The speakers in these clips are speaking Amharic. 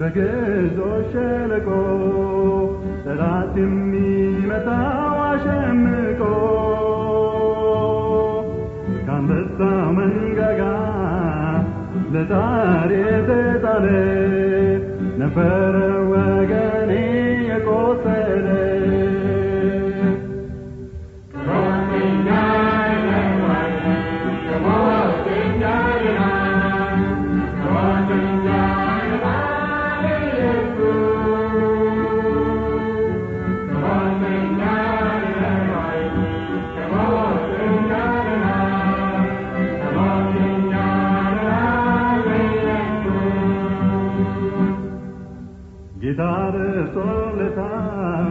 በግዞሽ ሸለቆ ጠላት የሚመታው አሸምቆ ከአንበሳው መንጋጋ ለጣር የተጣለ ነበረ ወገኔ የቆሰለ። ጌታ ደርሶለታል፣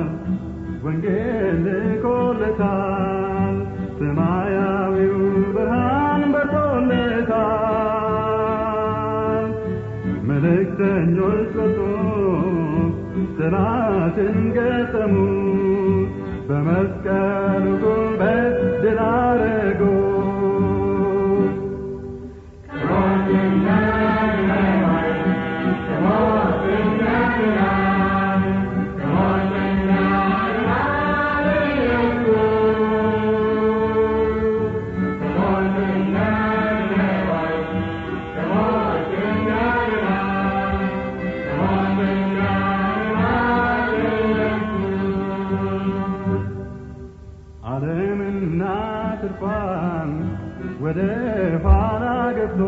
ወንጌል ልኮለታል፣ ሰማያዊው ብርሃን በርቶለታል። መልእክተኞች ወጡ፣ ጠላትን ገጠሙ፣ በመስቀሉ ጉልበት ድል አደረጉ። ዓለምና ትርፏን ወደ ኋላ ገፍቶ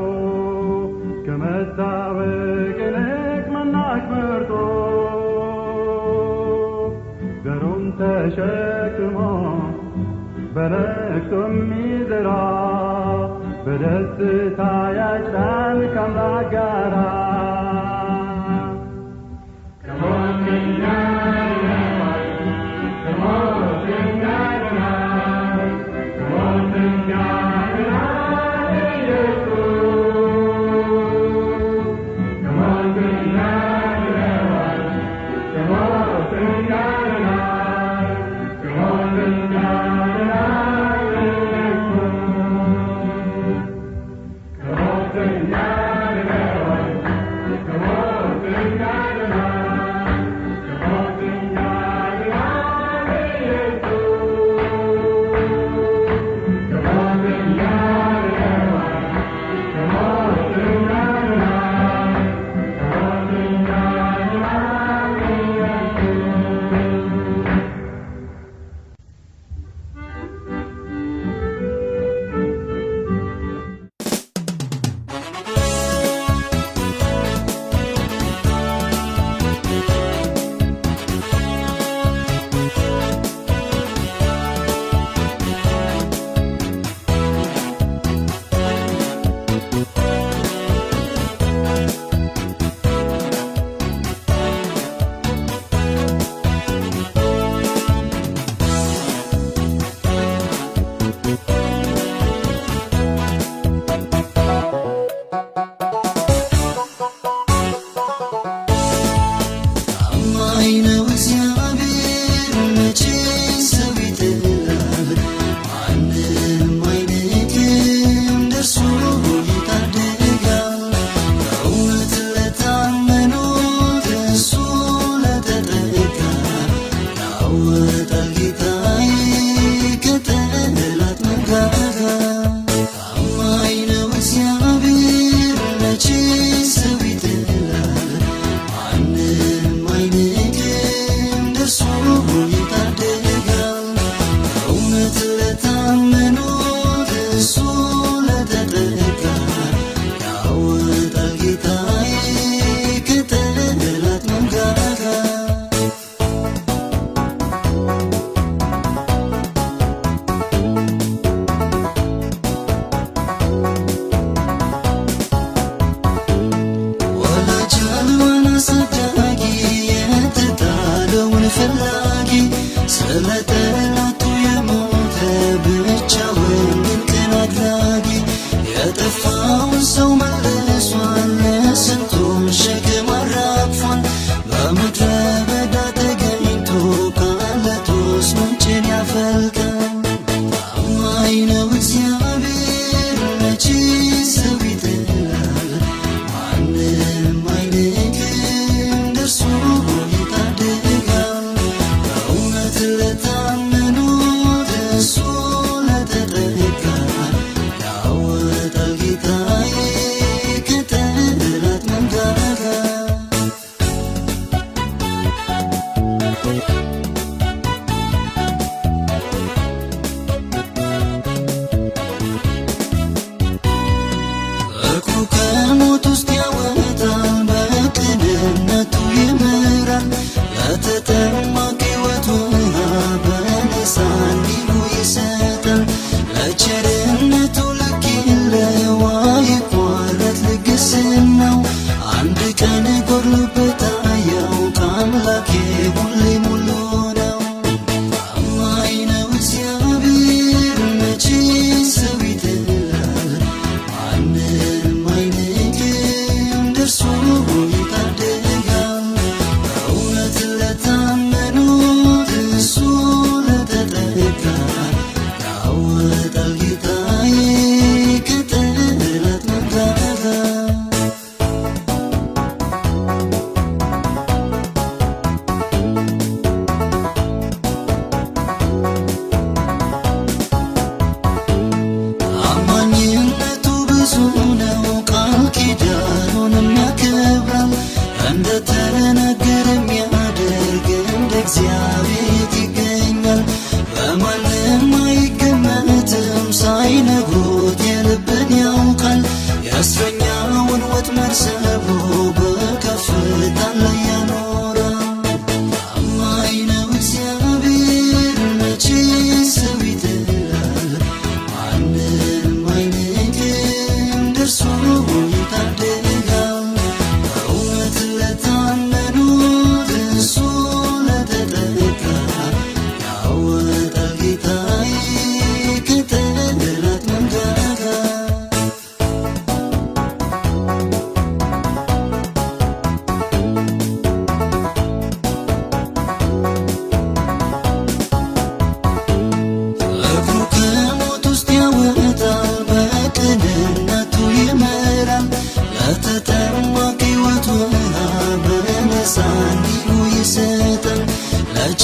ከመታወቅ ይልቅ መናቅ መርጦ ዘሩን ተሸክሞ በለቅሶ የሚዘራ በደስታ ያጭዳል ከአምላክ ጋራ። ታማኝ ነው እግዚአብሔር መቼ ሰው ይጥላል? ማንም አይንቅም ደርሶ ይታደጋል። በእውነት ለታመኑት እሱ ለተጠጋ ያወጣል ጌታዬ ከጠላት መንጋጋ። ታማኝ ነው እግዚአብሔር መቼ ሰው ይጥላል? ማንም አይንቅም ደርሶ ይታደጋል። በእውነት ለታመኑት እሱ ለተጠጋ ያወጣል ጌታዬ ከጠላት መንጋጋ። ወላጅ አልባን አሳዳጊ የተጣለውን ፈላጊ ስለ ጠላቱ የሞተ ብቻውን ድንቅን አድራጊ የጠፋውን ሰው መልሷል፣ ስንቱን ሸክም አራግፏል። በምድረ በዳ ተገኝቶ ከዓለት ውስጥ ምንጭን ያፈልቃል። ታማኝ ነው እግዚአብሔር መቼ ሰው ይጥላል? ማንም አይንቅም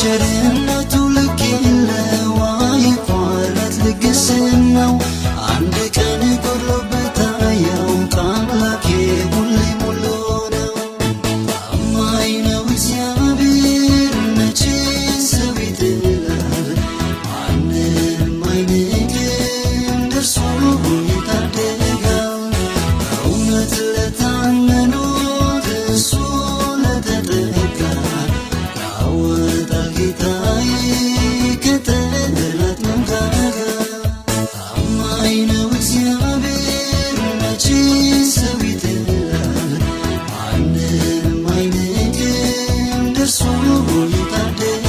ለቸርነቱ ልክ የለው፣ አይቋረጥ ልግስናው። አንድ ቀን ጎድሎበት አያውቅ አምላኬ፣ ሁሌ ሙሉ ነው። ታማኝ ነው እግዚአብሔር፣ መቼ ሰው ይጥላል? ማንም አይንቅም፣ ደርሶ ይታደጋል። በእውነት ለታመኑት፣ እሱ ለተጠጋ፣ ያወጣል ጌታዬ ከጠላት መንጋጋ። ታማኝ ነው እግዚአብሔር፣ መቼ ሰው ይጥላል? ማንም አይንቅም፣ ደርሶ ይታደጋል።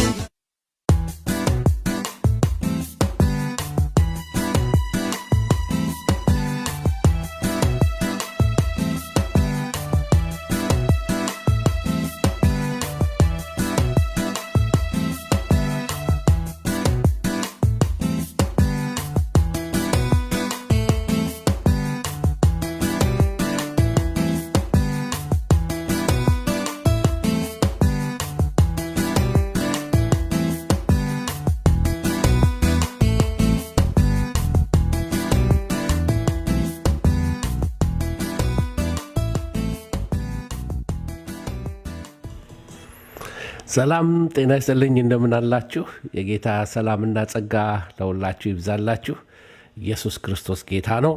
ሰላም ጤና ይስጥልኝ። እንደምን አላችሁ? የጌታ ሰላምና ጸጋ ለሁላችሁ ይብዛላችሁ። ኢየሱስ ክርስቶስ ጌታ ነው።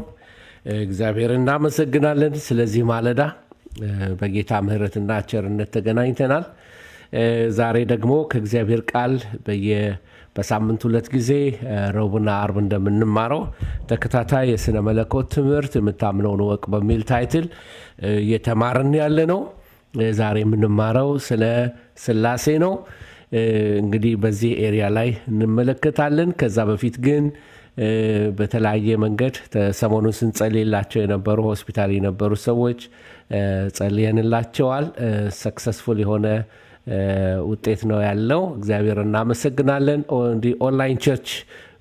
እግዚአብሔር እናመሰግናለን። ስለዚህ ማለዳ በጌታ ምሕረትና ቸርነት ተገናኝተናል። ዛሬ ደግሞ ከእግዚአብሔር ቃል በሳምንት ሁለት ጊዜ፣ ረቡዕና አርብ እንደምንማረው ተከታታይ የስነ መለኮት ትምህርት የምታምነውን እወቅ በሚል title እየተማርን ያለ ነው። ዛሬ የምንማረው ስለ ስላሴ ነው። እንግዲህ በዚህ area ላይ እንመለከታለን። ከዛ በፊት ግን በተለያየ መንገድ ሰሞኑን ስንጸልይላቸው የነበሩ፣ ሆስፒታል የነበሩ ሰዎች ጸልየንላቸዋል። Successful የሆነ ውጤት ነው ያለው። እግዚአብሔር እናመሰግናለን። እንዲህ online church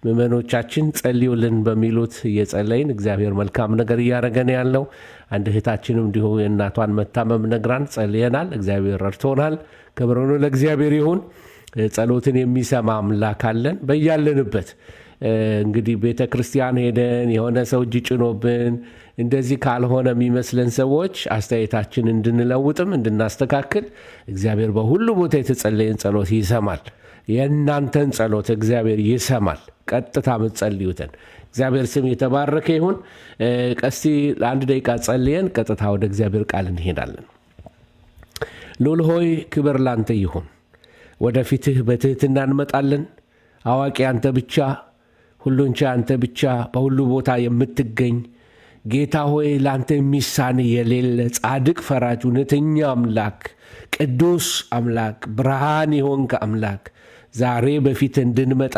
ምእመኖቻችን ጸልዩልን በሚሉት እየጸለይን እግዚአብሔር መልካም ነገር እያደረገን ያለው። አንድ እህታችንም እንዲሁ የእናቷን መታመም ነግራን ጸልየናል። እግዚአብሔር ረድቶናል። ክብር ሁሉ ለእግዚአብሔር ይሁን። ጸሎትን የሚሰማ አምላክ አለን። በያለንበት እንግዲህ ቤተ ክርስቲያን ሄደን የሆነ ሰው እጅ ጭኖብን እንደዚህ ካልሆነ የሚመስለን ሰዎች አስተያየታችን እንድንለውጥም እንድናስተካክል፣ እግዚአብሔር በሁሉ ቦታ የተጸለየን ጸሎት ይሰማል። የእናንተን ጸሎት እግዚአብሔር ይሰማል። ቀጥታ የምትጸልዩትን። እግዚአብሔር ስም የተባረከ ይሁን። ቀስቲ ለአንድ ደቂቃ ጸልየን ቀጥታ ወደ እግዚአብሔር ቃል እንሄዳለን። ልዑል ሆይ፣ ክብር ላንተ ይሁን። ወደፊትህ በትህትና እንመጣለን። አዋቂ አንተ ብቻ፣ ሁሉን ቻይ አንተ ብቻ፣ በሁሉ ቦታ የምትገኝ ጌታ ሆይ፣ ለአንተ የሚሳን የሌለ፣ ጻድቅ ፈራጅ፣ እውነተኛ አምላክ፣ ቅዱስ አምላክ፣ ብርሃን የሆንክ አምላክ፣ ዛሬ በፊት እንድንመጣ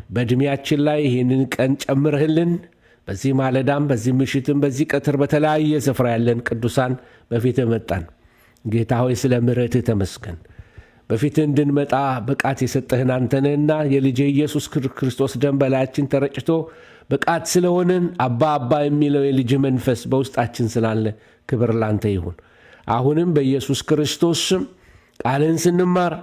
በዕድሜያችን ላይ ይህንን ቀን ጨምረህልን በዚህ ማለዳም በዚህ ምሽትም በዚህ ቀትር በተለያየ ስፍራ ያለን ቅዱሳን በፊትህ መጣን። ጌታ ሆይ፣ ስለ ምሕረትህ ተመስገን። በፊትህ እንድንመጣ ብቃት የሰጠህን አንተ ነህና፣ የልጅህ ኢየሱስ ክርስቶስ ደም በላያችን ተረጭቶ ብቃት ስለሆንን፣ አባ አባ የሚለው የልጅህ መንፈስ በውስጣችን ስላለ ክብር ላንተ ይሁን። አሁንም በኢየሱስ ክርስቶስ ስም ቃልህን ስንማር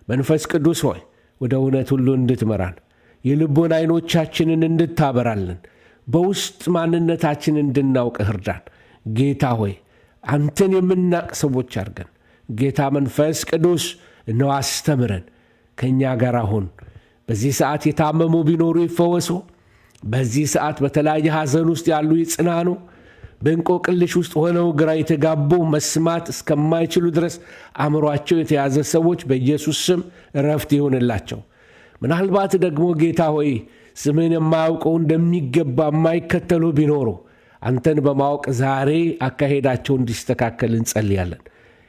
መንፈስ ቅዱስ ሆይ፣ ወደ እውነት ሁሉ እንድትመራን፣ የልቦና ዓይኖቻችንን እንድታበራልን፣ በውስጥ ማንነታችንን እንድናውቅ እርዳን። ጌታ ሆይ፣ አንተን የምናቅ ሰዎች አድርገን። ጌታ መንፈስ ቅዱስ እነሆ አስተምረን፣ ከእኛ ጋር አሁን። በዚህ ሰዓት የታመሙ ቢኖሩ ይፈወሱ። በዚህ ሰዓት በተለያየ ሐዘን ውስጥ ያሉ ይጽናኑ። በእንቆቅልሽ ውስጥ ሆነው ግራ የተጋቡ፣ መስማት እስከማይችሉ ድረስ አእምሯቸው የተያዘ ሰዎች በኢየሱስ ስም እረፍት ይሁንላቸው። ምናልባት ደግሞ ጌታ ሆይ፣ ስምህን የማያውቀው፣ እንደሚገባ የማይከተሉ ቢኖሩ አንተን በማወቅ ዛሬ አካሄዳቸው እንዲስተካከል እንጸልያለን።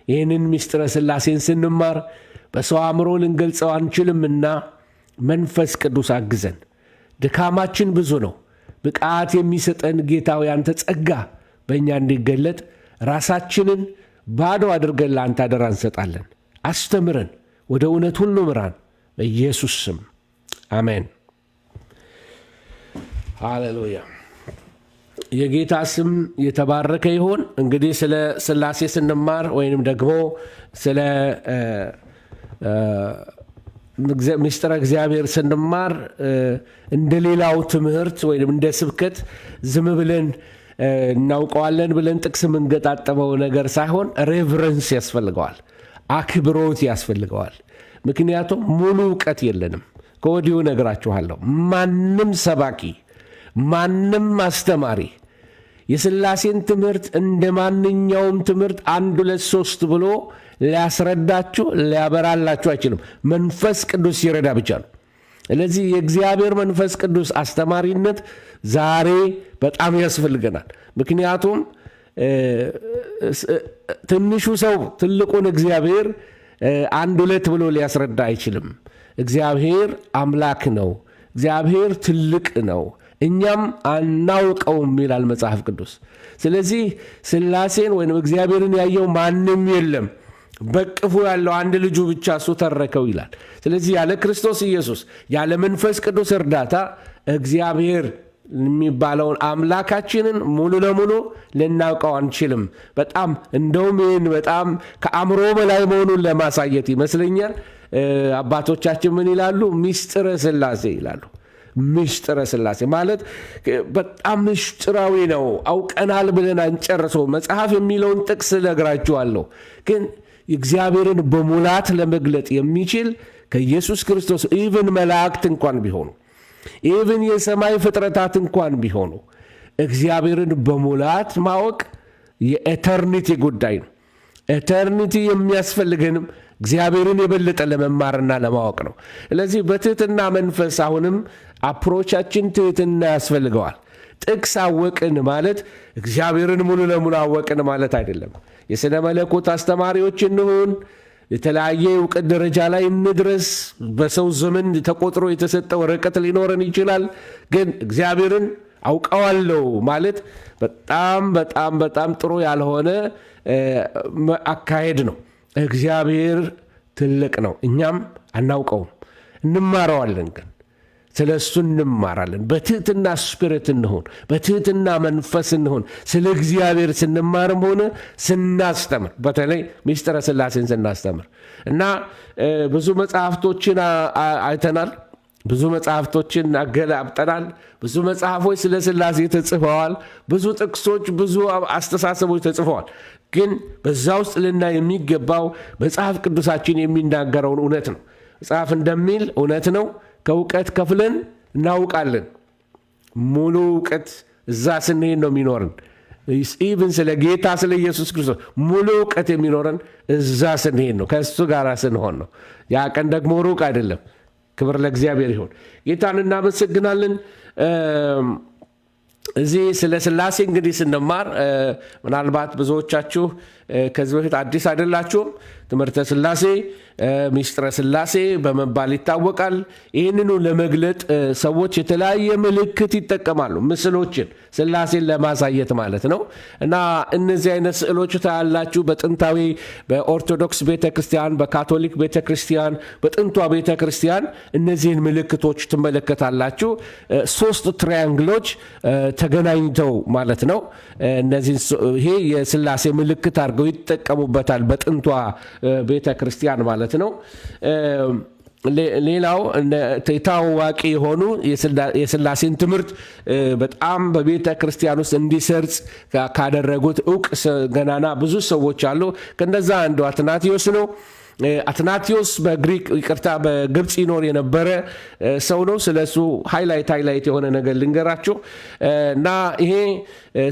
ይህንን ምስጢረ ሥላሴን ስንማር በሰው አእምሮ ልንገልጸው አንችልምና መንፈስ ቅዱስ አግዘን። ድካማችን ብዙ ነው። ብቃት የሚሰጠን ጌታ ሆይ፣ አንተ ጸጋ በእኛ እንዲገለጥ ራሳችንን ባዶ አድርገን ለአንተ አደራ እንሰጣለን። አስተምረን፣ ወደ እውነት ሁሉ ምራን። በኢየሱስ ስም አሜን። ሃሌሉያ። የጌታ ስም የተባረከ ይሁን። እንግዲህ ስለ ሥላሴ ስንማር ወይንም ደግሞ ስለ ምስጢረ እግዚአብሔር ስንማር እንደ ሌላው ትምህርት ወይም እንደ ስብከት ዝም ብለን እናውቀዋለን ብለን ጥቅስ የምንገጣጠመው ነገር ሳይሆን reverence ያስፈልገዋል፣ አክብሮት ያስፈልገዋል። ምክንያቱም ሙሉ እውቀት የለንም። ከወዲሁ እነግራችኋለሁ። ማንም ሰባኪ፣ ማንም አስተማሪ የሥላሴን ትምህርት እንደ ማንኛውም ትምህርት አንድ ሁለት ሶስት ብሎ ሊያስረዳችሁ ሊያበራላችሁ አይችልም። መንፈስ ቅዱስ ሲረዳ ብቻ ነው። ስለዚህ የእግዚአብሔር መንፈስ ቅዱስ አስተማሪነት ዛሬ በጣም ያስፈልገናል። ምክንያቱም ትንሹ ሰው ትልቁን እግዚአብሔር አንድ ሁለት ብሎ ሊያስረዳ አይችልም። እግዚአብሔር አምላክ ነው። እግዚአብሔር ትልቅ ነው፣ እኛም አናውቀውም ይላል መጽሐፍ ቅዱስ። ስለዚህ ሥላሴን ወይም እግዚአብሔርን ያየው ማንም የለም፣ በእቅፉ ያለው አንድ ልጁ ብቻ እሱ ተረከው ይላል። ስለዚህ ያለ ክርስቶስ ኢየሱስ፣ ያለ መንፈስ ቅዱስ እርዳታ እግዚአብሔር የሚባለውን አምላካችንን ሙሉ ለሙሉ ልናውቀው አንችልም። በጣም እንደውም ይህን በጣም ከአእምሮ በላይ መሆኑን ለማሳየት ይመስለኛል አባቶቻችን ምን ይላሉ? ሚስጥረ ሥላሴ ይላሉ። ምስጢረ ሥላሴ ማለት በጣም ምስጢራዊ ነው። አውቀናል ብለን አንጨርሰው። መጽሐፍ የሚለውን ጥቅስ እነግራችኋለሁ። ግን እግዚአብሔርን በሙላት ለመግለጥ የሚችል ከኢየሱስ ክርስቶስ፣ even መላእክት እንኳን ቢሆኑ፣ even የሰማይ ፍጥረታት እንኳን ቢሆኑ፣ እግዚአብሔርን በሙላት ማወቅ የ eternity ጉዳይ ነው። Eternity የሚያስፈልገንም እግዚአብሔርን የበለጠ ለመማርና ለማወቅ ነው። ስለዚህ በትህትና መንፈስ፣ አሁንም approach ኣችን ትህትና ያስፈልገዋል። ጥቅስ አወቅን ማለት እግዚአብሔርን ሙሉ ለሙሉ አወቅን ማለት አይደለም። የሥነ መለኮት አስተማሪዎች እንሁን፣ የተለያየ እውቀት ደረጃ ላይ እንድረስ፣ በሰው ዘመን ተቆጥሮ የተሰጠ ወረቀት ሊኖረን ይችላል። ግን እግዚአብሔርን አውቀዋለሁ ማለት በጣም በጣም በጣም ጥሩ ያልሆነ አካሄድ ነው። እግዚአብሔር ትልቅ ነው፣ እኛም አናውቀውም፣ እንማረዋለን ግን ስለ እሱ እንማራለን። በትህትና spirit እንሁን፣ በትህትና መንፈስ እንሁን። ስለ እግዚአብሔር ስንማርም ሆነ ስናስተምር፣ በተለይ ሚስጥረ ሥላሴን ስናስተምር እና ብዙ መጽሐፍቶችን አይተናል። ብዙ መጽሐፍቶችን አገላብጠናል። ብዙ መጽሐፎች ስለ ሥላሴ ተጽፈዋል። ብዙ ጥቅሶች፣ ብዙ አስተሳሰቦች ተጽፈዋል። ግን በዛ ውስጥ ልናይ የሚገባው መጽሐፍ ቅዱሳችን የሚናገረውን እውነት ነው። መጽሐፍ እንደሚል እውነት ነው። ከእውቀት ከፍለን እናውቃለን። ሙሉ እውቀት እዛ ስንሄድ ነው የሚኖረን። Even ስለ ጌታ ስለ ኢየሱስ ክርስቶስ ሙሉ እውቀት የሚኖረን እዛ ስንሄድ ነው፣ ከእሱ ጋር ስንሆን ነው። ያ ቀን ደግሞ ሩቅ አይደለም። ክብር ለእግዚአብሔር ይሁን። ጌታን እናመሰግናለን። እዚህ ስለ ሥላሴ እንግዲህ ስንማር ምናልባት ብዙዎቻችሁ ከዚህ በፊት አዲስ አይደላችሁም። ትምህርተ ሥላሴ፣ ሚስጥረ ሥላሴ በመባል ይታወቃል። ይህንኑ ለመግለጥ ሰዎች የተለያየ ምልክት ይጠቀማሉ፣ ምስሎችን ሥላሴን ለማሳየት ማለት ነው። እና እነዚህ አይነት ስዕሎች ታያላችሁ በጥንታዊ በኦርቶዶክስ ቤተክርስቲያን፣ በካቶሊክ ቤተክርስቲያን፣ በጥንቷ ቤተክርስቲያን እነዚህን ምልክቶች ትመለከታላችሁ። ሶስት triangle ኦች ተገናኝተው ማለት ነው። እነዚህ ይሄ የሥላሴ ምልክት አድርገው ይጠቀሙበታል በጥንቷ ቤተ ክርስቲያን ማለት ነው። ሌላው ታዋቂ የሆኑ የሥላሴን ትምህርት በጣም በቤተ ክርስቲያን ውስጥ እንዲሰርጽ ካደረጉት እውቅ ገናና ብዙ ሰዎች አሉ። ከነዛ አንዱ አትናቴዎስ ነው። አትናቴዎስ በግሪክ፣ ይቅርታ፣ በግብፅ ይኖር የነበረ ሰው ነው። ስለ እሱ highlight የሆነ ነገር ልንገራችሁ እና ይሄ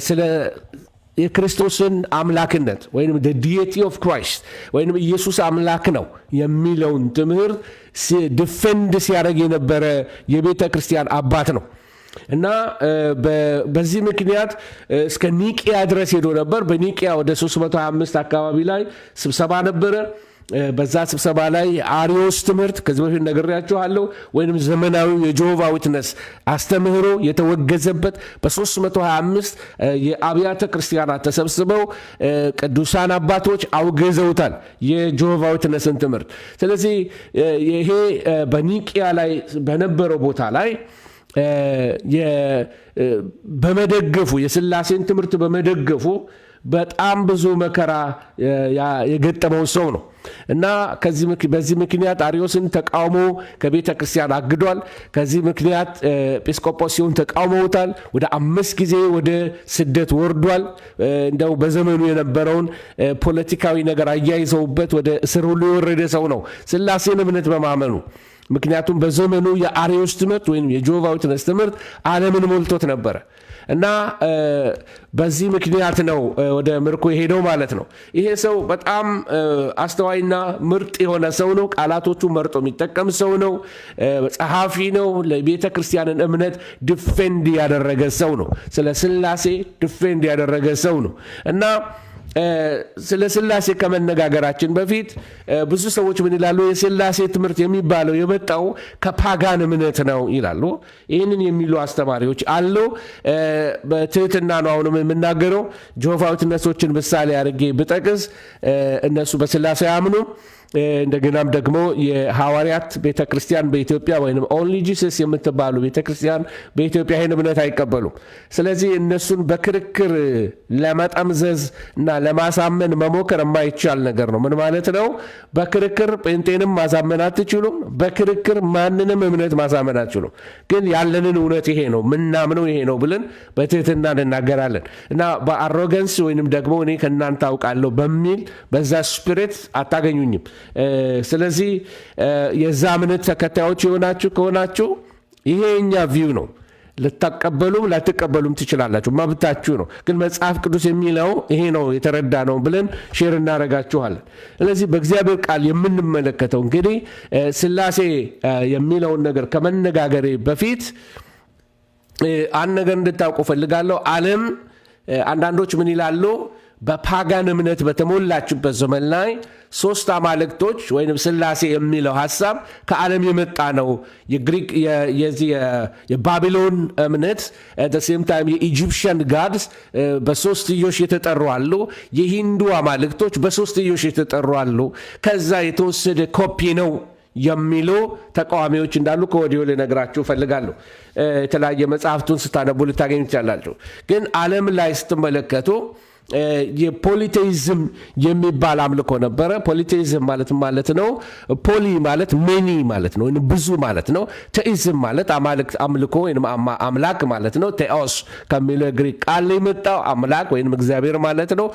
ስለ የክርስቶስን አምላክነት ወይም deity of Christ ወይም ኢየሱስ አምላክ ነው የሚለውን ትምህርት defend ሲያደርግ የነበረ የቤተ ክርስቲያን አባት ነው። እና በዚህ ምክንያት እስከ ኒቂያ ድረስ ሄዶ ነበር። በኒቂያ ወደ 325 አካባቢ ላይ ስብሰባ ነበረ። በዛ ስብሰባ ላይ አሪዮስ ትምህርት፣ ከዚህ በፊት ነግሬያችኋለሁ፣ ወይም ዘመናዊው የ Jehovah Witness አስተምህሮ የተወገዘበት በ325 የአብያተ ክርስቲያናት ተሰብስበው ቅዱሳን አባቶች አውግዘውታል የ Jehovah Witness ን ትምህርት። ስለዚህ ይሄ በኒቂያ ላይ በነበረው ቦታ ላይ በመደገፉ፣ የስላሴን ትምህርት በመደገፉ በጣም ብዙ መከራ የገጠመው ሰው ነው እና በዚህ ምክንያት አርዮስን ተቃውሞ ከቤተ ክርስቲያን አግዷል። ከዚህ ምክንያት ኤጲስቆጶስ ሲሆን ተቃውመውታል። ወደ 5 ጊዜ ወደ ስደት ወርዷል። እንደው በዘመኑ የነበረውን ፖለቲካዊ ነገር አያይዘውበት ወደ እስር ሁሉ የወረደ ሰው ነው ስላሴን እምነት በማመኑ። ምክንያቱም በዘመኑ የአርዮስ ትምህርት ወይም የ Jehovah Witness ትምህርት ዓለምን ሞልቶት ነበረ እና በዚህ ምክንያት ነው ወደ ምርኮ የሄደው ማለት ነው። ይሄ ሰው በጣም አስተዋይና ምርጥ የሆነ ሰው ነው። ቃላቶቹ መርጦ የሚጠቀም ሰው ነው። ጸሐፊ ነው። ለቤተ ክርስቲያንን እምነት defend ያደረገ ሰው ነው። ስለ ስላሴ defend ያደረገ ሰው ነው። እና ስለ ስላሴ ከመነጋገራችን በፊት ብዙ ሰዎች ምን ይላሉ? የስላሴ ትምህርት የሚባለው የመጣው ከ pagan እምነት ነው ይላሉ። ይህንን የሚሉ አስተማሪዎች አሉ። በትህትና ነው አሁንም የምናገረው። Jehovah Witness ኦችን ምሳሌ አድርጌ ብጠቅስ እነሱ በስላሴ አያምኑም። እንደገናም ደግሞ የሐዋርያት ቤተ ክርስቲያን በኢትዮጵያ ወይም Only Jesus የምትባሉ ቤተ ክርስቲያን በኢትዮጵያ ይህን እምነት አይቀበሉም። ስለዚህ እነሱን በክርክር ለመጠምዘዝ እና ለማሳመን መሞከር የማይቻል ነገር ነው። ምን ማለት ነው? በክርክር ጴንጤንም ማሳመን አትችሉም። በክርክር ማንንም እምነት ማሳመን አትችሉም። ግን ያለንን እውነት ይሄ ነው፣ ምናምነው ይሄ ነው ብለን በትህትና እንናገራለን እና በ arrogance ወይንም ደግሞ እኔ ከእናንተ አውቃለሁ በሚል በዛ spirit አታገኙኝም። ስለዚህ የዛ እምነት ተከታዮች የሆናችሁ ከሆናችሁ ይሄ የኛ view ነው። ልትቀበሉም ላትቀበሉም ትችላላችሁ፣ መብታችሁ ነው። ግን መጽሐፍ ቅዱስ የሚለው ይሄ ነው፣ የተረዳ ነው ብለን share እናደርጋችኋለን። ስለዚህ በእግዚአብሔር ቃል የምንመለከተው እንግዲህ ስላሴ የሚለውን ነገር ከመነጋገሬ በፊት አንድ ነገር እንድታውቁ ፈልጋለሁ። ዓለም አንዳንዶች ምን ይላሉ? በ pagan እምነት በተሞላችበት ዘመን ላይ ሶስት አማልክቶች ወይም ስላሴ የሚለው ሀሳብ ከዓለም የመጣ ነው። የግሪክ፣ የዚህ የባቢሎን እምነት፣ same time የ Egyptian gods በሶስትዮሽ የተጠሩ አሉ። የሂንዱ አማልክቶች በሶስትዮሽ የተጠሩ አሉ። ከዛ የተወሰደ ኮፒ ነው የሚሉ ተቃዋሚዎች እንዳሉ ከወዲሁ ልነግራችሁ እፈልጋለሁ። የተለያየ መጽሐፍቱን ስታነቡ ልታገኙ ትችላላችሁ። ግን ዓለም ላይ ስትመለከቱ የ polytheism የሚባል አምልኮ ነበረ። Polytheism ማለት ምን ማለት ነው? Poly ማለት many ማለት ነው፣ ወይም ብዙ ማለት ነው። Theism ማለት አማልክት አምልኮ ወይም አምላክ ማለት ነው። ቴኦስ ከሚለው ግሪክ ቃል የመጣው አምላክ ወይም እግዚአብሔር ማለት ነው።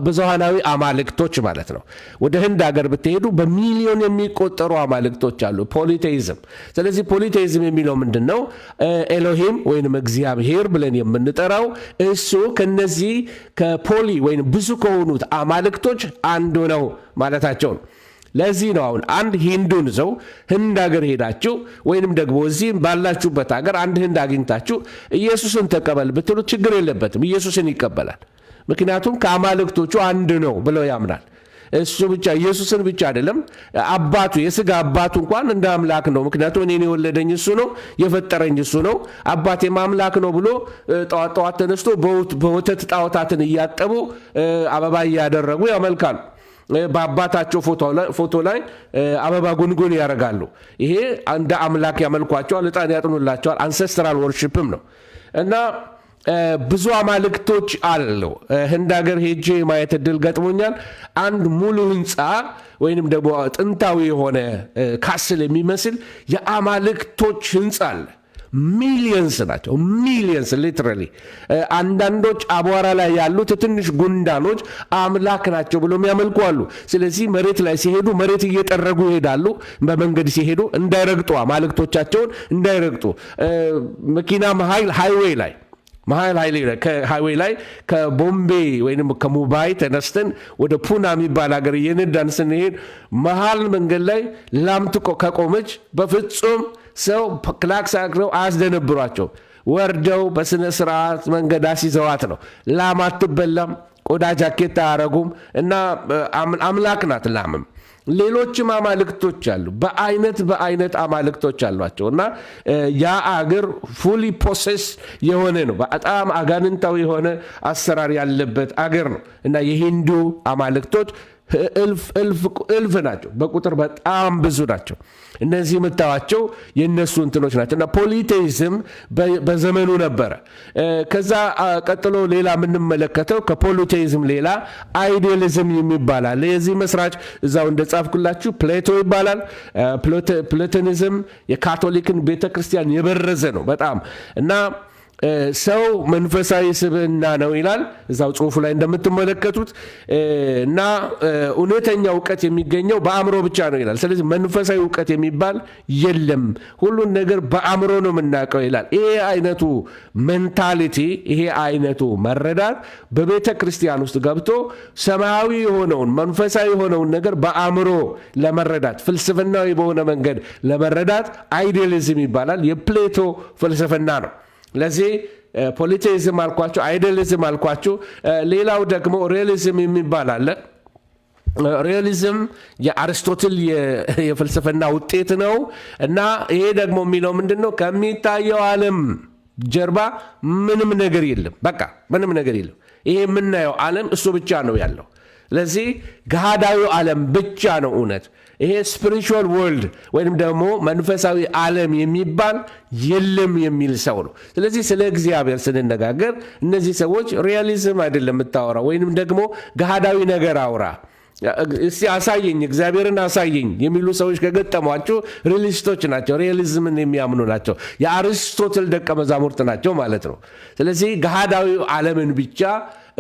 ብዙሃናዊ አማልክቶች ማለት ነው። ወደ ህንድ ሀገር ብትሄዱ በሚሊዮን የሚቆጠሩ አማልክቶች አሉ። Polytheism። ስለዚህ polytheism የሚለው ምንድን ነው? ኤሎሂም ወይም እግዚአብሔር ብለን የምንጠራው እሱ ከነዚህ ከ poly ወይም ብዙ ከሆኑት አማልክቶች አንዱ ነው ማለታቸው ነው። ለዚህ ነው አሁን አንድ ሂንዱን ሰው ህንድ ሀገር ሄዳችሁ ወይንም ደግሞ እዚህም ባላችሁበት ሀገር አንድ ህንድ አግኝታችሁ ኢየሱስን ተቀበል ብትሉት ችግር የለበትም፣ ኢየሱስን ይቀበላል። ምክንያቱም ከአማልክቶቹ አንድ ነው ብለው ያምናል። እሱ ብቻ ኢየሱስን ብቻ አይደለም፣ አባቱ የስጋ አባቱ እንኳን እንደ አምላክ ነው። ምክንያቱም እኔን የወለደኝ እሱ ነው፣ የፈጠረኝ እሱ ነው፣ አባቴም አምላክ ነው ብሎ ጠዋት ጠዋት ተነስቶ በወተት ጣዖታትን እያጠቡ አበባ እያደረጉ ያመልካሉ። በአባታቸው ፎቶ ላይ አበባ ጉንጉን ያደርጋሉ። ይሄ እንደ አምላክ ያመልኳቸዋል፣ ዕጣን ያጥኑላቸዋል። Ancestral worship ም ነው እና ብዙ አማልክቶች አሉ። ህንድ ሀገር ሄጄ ማየት እድል ገጥሞኛል። አንድ ሙሉ ህንፃ ወይንም ደግሞ ጥንታዊ የሆነ castle የሚመስል የአማልክቶች ህንፃ አለ። Millions ናቸው። Millions literally። አንዳንዶች አቧራ ላይ ያሉት ትንሽ ጉንዳኖች አምላክ ናቸው ብሎ የሚያመልኩ አሉ። ስለዚህ መሬት ላይ ሲሄዱ መሬት እየጠረጉ ይሄዳሉ። በመንገድ ሲሄዱ እንዳይረግጡ፣ አማልክቶቻቸውን እንዳይረግጡ፣ መኪና መሀል highway ላይ መሀል ከ highway ላይ ከቦምቤ ወይም ከሙምባይ ተነስተን ወደ ፑና የሚባል ሀገር እየነዳን ስንሄድ መሀል መንገድ ላይ ላም ከቆመች በፍጹም ሰው ክላክስ አክለው አያስደነብሯቸው። ወርደው በስነ ስርዓት መንገድ አስይዘዋት ነው። ላም አትበላም፣ ቆዳ ጃኬት አያረጉም እና አምላክ ናት ላምም። ሌሎችም አማልክቶች አሉ። በአይነት በአይነት አማልክቶች አሏቸው እና ያ አገር fully possess የሆነ ነው። በጣም አጋንንታዊ የሆነ አሰራር ያለበት አገር ነው እና የሂንዱ አማልክቶች እልፍ እልፍ እልፍ ናቸው። በቁጥር በጣም ብዙ ናቸው። እነዚህ የምታዩቸው የእነሱ እንትኖች ናቸው እና polytheism በዘመኑ ነበረ። ከዛ ቀጥሎ ሌላ የምንመለከተው ከ polytheism ሌላ idealism የሚባል አለ። የዚህ መስራች እዛው እንደጻፍኩላችሁ ፕሌቶ ይባላል። Platonism የካቶሊክን ቤተክርስቲያን የበረዘ ነው በጣም። እና ሰው መንፈሳዊ ስብዕና ነው ይላል እዛው ጽሁፉ ላይ እንደምትመለከቱት። እና እውነተኛ እውቀት የሚገኘው በአእምሮ ብቻ ነው ይላል። ስለዚህ መንፈሳዊ እውቀት የሚባል የለም፣ ሁሉን ነገር በአእምሮ ነው የምናውቀው ይላል። ይሄ አይነቱ mentality፣ ይሄ አይነቱ መረዳት በቤተ ክርስቲያን ውስጥ ገብቶ ሰማያዊ የሆነውን፣ መንፈሳዊ የሆነውን ነገር በአእምሮ ለመረዳት፣ ፍልስፍናዊ በሆነ መንገድ ለመረዳት idealism ይባላል። የፕሌቶ ፍልስፍና ነው። ለዚህ polytheism አልኳችሁ፣ idealism አልኳችሁ። ሌላው ደግሞ realism የሚባል አለ። Realism የአርስቶትል የፍልስፍና ውጤት ነው እና ይሄ ደግሞ የሚለው ምንድን ነው? ከሚታየው ዓለም ጀርባ ምንም ነገር የለም። በቃ ምንም ነገር የለም። ይሄ የምናየው ዓለም እሱ ብቻ ነው ያለው። ስለዚህ ገሃዳዊው ዓለም ብቻ ነው እውነት። ይሄ spiritual world ወይም ደግሞ መንፈሳዊ ዓለም የሚባል የለም የሚል ሰው ነው። ስለዚህ ስለ እግዚአብሔር ስንነጋገር እነዚህ ሰዎች realism አይደለም የምታወራው ወይንም ደግሞ ገሃዳዊ ነገር አውራ፣ እስቲ አሳየኝ፣ እግዚአብሔርን አሳየኝ የሚሉ ሰዎች ከገጠሟችሁ realist ኦች ናቸው። Realism ን የሚያምኑ ናቸው። የአሪስቶትል ደቀ መዛሙርት ናቸው ማለት ነው። ስለዚህ ገሃዳዊ ዓለምን ብቻ፣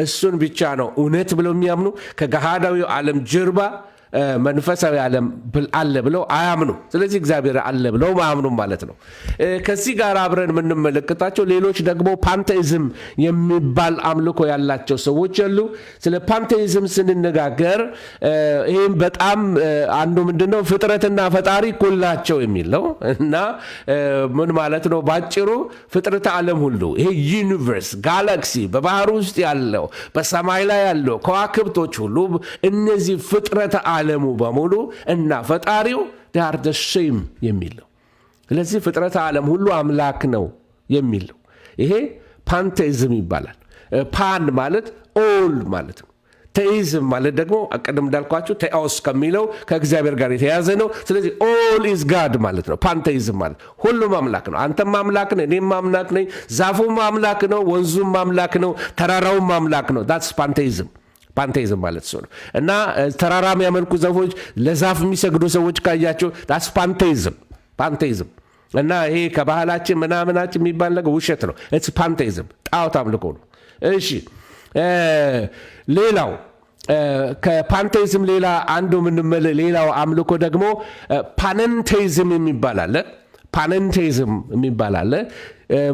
እሱን ብቻ ነው እውነት ብለው የሚያምኑ፣ ከገሃዳዊው ዓለም ጀርባ መንፈሳዊ ዓለም አለ ብለው አያምኑ። ስለዚህ እግዚአብሔር አለ ብለው አያምኑም ማለት ነው። ከዚህ ጋር አብረን የምንመለከታቸው ሌሎች ደግሞ pantheism የሚባል አምልኮ ያላቸው ሰዎች አሉ። ስለ pantheism ስንነጋገር ይህም በጣም አንዱ ምንድነው፣ ፍጥረትና ፈጣሪ እኩል ናቸው የሚል ነው። እና ምን ማለት ነው? ባጭሩ ፍጥረተ ዓለም ሁሉ፣ ይሄ universe፣ galaxy፣ በባህር ውስጥ ያለው፣ በሰማይ ላይ ያለው ከዋክብቶች ሁሉ፣ እነዚህ ፍጥረተ ዓለሙ በሙሉ እና ፈጣሪው are the same የሚል ነው። ስለዚህ ፍጥረተ ዓለም ሁሉ አምላክ ነው የሚል ነው። ይሄ pantheism ይባላል። Pan ማለት all ማለት ነው። Theism ማለት ደግሞ ቅድም እንዳልኳችሁ ቴዎስ ከሚለው ከእግዚአብሔር ጋር የተያያዘ ነው። ስለዚህ all is God ማለት ነው። Pantheism ማለት ሁሉም አምላክ ነው። አንተም አምላክ ነህ፣ እኔም አምላክ ነኝ፣ ዛፉም አምላክ ነው፣ ወንዙም አምላክ ነው፣ ተራራውም አምላክ ነው። That's pantheism። Pantheism ማለት እሱ ነው። እና ተራራ የሚያመልኩ ሰዎች፣ ለዛፍ የሚሰግዱ ሰዎች ካያችሁ that's pantheism። Pantheism እና ይሄ ከባህላችን ምናምናችን የሚባል ነገር ውሸት ነው። It's pantheism፣ ጣዖት አምልኮ ነው። እሺ፣ ሌላው ከ pantheism ሌላ አንዱ ምንመለ ሌላው አምልኮ ደግሞ panentheism የሚባል አለ። Panentheism የሚባል አለ።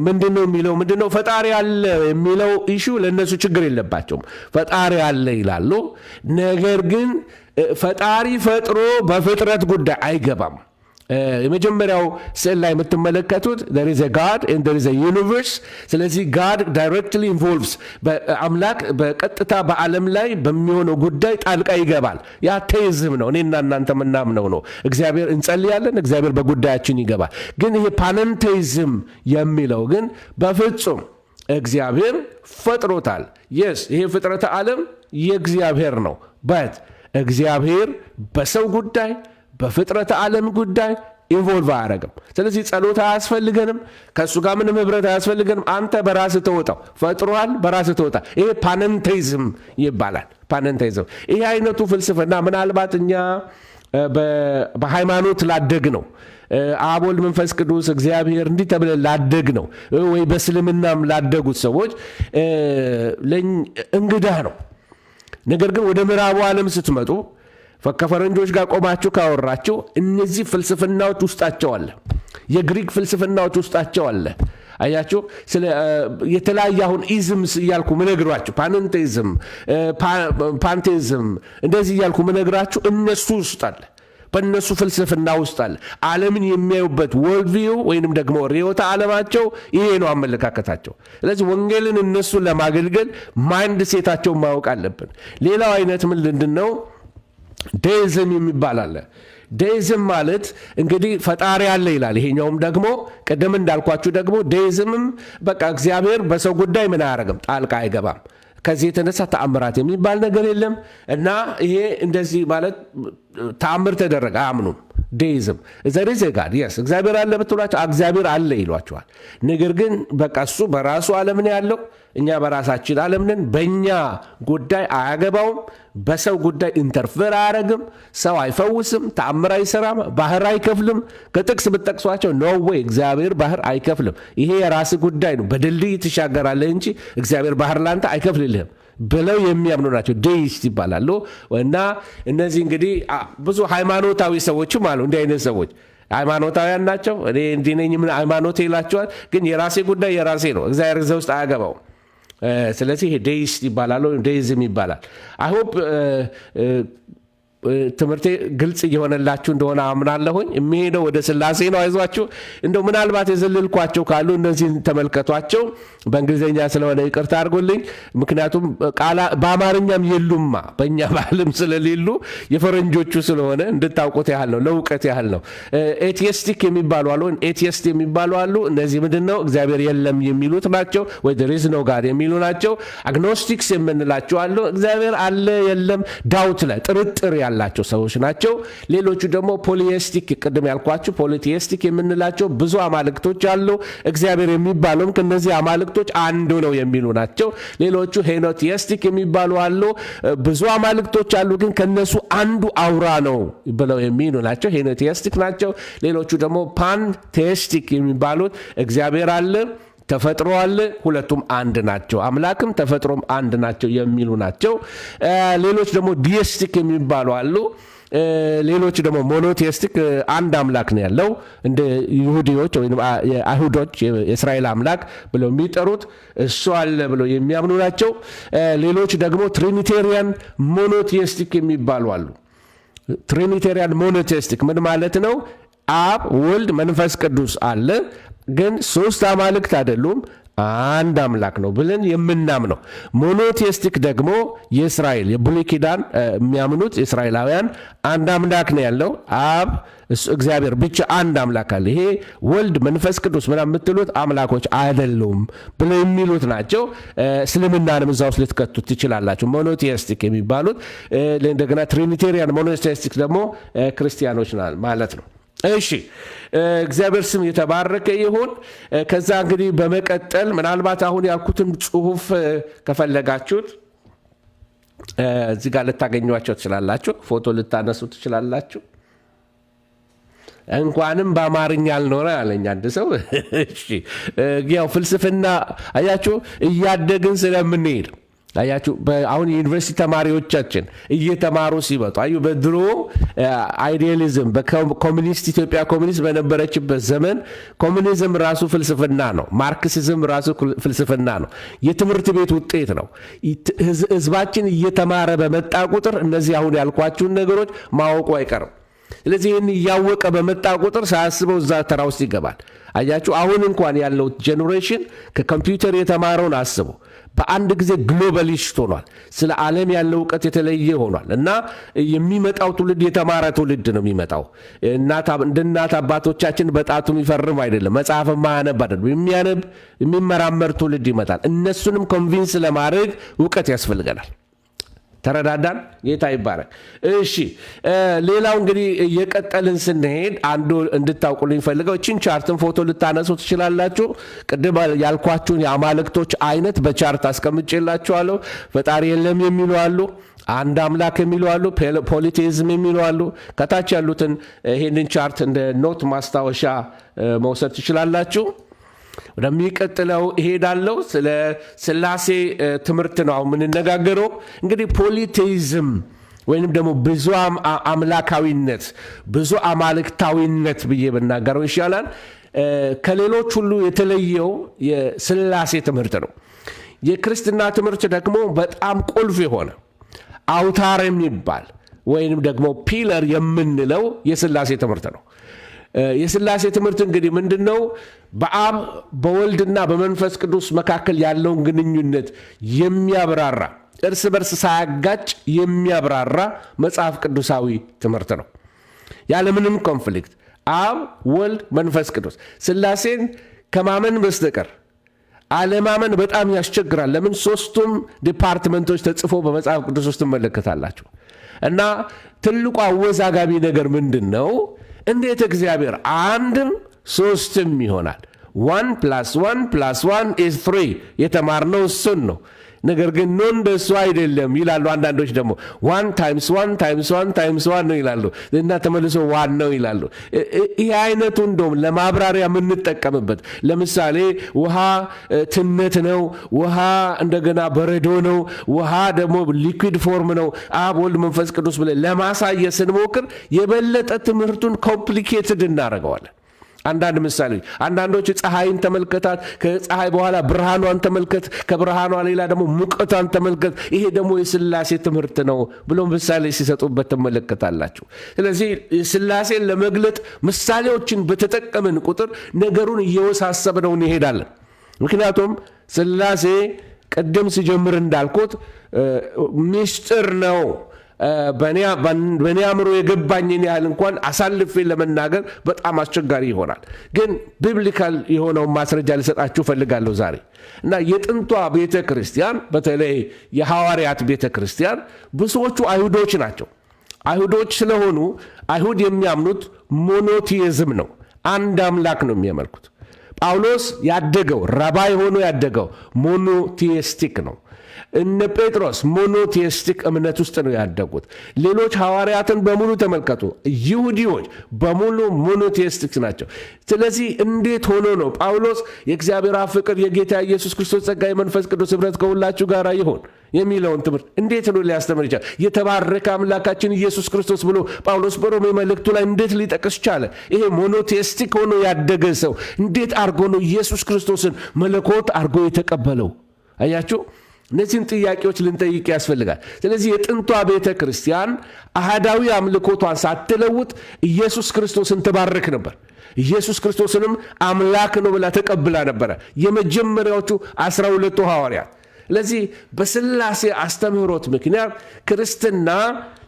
ምንድን ነው የሚለው? ምንድን ነው፣ ፈጣሪ አለ የሚለው issue ለእነሱ ችግር የለባቸውም። ፈጣሪ አለ ይላሉ። ነገር ግን ፈጣሪ ፈጥሮ በፍጥረት ጉዳይ አይገባም። የመጀመሪያው ስዕል ላይ የምትመለከቱት there is a God and there is a universe። ስለዚህ God directly involves፣ አምላክ በቀጥታ በዓለም ላይ በሚሆነው ጉዳይ ጣልቃ ይገባል። ያ theism ነው። እኔና እናንተ የምናምነው ነው። እግዚአብሔር፣ እንጸልያለን፣ እግዚአብሔር በጉዳያችን ይገባል። ግን ይሄ panentheism የሚለው ግን በፍጹም እግዚአብሔር ፈጥሮታል። Yes፣ ይሄ ፍጥረተ ዓለም የእግዚአብሔር ነው። But እግዚአብሔር በሰው ጉዳይ፣ በፍጥረተ ዓለም ጉዳይ involve አያደርግም። ስለዚህ ጸሎት አያስፈልገንም። ከእሱ ጋር ምንም ህብረት አያስፈልገንም። አንተ በራስህ ተወጣው፣ ፈጥሮሃል፣ በራስህ ተወጣ። ይሄ panentheism ይባላል። Panentheism፣ ይሄ አይነቱ ፍልስፍና ምናልባት እኛ በሃይማኖት ላደግነው፣ አብ ወልድ መንፈስ ቅዱስ እግዚአብሔር እንዲህ ተብለን ላደግነው ወይ በእስልምናም ላደጉት ሰዎች እንግዳ ነው። ነገር ግን ወደ ምዕራቡ ዓለም ስትመጡ፣ ከፈረንጆች ጋር ቆማችሁ ካወራችሁ እነዚህ ፍልስፍናዎች ውስጣቸው አለ። የግሪክ ፍልስፍናዎች ውስጣቸው አለ። አያችሁ፣ የተለያየ አሁን isms እያልኩ ምነግራችሁ፣ panentheism፣ pantheism እንደዚህ እያልኩ ምነግራችሁ እነሱ ውስጥ አለ። በእነሱ ፍልስፍና ውስጥ አለ። ዓለምን የሚያዩበት world view ወይንም ደግሞ ርዕዮተ ዓለማቸው ይሄ ነው አመለካከታቸው። ስለዚህ ወንጌልን እነሱን ለማገልገል mindset ኣቸውን ማወቅ አለብን። ሌላው አይነት ምንድን ነው? Deism የሚባል አለ። Deism ማለት እንግዲህ ፈጣሪ አለ ይላል። ይሄኛውም ደግሞ ቅድም እንዳልኳችሁ ደግሞ deism ም በቃ እግዚአብሔር በሰው ጉዳይ ምን አያደርግም፣ ጣልቃ አይገባም። ከዚህ የተነሳ ተአምራት የሚባል ነገር የለም እና ይሄ እንደዚህ ማለት ተአምር ተደረገ አያምኑም። Deism, there is God, yes፣ እግዚአብሔር አለ ብትሏቸው እግዚአብሔር አለ ይሏችኋል። ነገር ግን በቃ እሱ በራሱ ዓለም ነው ያለው፣ እኛ በራሳችን ዓለም ነን። በእኛ ጉዳይ አያገባውም። በሰው ጉዳይ interfere አያረግም። ሰው አይፈውስም፣ ተአምር አይሰራም፣ ባህር አይከፍልም። ከጥቅስ ብትጠቅሷቸው no way፣ እግዚአብሔር ባህር አይከፍልም። ይሄ የራስ ጉዳይ ነው። በድልድይ ትሻገራለህ እንጂ እግዚአብሔር ባህር ላንተ አይከፍልልህም ብለው የሚያምኑ ናቸው። Deist ይባላሉ። እና እነዚህ እንግዲህ ብዙ ሃይማኖታዊ ሰዎችም አሉ። እንዲህ አይነት ሰዎች ሃይማኖታውያን ናቸው። እኔ እንዲህ ነኝ፣ ምን ሃይማኖት ይላቸዋል። ግን የራሴ ጉዳይ የራሴ ነው። እግዚአብሔር እዛ ውስጥ አያገባውም። ስለዚህ ይሄ deist ይባላል ወይም deism ይባላል። I hope ትምህርቴ ግልጽ እየሆነላችሁ እንደሆነ አምናለሁኝ። የሚሄደው ወደ ስላሴ ነው። አይዟችሁ። እንደው ምናልባት የዘለልኳቸው ካሉ እነዚህን ተመልከቷቸው። በእንግሊዝኛ ስለሆነ ይቅርታ አድርጉልኝ። ምክንያቱም በአማርኛም የሉማ፣ በእኛ ባህልም ስለሌሉ የፈረንጆቹ ስለሆነ እንድታውቁት ያህል ነው፣ ለእውቀት ያህል ነው። Atheistic የሚባሉ አሉ፣ atheist የሚባሉ አሉ። እነዚህ ምንድን ነው? እግዚአብሔር የለም የሚሉት ናቸው፣ ወይ there is no God የሚሉ ናቸው። Agnostics የምንላቸው አሉ። እግዚአብሔር አለ የለም doubt ላይ፣ ጥርጥር ያላቸው ሰዎች ናቸው። ሌሎቹ ደግሞ polytheistic፣ ቅድም ያልኳችሁ polytheistic የምንላቸው ብዙ አማልክቶች አሉ። እግዚአብሔር የሚባለውም ከነዚህ አማልክቶች አንዱ ነው የሚሉ ናቸው። ሌሎቹ henotheistic የሚባሉ አሉ። ብዙ አማልክቶች አሉ፣ ግን ከነሱ አንዱ አውራ ነው ብለው የሚሉ ናቸው። Henotheistic ናቸው። ሌሎቹ ደግሞ pantheistic የሚባሉት እግዚአብሔር አለ፣ ተፈጥሮ አለ፣ ሁለቱም አንድ ናቸው፣ አምላክም ተፈጥሮም አንድ ናቸው የሚሉ ናቸው። ሌሎች ደግሞ deistic የሚባሉ አሉ። ሌሎች ደግሞ monotheistic፣ አንድ አምላክ ነው ያለው፣ እንደ ይሁዲዎች ወይም አይሁዶች የእስራኤል አምላክ ብለው የሚጠሩት እሱ አለ ብለው የሚያምኑ ናቸው። ሌሎች ደግሞ trinitarian monotheistic የሚባሉ አሉ። Trinitarian monotheistic ምን ማለት ነው? አብ፣ ወልድ፣ መንፈስ ቅዱስ አለ፣ ግን ሶስት አማልክት አይደሉም፣ አንድ አምላክ ነው ብለን የምናምነው። Monotheistic ደግሞ የእስራኤል የብሉይ ኪዳን የሚያምኑት እስራኤላውያን አንድ አምላክ ነው ያለው፣ አብ እግዚአብሔር ብቻ አንድ አምላክ አለ። ይሄ ወልድ መንፈስ ቅዱስ ምናምን የምትሉት አምላኮች አይደሉም ብለው የሚሉት ናቸው። እስልምናንም እዛ ውስጥ ልትከቱት ትችላላችሁ። Monotheistic የሚባሉት። እንደገና trinitarian monotheistic ደግሞ ክርስቲያኖች ማለት ነው። እሺ፣ እግዚአብሔር ስም የተባረከ ይሁን። ከዛ እንግዲህ በመቀጠል ምናልባት አሁን ያልኩትን ጽሁፍ ከፈለጋችሁት እዚህ ጋር ልታገኟቸው ትችላላችሁ። ፎቶ ልታነሱ ትችላላችሁ። እንኳንም በአማርኛ አልኖረ አለኝ አንድ ሰው። እሺ፣ ያው ፍልስፍና አያችሁ እያደግን ስለምንሄድ፣ አያችሁ አሁን የዩኒቨርሲቲ ተማሪዎቻችን እየተማሩ ሲመጡ፣ አዩ በድሮ idealism በኮሚኒስት፣ ኢትዮጵያ ኮሚኒስት በነበረችበት ዘመን ኮሚኒዝም ራሱ ፍልስፍና ነው። ማርክሲዝም ራሱ ፍልስፍና ነው። የትምህርት ቤት ውጤት ነው። ህዝባችን እየተማረ በመጣ ቁጥር እነዚህ አሁን ያልኳችሁን ነገሮች ማወቁ አይቀርም። ስለዚህ ይህን እያወቀ በመጣ ቁጥር ሳያስበው እዛ ተራ ውስጥ ይገባል። አያችሁ፣ አሁን እንኳን ያለው generation ከኮምፒውተር የተማረውን አስቡ። በአንድ ጊዜ globalist ሆኗል። ስለ ዓለም ያለው እውቀት የተለየ ሆኗል። እና የሚመጣው ትውልድ የተማረ ትውልድ ነው የሚመጣው። እንደ እናት አባቶቻችን በጣቱ የሚፈርም አይደለም፣ መጽሐፍ የማያነብ አይደለም። የሚያነብ፣ የሚመራመር ትውልድ ይመጣል። እነሱንም convince ለማድረግ እውቀት ያስፈልገናል። ተረዳዳን። ጌታ ይባረክ። እሺ፣ ሌላው እንግዲህ እየቀጠልን ስንሄድ አንዱ እንድታውቁልኝ ፈልገው እችን chart ን ፎቶ ልታነሱ ትችላላችሁ። ቅድም ያልኳችሁን የአማልክቶች አይነት በ chart አስቀምጬላችኋለሁ። ፈጣሪ የለም የሚሉ አሉ፣ አንድ አምላክ የሚሉ አሉ፣ polytheism የሚሉ አሉ። ከታች ያሉትን ይህንን chart እንደ note ማስታወሻ መውሰድ ትችላላችሁ። ወደሚቀጥለው እሄዳለሁ። ስለ ስላሴ ትምህርት ነው አሁን የምንነጋገረው። እንግዲህ polytheism ወይንም ደግሞ ብዙ አምላካዊነት፣ ብዙ አማልክታዊነት ብዬ ብናገረው ይሻላል። ከሌሎች ሁሉ የተለየው የስላሴ ትምህርት ነው። የክርስትና ትምህርት ደግሞ በጣም ቁልፍ የሆነ አውታር የሚባል ወይንም ደግሞ pillar የምንለው የስላሴ ትምህርት ነው። የስላሴ ትምህርት እንግዲህ ምንድን ነው? በአብ በወልድና በመንፈስ ቅዱስ መካከል ያለውን ግንኙነት የሚያብራራ፣ እርስ በርስ ሳያጋጭ የሚያብራራ መጽሐፍ ቅዱሳዊ ትምህርት ነው። ያለምንም conflict አብ፣ ወልድ፣ መንፈስ ቅዱስ ስላሴን ከማመን በስተቀር አለማመን በጣም ያስቸግራል። ለምን? ሶስቱም department ኦች ተጽፎ በመጽሐፍ ቅዱስ ውስጥ ትመለከታላችሁ። እና ትልቁ አወዛጋቢ ነገር ምንድን ነው? እንዴት እግዚአብሔር አንድም ሶስትም ይሆናል? 1 + 1 + 1 is 3። የተማርነው እሱን ነው። ነገር ግን no፣ እንደሱ አይደለም ይላሉ። አንዳንዶች ደግሞ 1 times 1 times 1 times 1 ነው ይላሉ እና ተመልሶ 1 ነው ይላሉ። ይህ አይነቱ እንደውም ለማብራሪያ የምንጠቀምበት፣ ለምሳሌ ውሃ ትነት ነው፣ ውሃ እንደገና በረዶ ነው፣ ውሃ ደግሞ liquid form ነው፣ አብ፣ ወልድ፣ መንፈስ ቅዱስ ብለን ለማሳየት ስንሞክር የበለጠ ትምህርቱን complicated እናደርገዋለን። አንዳንድ ምሳሌዎች፣ አንዳንዶች ፀሐይን ተመልከታት፣ ከፀሐይ በኋላ ብርሃኗን ተመልከት፣ ከብርሃኗ ሌላ ደግሞ ሙቀቷን ተመልከት፣ ይሄ ደግሞ የስላሴ ትምህርት ነው ብሎ ምሳሌ ሲሰጡበት ትመለከታላችሁ። ስለዚህ ስላሴን ለመግለጥ ምሳሌዎችን በተጠቀምን ቁጥር ነገሩን እየወሳሰብነው እንሄዳለን። ምክንያቱም ስላሴ ቅድም ሲጀምር እንዳልኩት ምስጢር ነው። በእኔ አእምሮ የገባኝን ያህል እንኳን አሳልፌ ለመናገር በጣም አስቸጋሪ ይሆናል። ግን biblical የሆነውን ማስረጃ ልሰጣችሁ እፈልጋለሁ ዛሬ። እና የጥንቷ ቤተ ክርስቲያን፣ በተለይ የሐዋርያት ቤተ ክርስቲያን፣ ብዙዎቹ አይሁዶች ናቸው። አይሁዶች ስለሆኑ አይሁድ የሚያምኑት monotheism ነው። አንድ አምላክ ነው የሚያመልኩት። ጳውሎስ ያደገው፣ rabbi ሆኖ ያደገው monotheistic ነው። እነ ጴጥሮስ monotheistic እምነት ውስጥ ነው ያደጉት። ሌሎች ሐዋርያትን በሙሉ ተመልከቱ። ይሁዲዎች በሙሉ monotheistic ናቸው። ስለዚህ እንዴት ሆኖ ነው ጳውሎስ የእግዚአብሔር አብ ፍቅር፣ የጌታ ኢየሱስ ክርስቶስ ጸጋ፣ የመንፈስ ቅዱስ ኅብረት ከሁላችሁ ጋር ይሁን የሚለውን ትምህርት እንዴት ነው ሊያስተምር ይቻል? የተባረከ አምላካችን ኢየሱስ ክርስቶስ ብሎ ጳውሎስ በሮሜ መልእክቱ ላይ እንዴት ሊጠቅስ ቻለ? ይሄ monotheistic ሆኖ ያደገ ሰው እንዴት አድርጎ ነው ኢየሱስ ክርስቶስን መለኮት አድርጎ የተቀበለው? አያችሁ? እነዚህን ጥያቄዎች ልንጠይቅ ያስፈልጋል። ስለዚህ የጥንቷ ቤተ ክርስቲያን አሃዳዊ አምልኮቷን ሳትለውጥ ኢየሱስ ክርስቶስን ትባርክ ነበር። ኢየሱስ ክርስቶስንም አምላክ ነው ብላ ተቀብላ ነበረ። የመጀመሪያዎቹ 12ቱ ሐዋርያት። ስለዚህ በስላሴ አስተምህሮት ምክንያት ክርስትና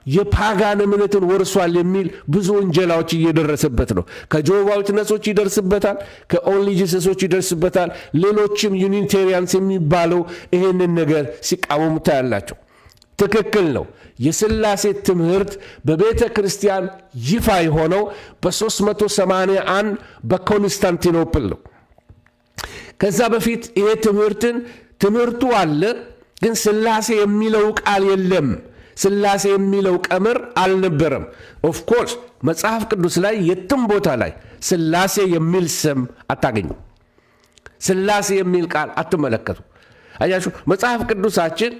የ pagan እምነትን ወርሷል የሚል ብዙ ውንጀላዎች እየደረሰበት ነው። ከ Jehovah Witness ኦች ይደርስበታል፣ ከ Only Jesus ኦች ይደርስበታል። ሌሎችም Unitarians የሚባለው ይህንን ነገር ሲቃወሙ ታያላችሁ። ትክክል ነው። የስላሴ ትምህርት በቤተ ክርስቲያን ይፋ የሆነው በ381 በኮንስታንቲኖፕል ነው። ከዛ በፊት ይሄ ትምህርቱ አለ፣ ግን ስላሴ የሚለው ቃል የለም። ስላሴ የሚለው ቀመር አልነበረም። Of course መጽሐፍ ቅዱስ ላይ የትም ቦታ ላይ ስላሴ የሚል ስም አታገኙም። ስላሴ የሚል ቃል አትመለከቱ። አያችሁ፣ መጽሐፍ ቅዱሳችን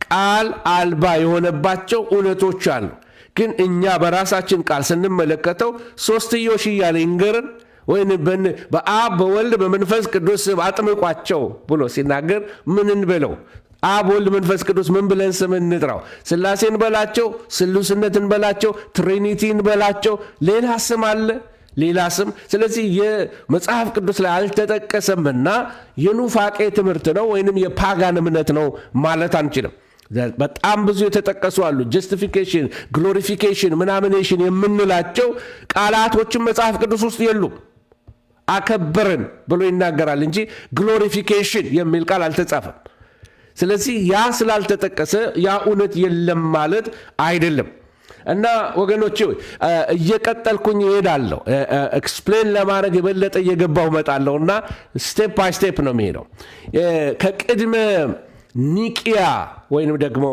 ቃል አልባ የሆነባቸው እውነቶች አሉ። ግን እኛ በራሳችን ቃል ስንመለከተው ሶስትዮሽ እያለ ይንገርን ወይም በአብ፣ በወልድ፣ በመንፈስ ቅዱስ ስም አጥምቋቸው ብሎ ሲናገር ምን እንበለው? አብ፣ ወልድ፣ መንፈስ ቅዱስ ምን ብለን ስም እንጥራው? ስላሴ እንበላቸው፣ ስሉስነት እንበላቸው፣ Trinity እንበላቸው፣ ሌላ ስም አለ? ሌላ ስም። ስለዚህ የመጽሐፍ ቅዱስ ላይ አልተጠቀሰምና የኑፋቄ ትምህርት ነው ወይንም የ pagan እምነት ነው ማለት አንችልም። በጣም ብዙ የተጠቀሱ አሉ። Justification፣ glorification፣ ምናምኔሽን የምንላቸው ቃላቶችን መጽሐፍ ቅዱስ ውስጥ የሉም። አከበርን ብሎ ይናገራል እንጂ glorification የሚል ቃል አልተጻፈም። ስለዚህ ያ ስላልተጠቀሰ ያ እውነት የለም ማለት አይደለም። እና ወገኖቼ እየቀጠልኩኝ እሄዳለሁ። Explain ለማድረግ የበለጠ እየገባሁ እመጣለሁ እና step by step ነው የሚሄደው። ከቅድመ ኒቂያ ወይንም ደግሞ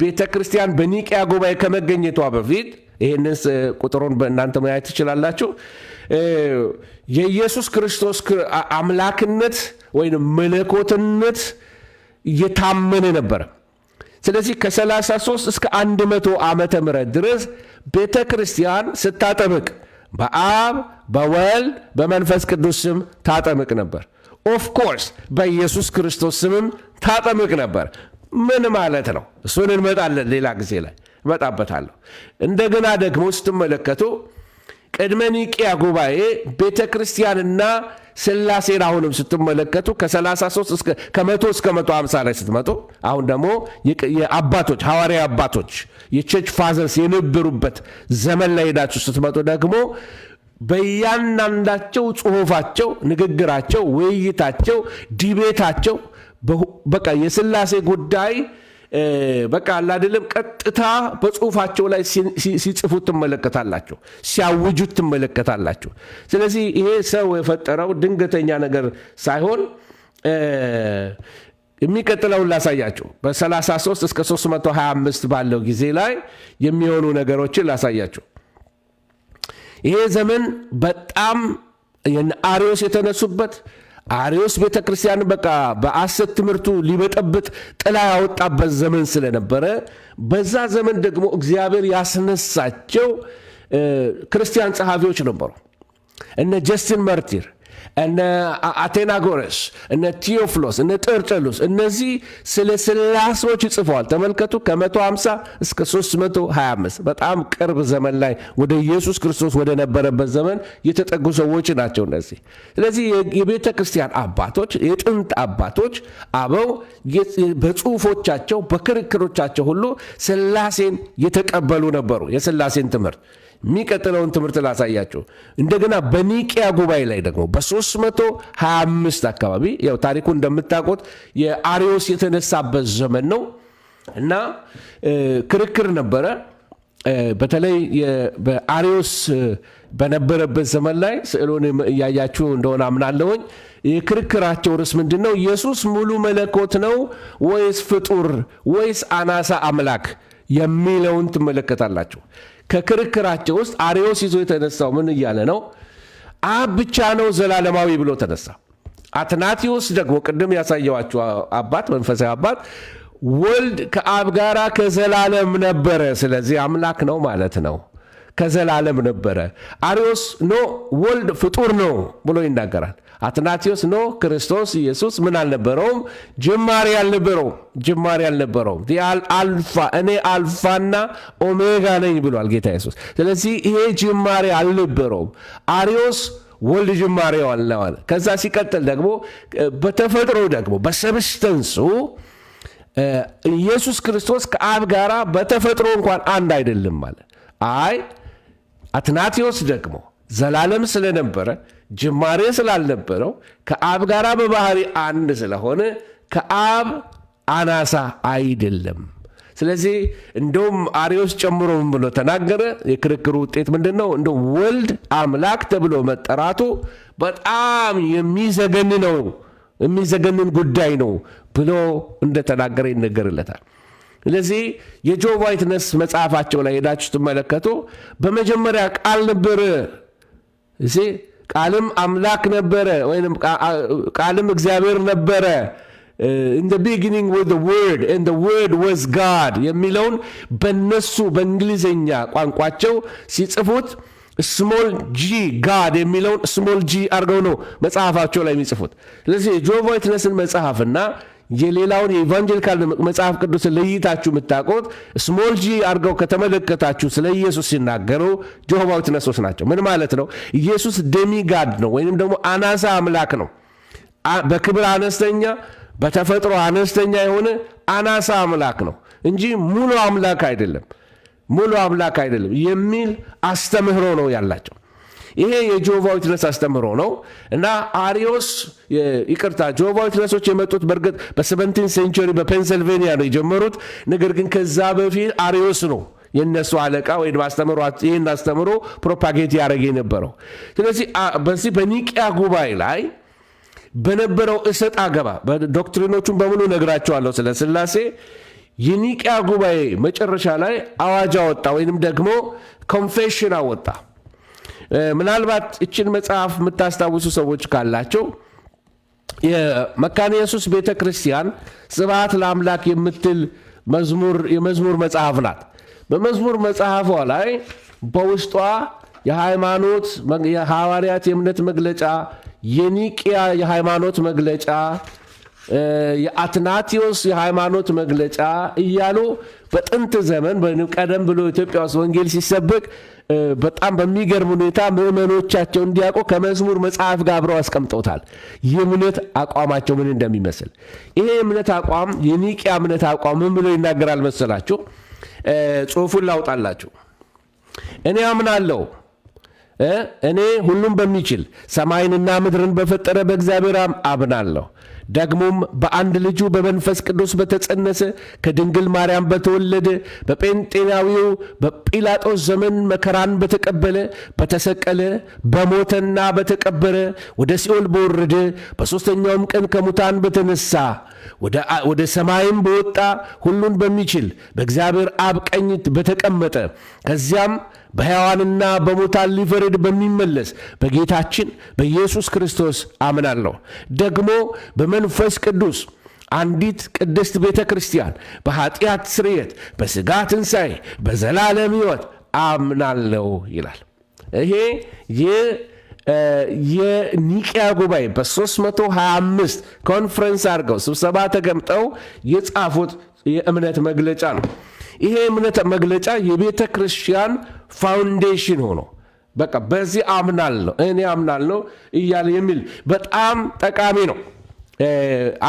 ቤተ ክርስቲያን በኒቂያ ጉባኤ ከመገኘቷ በፊት፣ ይህንን ቁጥሩን በእናንተ ማየት ትችላላችሁ። የኢየሱስ ክርስቶስ አምላክነት ወይም መለኮትነት የታመነ ነበረ። ስለዚህ ከ33 እስከ 100 ዓመተ ምህረት ድረስ ቤተ ክርስቲያን ስታጠምቅ በአብ፣ በወልድ፣ በመንፈስ ቅዱስ ስም ታጠምቅ ነበር። Of course በኢየሱስ ክርስቶስ ስምም ታጠምቅ ነበር። ምን ማለት ነው? እሱን እንመጣለን፣ ሌላ ጊዜ ላይ እመጣበታለሁ። እንደገና ደግሞ ስትመለከቱ ቅድመ ኒቂያ ጉባኤ ቤተ ክርስቲያንና ስላሴን አሁንም ስትመለከቱ ከ33 እስከ ከ100 እስከ 150 ላይ ስትመጡ፣ አሁን ደግሞ የአባቶች፣ ሐዋርያ አባቶች፣ የ church fathers የነበሩበት ዘመን ላይ ሄዳችሁ ስትመጡ ደግሞ በእያንዳንዳቸው ጽሁፋቸው፣ ንግግራቸው፣ ውይይታቸው፣ debate ኣቸው በቃ የስላሴ ጉዳይ በቃ አላደለም ቀጥታ በጽሁፋቸው ላይ ሲጽፉት ትመለከታላችሁ፣ ሲያውጁት ትመለከታላችሁ። ስለዚህ ይሄ ሰው የፈጠረው ድንገተኛ ነገር ሳይሆን የሚቀጥለውን ላሳያችሁ። በ33 እስከ 325 ባለው ጊዜ ላይ የሚሆኑ ነገሮችን ላሳያችሁ። ይሄ ዘመን በጣም አሪዮስ የተነሱበት፣ አሪዮስ ቤተ ክርስቲያን በቃ በሐሰት ትምህርቱ ሊበጠብጥ ጥላ ያወጣበት ዘመን ስለነበረ በዛ ዘመን ደግሞ እግዚአብሔር ያስነሳቸው ክርስቲያን ጸሐፊዎች ነበሩ። እነ Justin Martyr፣ እነ አቴናጎረስ፣ እነ ቴዎፍሎስ፣ እነ ጠርጠሉስ፣ እነዚህ ስለ ስላሴዎች ጽፈዋል። ተመልከቱ፣ ከ150 እስከ 325 በጣም ቅርብ ዘመን ላይ ወደ ኢየሱስ ክርስቶስ ወደ ነበረበት ዘመን የተጠጉ ሰዎች ናቸው እነዚህ። ስለዚህ የቤተ ክርስቲያን አባቶች፣ የጥንት አባቶች አበው በጽሁፎቻቸው በክርክሮቻቸው ሁሉ ስላሴን የተቀበሉ ነበሩ። የስላሴን ትምህርት የሚቀጥለውን ትምህርት ላሳያችሁ። እንደገና በኒቅያ ጉባኤ ላይ ደግሞ በ325 አካባቢ፣ ያው ታሪኩ እንደምታውቁት የአሪዮስ የተነሳበት ዘመን ነው እና ክርክር ነበረ። በተለይ በአሪዮስ በነበረበት ዘመን ላይ ስዕሉን እያያችሁ እንደሆነ አምናለሁኝ። የክርክራቸው ርዕስ ምንድን ነው? ኢየሱስ ሙሉ መለኮት ነው ወይስ ፍጡር ወይስ አናሳ አምላክ የሚለውን ትመለከታላችሁ። ከክርክራቸው ውስጥ አሪዮስ ይዞ የተነሳው ምን እያለ ነው? አብ ብቻ ነው ዘላለማዊ ብሎ ተነሳ። አትናቴዎስ ደግሞ ቅድም ያሳየኋችሁ አባት፣ መንፈሳዊ አባት፣ ወልድ ከአብ ጋር ከዘላለም ነበረ፣ ስለዚህ አምላክ ነው ማለት ነው። ከዘላለም ነበረ። አሪዮስ no፣ ወልድ ፍጡር ነው ብሎ ይናገራል። አትናቴዎስ no፣ ክርስቶስ ኢየሱስ ምን አልነበረውም? ጅማሬ አልነበረውም። ጅማሬ አልነበረውም። አልፋ፣ እኔ አልፋና ኦሜጋ ነኝ ብሏል ጌታ ኢየሱስ። ስለዚህ ይሄ ጅማሬ አልነበረውም። አሪዮስ ወልድ ጅማሬው አለ። ከዛ ሲቀጥል ደግሞ በተፈጥሮ ደግሞ በ substance ኡ ኢየሱስ ክርስቶስ ከአብ ጋራ በተፈጥሮ እንኳን አንድ አይደለም አለ። አይ፣ አትናቴዎስ ደግሞ ዘላለም ስለነበረ፣ ጅማሬ ስላልነበረው፣ ከአብ ጋር በባህሪ አንድ ስለሆነ ከአብ አናሳ አይደለም። ስለዚህ እንደውም አሪዮስ ጨምሮ ምን ብሎ ተናገረ? የክርክሩ ውጤት ምንድን ነው? እንደ ወልድ አምላክ ተብሎ መጠራቱ በጣም የሚዘገንን ነው፣ የሚዘገንን ጉዳይ ነው ብሎ እንደተናገረ ይነገርለታል። ስለዚህ የ Jehovah Witness መጽሐፋቸው ላይ ሄዳችሁ ስትመለከቱ በመጀመሪያ ቃል ነበረ፣ ቃልም አምላክ ነበረ ወይም ቃልም እግዚአብሔር ነበረ፣ in the beginning was the Word and the Word was God የሚለውን በነሱ በእንግሊዝኛ ቋንቋቸው ሲጽፉት small g God የሚለውን small g አድርገው ነው መጽሐፋቸው ላይ የሚጽፉት። ስለዚህ የ Jehovah Witness ን መጽሐፍና የሌላውን የ evangelical መጽሐፍ ቅዱስን ለይታችሁ የምታውቁት small g አድርገው ከተመለከታችሁ ስለ ኢየሱስ ሲናገሩ Jehovah Witness ኦች ናቸው። ምን ማለት ነው? ኢየሱስ demigod ነው ወይንም ደግሞ አናሳ አምላክ ነው። በክብር አነስተኛ፣ በተፈጥሮ አነስተኛ የሆነ አናሳ አምላክ ነው እንጂ ሙሉ አምላክ አይደለም። ሙሉ አምላክ አይደለም የሚል አስተምህሮ ነው ያላቸው። ይሄ የ Jehovah Witness አስተምህሮ ነው እና አሪዮስ፣ ይቅርታ፣ Jehovah Witness ኦች የመጡት በእርግጥ በ 17 century በፔንስልቬኒያ ነው የጀመሩት። ነገር ግን ከዛ በፊት አሪዮስ ነው የእነሱ አለቃ ወይም አስተምህሮ ይህን አስተምህሮ propagate ያደረገ የነበረው። ስለዚህ በዚህ በኒቅያ ጉባኤ ላይ በነበረው እሰጥ አገባ doctrine ኦቹን በሙሉ ነግራችኋለሁ ስለ ስላሴ። የኒቅያ ጉባኤ መጨረሻ ላይ አዋጅ አወጣ ወይንም ደግሞ confession አወጣ። ምናልባት ይችን መጽሐፍ የምታስታውሱ ሰዎች ካላችሁ የመካነ ኢየሱስ ቤተ ክርስቲያን ስብሐት ለአምላክ የምትል መዝሙር የመዝሙር መጽሐፍ ናት። በመዝሙር መጽሐፏ ላይ በውስጧ የሃይማኖት፣ የሐዋርያት የእምነት መግለጫ፣ የኒቅያ የሃይማኖት መግለጫ፣ የአትናቴዎስ የሃይማኖት መግለጫ እያሉ በጥንት ዘመን ቀደም ብሎ ኢትዮጵያ ውስጥ ወንጌል ሲሰበክ በጣም በሚገርም ሁኔታ ምዕመኖቻቸው እንዲያውቁ ከመዝሙር መጽሐፍ ጋር አብረው አስቀምጠውታል። የእምነት አቋማቸው ምን እንደሚመስል። ይሄ የእምነት አቋም፣ የኒቅያ እምነት አቋም ምን ብሎ ይናገራል መሰላችሁ? ጽሑፉን ላውጣላችሁ። እኔ አምናለሁ እኔ ሁሉም በሚችል ሰማይንና ምድርን በፈጠረ በእግዚአብሔር አምናለሁ። ደግሞም በአንድ ልጁ በመንፈስ ቅዱስ በተጸነሰ፣ ከድንግል ማርያም በተወለደ፣ በጴንጤናዊው በጲላጦስ ዘመን መከራን በተቀበለ፣ በተሰቀለ፣ በሞተና በተቀበረ፣ ወደ ሲኦል በወረደ፣ በሦስተኛውም ቀን ከሙታን በተነሳ፣ ወደ ሰማይም በወጣ፣ ሁሉን በሚችል በእግዚአብሔር አብ ቀኝ በተቀመጠ፣ ከዚያም በሕያዋንና በሙታን ሊፈርድ በሚመለስ በጌታችን በኢየሱስ ክርስቶስ አምናለሁ። ደግሞ በመንፈስ ቅዱስ አንዲት ቅድስት ቤተ ክርስቲያን፣ በኃጢአት ስርየት፣ በሥጋ ትንሣኤ፣ በዘላለም ሕይወት አምናለሁ ይላል። ይሄ የኒቅያ ጉባኤ በ325 ኮንፈረንስ አድርገው ስብሰባ ተቀምጠው የጻፉት የእምነት መግለጫ ነው። ይሄ የእምነት መግለጫ የቤተ ክርስቲያን foundation ሆኖ በቃ በዚህ አምናለሁ፣ እኔ አምናለሁ እያለ የሚል በጣም ጠቃሚ ነው።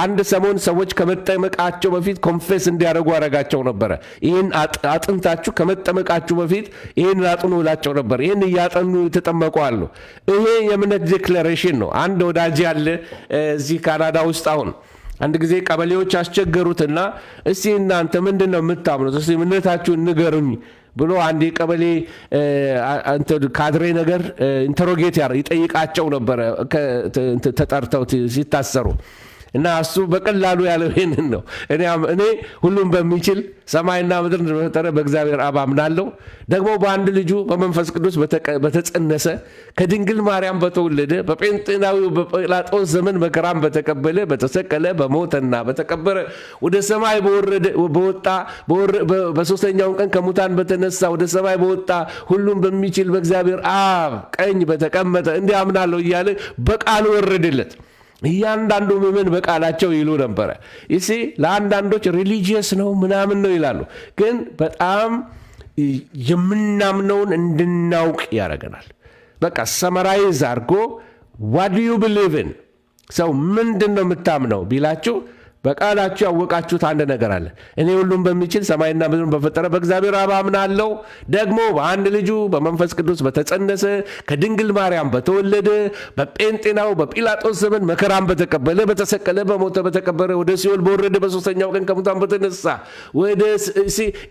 አንድ ሰሞን ሰዎች ከመጠመቃቸው በፊት confess እንዲያደርጉ አረጋቸው ነበረ። ይህን አጥንታችሁ ከመጠመቃችሁ በፊት ይህን አጥኑ እላቸው ነበር። ይህን እያጠኑ የተጠመቁ አሉ። ይሄ የእምነት declaration ነው። አንድ ወዳጅ ያለ እዚህ ካናዳ ውስጥ አሁን አንድ ጊዜ ቀበሌዎች አስቸገሩትና እስቲ እናንተ ምንድን ነው የምታምኑት? እስቲ እምነታችሁን ንገሩኝ ብሎ አንድ የቀበሌ ካድሬ ነገር interrogate ይጠይቃቸው ነበረ ተጠርተው ሲታሰሩ። እና እሱ በቀላሉ ያለው ይህንን ነው። እኔ ሁሉም በሚችል ሰማይና ምድር በፈጠረ በእግዚአብሔር አብ አምናለሁ። ደግሞ በአንድ ልጁ በመንፈስ ቅዱስ በተጸነሰ፣ ከድንግል ማርያም በተወለደ፣ በጴንጤናዊው በጲላጦስ ዘመን መከራን በተቀበለ፣ በተሰቀለ፣ በሞተና በተቀበረ፣ ወደ ሰማይ በወረደ በወጣ፣ በሶስተኛውን ቀን ከሙታን በተነሳ፣ ወደ ሰማይ በወጣ፣ ሁሉም በሚችል በእግዚአብሔር አብ ቀኝ በተቀመጠ እንዲህ አምናለሁ እያለ በቃሉ ወረደለት። እያንዳንዱ ምእመን በቃላቸው ይሉ ነበረ። You see፣ ለአንዳንዶች religious ነው ምናምን ነው ይላሉ። ግን በጣም የምናምነውን እንድናውቅ ያደርገናል። በቃ summarize አድርጎ what you believe in፣ ሰው ምንድን ነው የምታምነው ቢላችሁ በቃላችሁ ያወቃችሁት አንድ ነገር አለ። እኔ ሁሉም በሚችል ሰማይና ምድርን በፈጠረ በእግዚአብሔር አብ አምናለሁ። ደግሞ በአንድ ልጁ በመንፈስ ቅዱስ በተጸነሰ፣ ከድንግል ማርያም በተወለደ፣ በጴንጤናው በጲላጦስ ዘመን መከራን በተቀበለ፣ በተሰቀለ፣ በሞተ፣ በተቀበረ፣ ወደ ሲኦል በወረደ፣ በሶስተኛው ቀን ከሙታን በተነሳ ወደ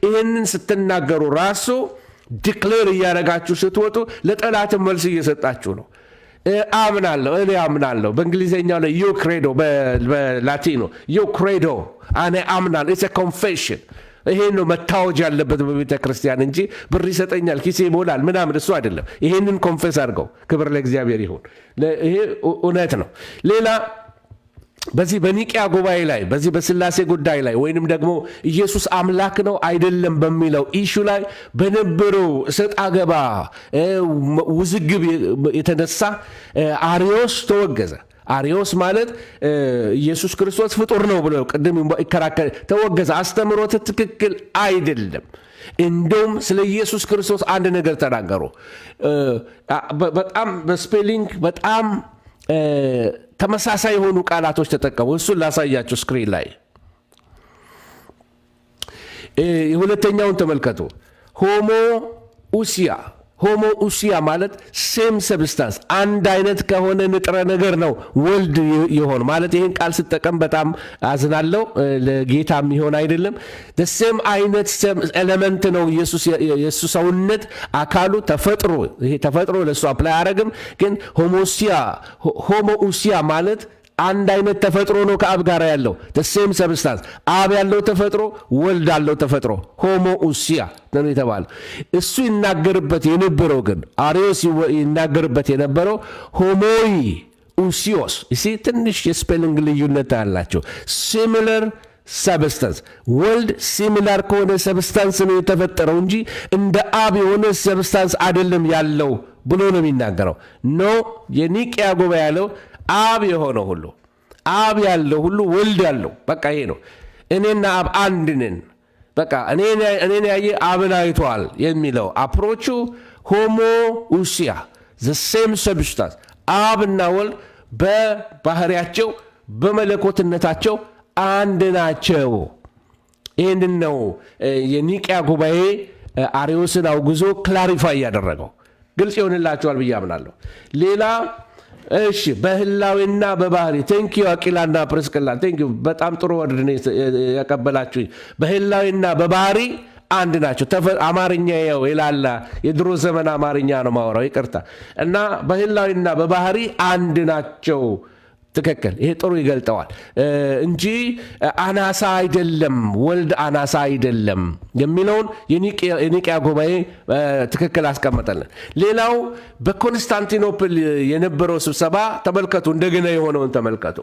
ይህንን ስትናገሩ ራሱ declare እያደረጋችሁ ስትወጡ ለጠላትም መልስ እየሰጣችሁ ነው። አምናለሁ፣ እኔ አምናለሁ። በእንግሊዝኛው ላይ io credo፣ በላቲኑ io credo፣ እኔ አምናለሁ። It's confession። ይሄ ነው መታወጅ ያለበት በቤተ ክርስቲያን እንጂ ብር ይሰጠኛል፣ ኪሴ ይሞላል ምናምን እሱ አይደለም። ይሄንን confess አድርገው። ክብር ለእግዚአብሔር ይሁን። ይሄ እውነት ነው። ሌላ በዚህ በኒቅያ ጉባኤ ላይ በዚህ በስላሴ ጉዳይ ላይ ወይንም ደግሞ ኢየሱስ አምላክ ነው አይደለም በሚለው issue ላይ በነበረው እሰጥ አገባ ውዝግብ የተነሳ አሪዮስ ተወገዘ። አሪዮስ ማለት ኢየሱስ ክርስቶስ ፍጡር ነው ብሎ ቅድም ይከራከር ተወገዘ። አስተምሮት ትክክል አይደለም። እንደውም ስለ ኢየሱስ ክርስቶስ አንድ ነገር ተናገሩ። በጣም በ spelling በጣም ተመሳሳይ የሆኑ ቃላቶች ተጠቀሙ። እሱን ላሳያችሁ screen ላይ። የሁለተኛውን ተመልከቱ። Homoousia። Homoousia ማለት same substance፣ አንድ አይነት ከሆነ ንጥረ ነገር ነው ወልድ የሆነ ማለት። ይህን ቃል ስጠቀም በጣም አዝናለሁ። ለጌታ የሚሆን አይደለም። Same አይነት element ነው ኢየሱስ። የእሱ ሰውነት አካሉ ተፈጥሮ፣ ይሄ ተፈጥሮ ለእሱ apply አያደርግም። ግን homoousia ማለት አንድ አይነት ተፈጥሮ ነው ከአብ ጋር ያለው same substance። አብ ያለው ተፈጥሮ ወልድ አለው ተፈጥሮ፣ homoousia ነው የተባለው። እሱ ይናገርበት የነበረው ግን፣ አሪዮስ ይናገርበት የነበረው homoiousios። See፣ ትንሽ የ spelling ልዩነት አላቸው። Similar substance፣ ወልድ similar ከሆነ substance ነው የተፈጠረው እንጂ እንደ አብ የሆነ substance አይደለም ያለው ብሎ ነው የሚናገረው። No፣ የኒቅያ ጉባኤ ያለው አብ የሆነው ሁሉ፣ አብ ያለው ሁሉ ወልድ ያለው፣ በቃ ይሄ ነው። እኔና አብ አንድ ነን። በቃ እኔን ያየ አብን አይቷል የሚለው approach ኡ homoousia፣ the same substance፣ አብና ወልድ በባህሪያቸው በመለኮትነታቸው አንድ ናቸው። ይህንን ነው የኒቅያ ጉባኤ አሪዮስን አውግዞ clarify ያደረገው። ግልጽ ይሆንላችኋል ብዬ አምናለሁ። ሌላ እሺ፣ በህላዌና በባህሪ፣ thank you አቂላና ፕርስቅላ፣ thank you፣ በጣም ጥሩ word ነው ያቀበላችሁኝ። በህላዌና በባህሪ አንድ ናቸው። አማርኛ ያው የላላ የድሮ ዘመን አማርኛ ነው ማወራው፣ ይቅርታ። እና በህላዌና በባህሪ አንድ ናቸው። ትክክል። ይሄ ጥሩ ይገልጠዋል እንጂ አናሳ አይደለም፣ ወልድ አናሳ አይደለም የሚለውን የኒቅያ ጉባኤ ትክክል አስቀመጠልን። ሌላው በኮንስታንቲኖፕል የነበረው ስብሰባ ተመልከቱ፣ እንደገና የሆነውን ተመልከቱ።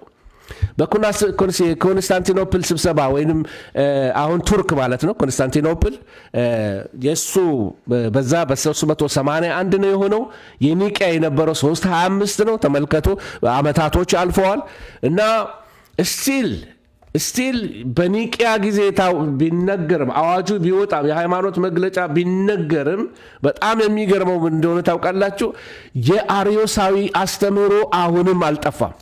በኮንስታንቲኖፕል ስብሰባ ወይንም አሁን ቱርክ ማለት ነው። ኮንስታንቲኖፕል የእሱ በዛ በ381 ነው የሆነው። የኒቅያ የነበረው 325 ነው። ተመልከቱ፣ አመታቶች አልፈዋል እና still በኒቅያ ጊዜ ቢነገርም፣ አዋጁ ቢወጣም፣ የሃይማኖት መግለጫ ቢነገርም በጣም የሚገርመው ምን እንደሆነ ታውቃላችሁ? የአርዮሳዊ አስተምህሮ አሁንም አልጠፋም።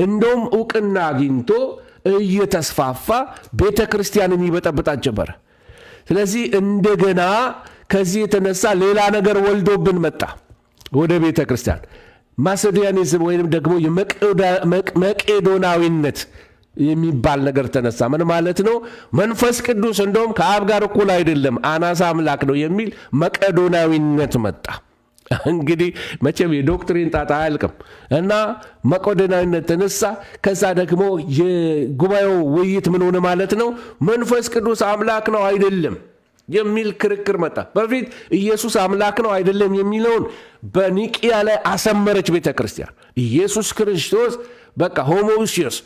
እንደውም እውቅና አግኝቶ እየተስፋፋ ቤተ ክርስቲያንን ይበጠብጣት ጀመረ። ስለዚህ እንደገና ከዚህ የተነሳ ሌላ ነገር ወልዶብን መጣ ወደ ቤተ ክርስቲያን። Macedonianism ወይም ደግሞ መቄዶናዊነት የሚባል ነገር ተነሳ። ምን ማለት ነው? መንፈስ ቅዱስ እንደውም ከአብ ጋር እኩል አይደለም፣ አናሳ አምላክ ነው የሚል መቄዶናዊነት መጣ። እንግዲህ መቼም የ doctrine ጣጣ አያልቅም እና መቄዶናዊነት ተነሳ። ከዛ ደግሞ የጉባኤው ውይይት ምን ሆነ ማለት ነው? መንፈስ ቅዱስ አምላክ ነው አይደለም የሚል ክርክር መጣ። በፊት ኢየሱስ አምላክ ነው አይደለም የሚለውን በኒቅያ ላይ አሰመረች ቤተ ክርስቲያን። ኢየሱስ ክርስቶስ በቃ ሆሞኡሲዮስ፣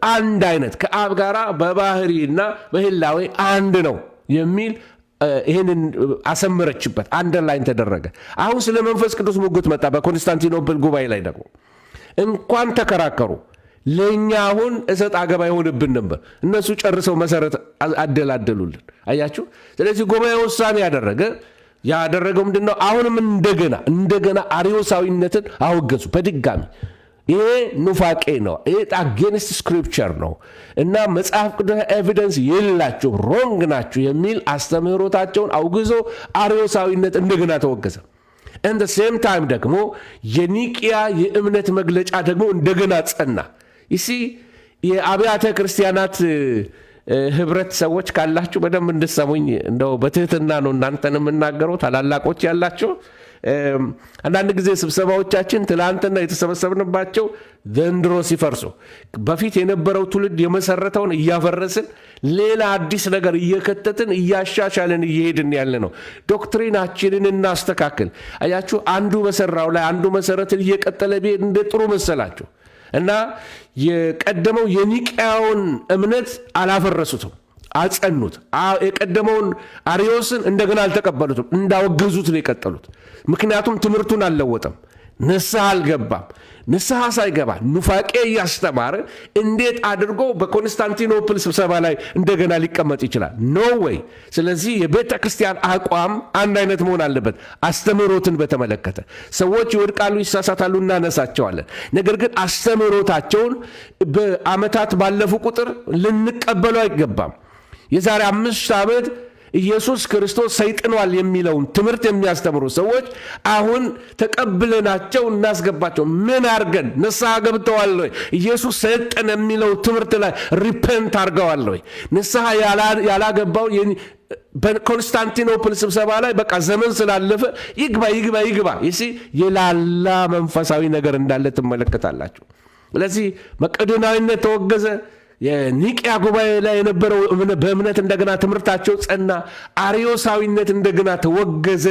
አንድ አይነት፣ ከአብ ጋራ በባህሪና በህላዌ አንድ ነው የሚል ይህንን አሰመረችበት፣ underline ተደረገ። አሁን ስለ መንፈስ ቅዱስ ሙግት መጣ። በኮንስታንቲኖፕል ጉባኤ ላይ ደግሞ እንኳን ተከራከሩ። ለእኛ አሁን እሰጥ አገባ ይሆንብን ነበር። እነሱ ጨርሰው መሰረት አደላደሉልን። አያችሁ። ስለዚህ ጉባኤ ውሳኔ ያደረገ ያደረገው ምንድን ነው? አሁንም እንደገና አርዮሳዊነትን አወገዙ በድጋሚ። ይሄ ኑፋቄ ነው። ይሄ against scripture ነው እና መጽሐፍ ቅዱስ evidence የላችሁ፣ wrong ናችሁ የሚል አስተምህሮታቸውን አውግዞ አርዮሳዊነት እንደገና ተወገዘ። In the same time ደግሞ የኒቅያ የእምነት መግለጫ ደግሞ እንደገና ጸና። You see፣ የአብያተ ክርስቲያናት ህብረት ሰዎች ካላችሁ በደንብ እንድሰሙኝ እንደው በትህትና ነው እናንተን የምናገረው። ታላላቆች ያላችሁ፣ አንዳንድ ጊዜ ስብሰባዎቻችን ትላንትና የተሰበሰብንባቸው ዘንድሮ ሲፈርሱ በፊት የነበረው ትውልድ የመሰረተውን እያፈረስን ሌላ አዲስ ነገር እየከተትን እያሻሻልን እየሄድን ያለ ነው። Doctrine ኣችንን እናስተካክል። አያችሁ፣ አንዱ በሰራው ላይ አንዱ መሰረትን እየቀጠለ ቢሄድ እንደ ጥሩ መሰላችሁ እና የቀደመው የኒቅያውን እምነት አላፈረሱትም፣ አጸኑት። የቀደመውን አርዮስን እንደገና አልተቀበሉትም፣ እንዳወገዙት ነው የቀጠሉት። ምክንያቱም ትምህርቱን አልለወጠም፣ ንስሐ አልገባም። ንስሐ ሳይገባ ኑፋቄ እያስተማረ እንዴት አድርጎ በኮንስታንቲኖፕል ስብሰባ ላይ እንደገና ሊቀመጥ ይችላል? No way። ስለዚህ የቤተ ክርስቲያን አቋም አንድ አይነት መሆን አለበት። አስተምህሮትን በተመለከተ ሰዎች ይወድቃሉ፣ ይሳሳታሉ፣ እናነሳቸዋለን። ነገር ግን አስተምህሮታቸውን በዓመታት ባለፉ ቁጥር ልንቀበለው አይገባም። የዛሬ 5 ዓመት ኢየሱስ ክርስቶስ ሰይጥኗል የሚለውን ትምህርት የሚያስተምሩ ሰዎች አሁን ተቀብለናቸው እናስገባቸው። ምን አድርገን? ንስሐ ገብተዋል ወይ? ኢየሱስ ሰይጥን የሚለው ትምህርት ላይ repent አድርገዋል ወይ? ንስሐ ያላገባው በኮንስታንቲኖፕል ስብሰባ ላይ በቃ ዘመን ስላለፈ ይግባ ይግባ ይግባ። You see፣ የላላ መንፈሳዊ ነገር እንዳለ ትመለከታላችሁ። ስለዚህ መቄዶናዊነት ተወገዘ። የኒቅያ ጉባኤ ላይ የነበረው በእምነት እንደገና ትምህርታቸው ጸና። አርዮሳዊነት እንደገና ተወገዘ።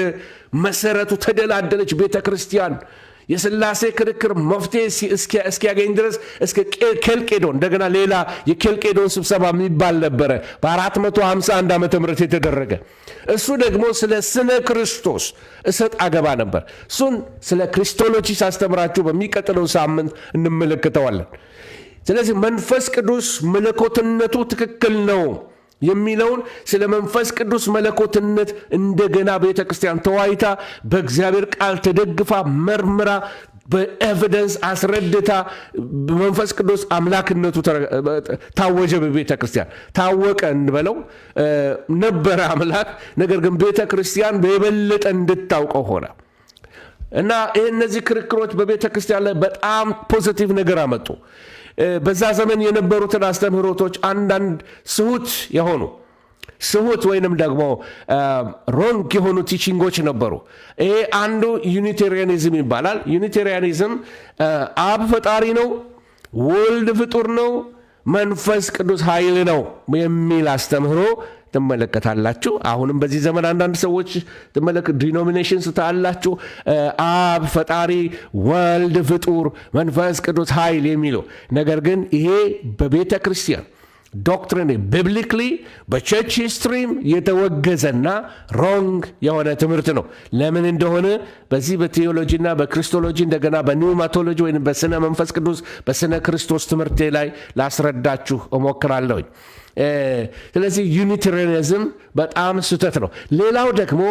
መሰረቱ ተደላደለች ቤተ ክርስቲያን። የስላሴ ክርክር መፍትሄ እስኪያገኝ ድረስ እስከ ኬልቄዶን፣ እንደገና ሌላ የኬልቄዶን ስብሰባ የሚባል ነበረ በ451 ዓመተ ምህረት የተደረገ። እሱ ደግሞ ስለ ስነ ክርስቶስ እሰጥ አገባ ነበር። እሱን ስለ Christology ሳስተምራችሁ በሚቀጥለው ሳምንት እንመለከተዋለን። ስለዚህ መንፈስ ቅዱስ መለኮትነቱ ትክክል ነው የሚለውን፣ ስለ መንፈስ ቅዱስ መለኮትነት እንደገና ቤተ ክርስቲያን ተወያይታ፣ በእግዚአብሔር ቃል ተደግፋ፣ መርምራ፣ በ evidence አስረድታ መንፈስ ቅዱስ አምላክነቱ ታወጀ። በቤተ ክርስቲያን ታወቀ እንበለው፣ ነበረ አምላክ። ነገር ግን ቤተ ክርስቲያን በየበለጠ እንድታውቀው ሆነ። እና ይህ እነዚህ ክርክሮች በቤተ ክርስቲያን ላይ በጣም positive ነገር አመጡ። በዛ ዘመን የነበሩትን አስተምህሮቶች አንዳንድ ስሁት የሆኑ፣ ስሁት ወይንም ደግሞ wrong የሆኑ teaching ኦች ነበሩ። ይሄ አንዱ Unitarianism ይባላል። Unitarianism አብ ፈጣሪ ነው፣ ወልድ ፍጡር ነው፣ መንፈስ ቅዱስ ኃይል ነው የሚል አስተምህሮ ትመለከታላችሁ። አሁንም በዚህ ዘመን አንዳንድ ሰዎች denominations ታያላችሁ። አብ ፈጣሪ፣ ወልድ ፍጡር፣ መንፈስ ቅዱስ ኃይል የሚለው። ነገር ግን ይሄ በቤተ ክርስቲያን doctrine biblically በ church history ም የተወገዘና wrong የሆነ ትምህርት ነው። ለምን እንደሆነ በዚህ በቴዎሎጂና በ Christology፣ እንደገና በ pneumatology ወይም በስነ መንፈስ ቅዱስ፣ በስነ ክርስቶስ ትምህርቴ ላይ ላስረዳችሁ እሞክራለሁኝ። ስለዚህ Unitarianism በጣም ስህተት ነው። ሌላው ደግሞ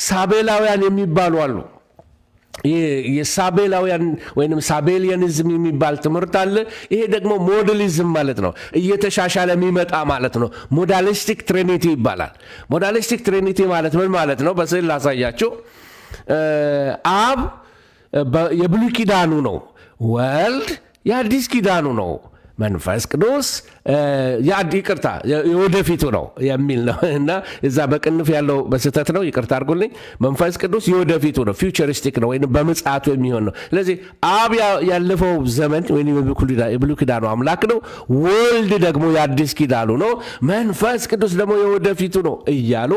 ሳቤላውያን የሚባሉ አሉ። የሳቤላውያን ወይም Sabellianism የሚባል ትምህርት አለ። ይሄ ደግሞ modalism ማለት ነው፣ እየተሻሻለ የሚመጣ ማለት ነው። Modalistic Trinity ይባላል። Modalistic Trinity ማለት ምን ማለት ነው? በስዕል ላሳያችሁ። አብ የብሉይ ኪዳኑ ነው። ወልድ የአዲስ ኪዳኑ ነው። መንፈስ ቅዱስ፣ ይቅርታ፣ የወደፊቱ ነው የሚል ነው እና እዛ በቅንፍ ያለው በስህተት ነው፣ ይቅርታ አድርጉልኝ። መንፈስ ቅዱስ የወደፊቱ ነው፣ futuristic ነው ወይም በምጽአቱ የሚሆን ነው። ስለዚህ አብ ያለፈው ዘመን ወይም የብሉይ ኪዳኑ አምላክ ነው። ወልድ ደግሞ የአዲስ ኪዳኑ ነው። መንፈስ ቅዱስ ደግሞ የወደፊቱ ነው እያሉ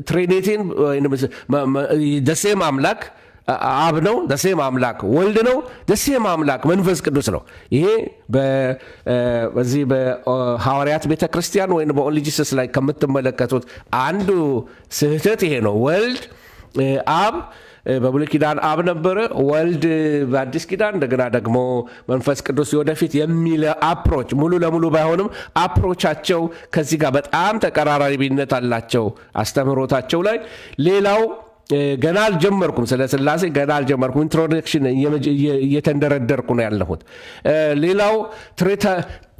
Trinity ን the same አምላክ አብ ነው፣ the same አምላክ ወልድ ነው፣ the same አምላክ መንፈስ ቅዱስ ነው። ይሄ በዚህ በሐዋርያት ቤተ ክርስቲያን ወይም በ Only Jesus ላይ ከምትመለከቱት አንዱ ስህተት ይሄ ነው። ወልድ፣ አብ በብሉይ ኪዳን አብ ነበረ፣ ወልድ በአዲስ ኪዳን፣ እንደገና ደግሞ መንፈስ ቅዱስ ወደፊት የሚል approach፣ ሙሉ ለሙሉ ባይሆንም approach ኣቸው ከዚህ ጋር በጣም ተቀራራቢነት አላቸው አስተምህሮታቸው ላይ። ሌላው ገና አልጀመርኩም፣ ስለ ስላሴ ገና አልጀመርኩም። Introduction እየተንደረደርኩ ነው ያለሁት። ሌላው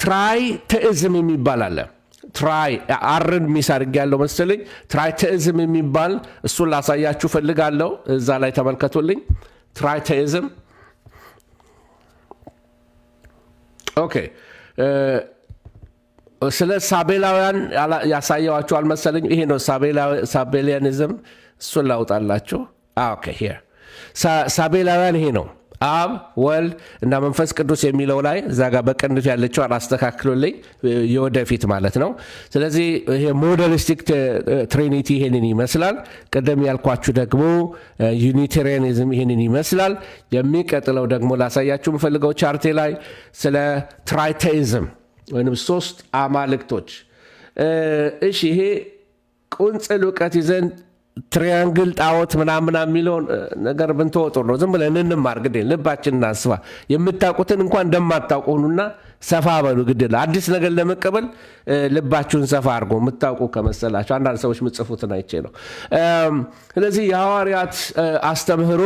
tritheism የሚባል አለ። Tri R ን miss አድርጌያለሁ መሰለኝ። Tritheism የሚባል፣ እሱን ላሳያችሁ ፈልጋለሁ። እዛ ላይ ተመልከቱልኝ። Tritheism፣ okay። ስለ ሳቤላውያን ያሳየዋችሁ አልመሰለኝም። ይሄ ነው Sabellianism። እሱን ላውጣላችሁ። Okay, here፣ ሳቤላውያን ይሄ ነው። አብ፣ ወልድ እና መንፈስ ቅዱስ የሚለው ላይ እዛ ጋር በቅንፍ ያለችው አስተካክሎልኝ፣ የወደፊት ማለት ነው። ስለዚህ ይሄ modalistic Trinity ይሄንን ይመስላል። ቅድም ያልኳችሁ ደግሞ Unitarianism ይሄንን ይመስላል። የሚቀጥለው ደግሞ ላሳያችሁ የምፈልገው chart ኤ ላይ ስለ tritheism ወይም ሶስት አማልክቶች። እሺ፣ ይሄ ቁንጽል እውቀት ይዘን triangle ጣዖት ምናምን የሚለውን ነገር ብንተወው ጥሩ ነው። ዝም ብለን እንማር፣ ግድ ልባችን እናስፋ። የምታውቁትን እንኳን እንደማታውቁ ሁኑና ሰፋ በሉ። ግድ አዲስ ነገር ለመቀበል ልባችሁን ሰፋ አድርጎ፣ የምታውቁ ከመሰላችሁ፣ አንዳንድ ሰዎች ምጽፉትን አይቼ ነው። ስለዚህ የሐዋርያት አስተምህሮ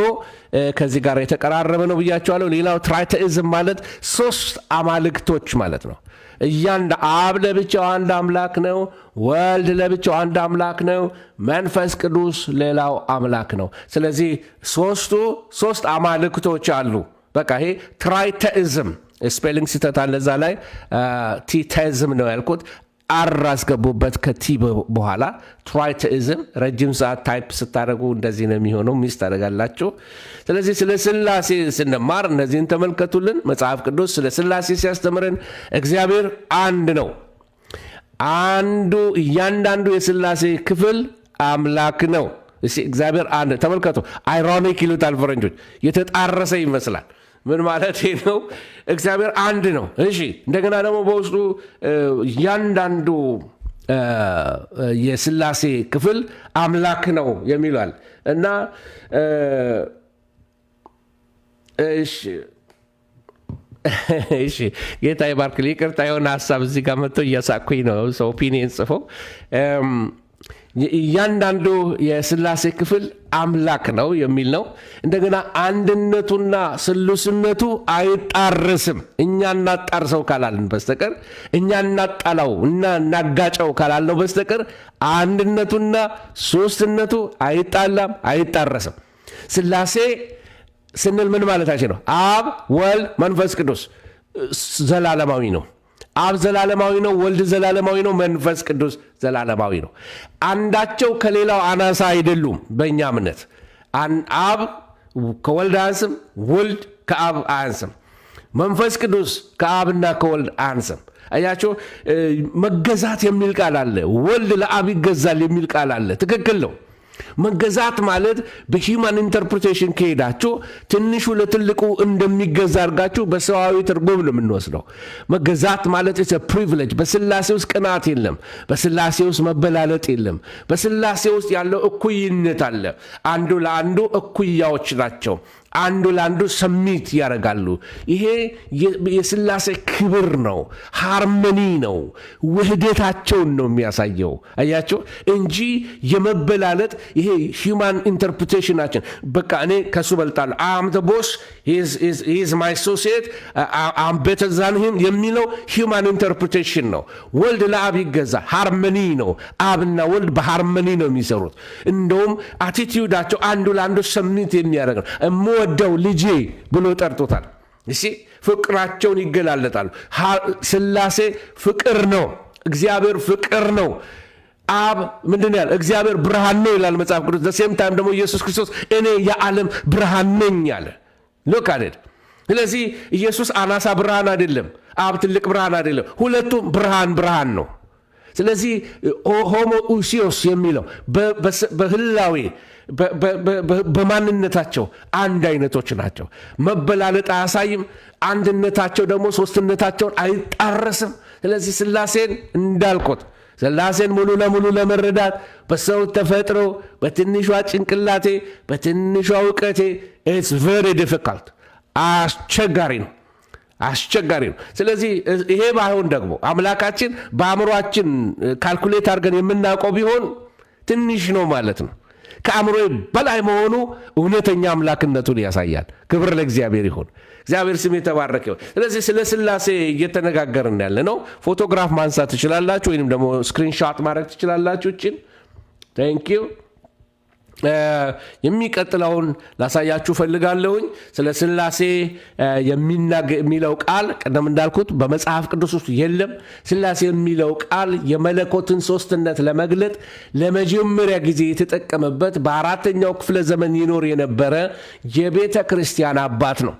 ከዚህ ጋር የተቀራረበ ነው ብያችኋለሁ። ሌላው tritheism ማለት ሶስት አማልክቶች ማለት ነው። እያንዳ አብ ለብቻው አንድ አምላክ ነው። ወልድ ለብቻው አንድ አምላክ ነው። መንፈስ ቅዱስ ሌላው አምላክ ነው። ስለዚህ ሶስቱ ሶስት አማልክቶች አሉ። በቃ ይሄ tritheism፣ spelling ስህተት አለ እዛ ላይ፣ ቲቴዝም ነው ያልኩት። R አስገቡበት ከ T በኋላ፣ tritheism። ረጅም ሰዓት type ስታደርጉ እንደዚህ ነው የሚሆነው፣ miss ታደርጋላችሁ። ስለዚህ ስለ ስላሴ ስንማር እነዚህን ተመልከቱልን። መጽሐፍ ቅዱስ ስለ ስላሴ ሲያስተምረን እግዚአብሔር አንድ ነው። አንዱ እያንዳንዱ የስላሴ ክፍል አምላክ ነው። እግዚአብሔር አንድ፣ ተመልከቱ። Ironic ይሉታል ፈረንጆች፣ የተጣረሰ ይመስላል። ምን ማለት ነው? እግዚአብሔር አንድ ነው። እሺ፣ እንደገና ደግሞ በውስጡ እያንዳንዱ የስላሴ ክፍል አምላክ ነው የሚሏል እና እሺ፣ ጌታ ይባርክልኝ። ይቅርታ፣ የሆነ ሀሳብ እዚህ ጋር መጥቶ እያሳኩኝ ነው። ሰው opinion ጽፈው እያንዳንዱ የስላሴ ክፍል አምላክ ነው የሚል ነው። እንደገና አንድነቱና ስሉስነቱ አይጣረስም። እኛ እናጣርሰው ካላልን በስተቀር፣ እኛ እናጣላው እና እናጋጨው ካላልነው በስተቀር አንድነቱና ሶስትነቱ አይጣላም፣ አይጣረስም። ስላሴ ስንል ምን ማለታችን ነው? አብ፣ ወልድ፣ መንፈስ ቅዱስ ዘላለማዊ ነው። አብ ዘላለማዊ ነው። ወልድ ዘላለማዊ ነው። መንፈስ ቅዱስ ዘላለማዊ ነው። አንዳቸው ከሌላው አናሳ አይደሉም። በእኛ እምነት አብ ከወልድ አያንስም፣ ወልድ ከአብ አያንስም። መንፈስ ቅዱስ ከአብና ከወልድ አያንስም። አያችሁ፣ መገዛት የሚል ቃል አለ። ወልድ ለአብ ይገዛል የሚል ቃል አለ። ትክክል ነው። መገዛት ማለት በ human interpretation ከሄዳችሁ ትንሹ ለትልቁ እንደሚገዛ አድርጋችሁ በሰዋዊ ትርጉም ነው የምንወስደው። መገዛት ማለት privilege። በስላሴ ውስጥ ቅናት የለም። በስላሴ ውስጥ መበላለጥ የለም። በስላሴ ውስጥ ያለው እኩይነት አለ። አንዱ ለአንዱ እኩያዎች ናቸው። አንዱ ለአንዱ submit ያደርጋሉ። ይሄ የስላሴ ክብር ነው፣ harmony ነው፣ ውህደታቸውን ነው የሚያሳየው። አያችሁ እንጂ የመበላለጥ ይሄ human interpretation ኣችን በቃ እኔ ከሱ በልጣለሁ፣ I'm the boss, he's my associate, I'm better than him የሚለው human interpretation ነው። ወልድ ለአብ ይገዛ harmony ነው። አብና ወልድ በ harmony ነው የሚሰሩት። እንደውም attitude ኣቸው አንዱ ለአንዱ submit የሚያደርግ ነው። የምወደው ልጄ ብሎ ጠርቶታል። እሺ፣ ፍቅራቸውን ይገላለጣሉ። ስላሴ ፍቅር ነው። እግዚአብሔር ፍቅር ነው። አብ ምንድን ያለ? እግዚአብሔር ብርሃን ነው ይላል መጽሐፍ ቅዱስ። Same time ደግሞ ኢየሱስ ክርስቶስ እኔ የዓለም ብርሃን ነኝ አለ። Look at it። ስለዚህ ኢየሱስ አናሳ ብርሃን አይደለም፣ አብ ትልቅ ብርሃን አይደለም። ሁለቱም ብርሃን ብርሃን ነው። ስለዚህ ሆሞኡሲዮስ የሚለው በህላዌ በማንነታቸው አንድ አይነቶች ናቸው። መበላለጥ አያሳይም። አንድነታቸው ደግሞ ሶስትነታቸውን አይጣረስም። ስለዚህ ስላሴን እንዳልኩት ስላሴን ሙሉ ለሙሉ ለመረዳት በሰው ተፈጥሮ፣ በትንሿ ጭንቅላቴ፣ በትንሿ እውቀቴ it's very difficult፣ አስቸጋሪ ነው፣ አስቸጋሪ ነው። ስለዚህ ይሄ ባይሆን ደግሞ አምላካችን በአእምሯችን calculate አድርገን የምናውቀው ቢሆን ትንሽ ነው ማለት ነው። ከአእምሮ በላይ መሆኑ እውነተኛ አምላክነቱን ያሳያል። ክብር ለእግዚአብሔር ይሁን። እግዚአብሔር ስም የተባረከ ይሁን። ስለዚህ ስለ ስላሴ እየተነጋገርን ያለ ነው። ፎቶግራፍ ማንሳት ትችላላችሁ፣ ወይንም ደግሞ screenshot ማድረግ ትችላላችሁ። እችን thank you። የሚቀጥለውን ላሳያችሁ ፈልጋለሁኝ። ስለ ስላሴ የሚለው ቃል ቀደም እንዳልኩት በመጽሐፍ ቅዱስ ውስጥ የለም። ስላሴ የሚለው ቃል የመለኮትን ሶስትነት ለመግለጥ ለመጀመሪያ ጊዜ የተጠቀመበት በአራተኛው ክፍለ ዘመን ይኖር የነበረ የቤተ ክርስቲያን አባት ነው።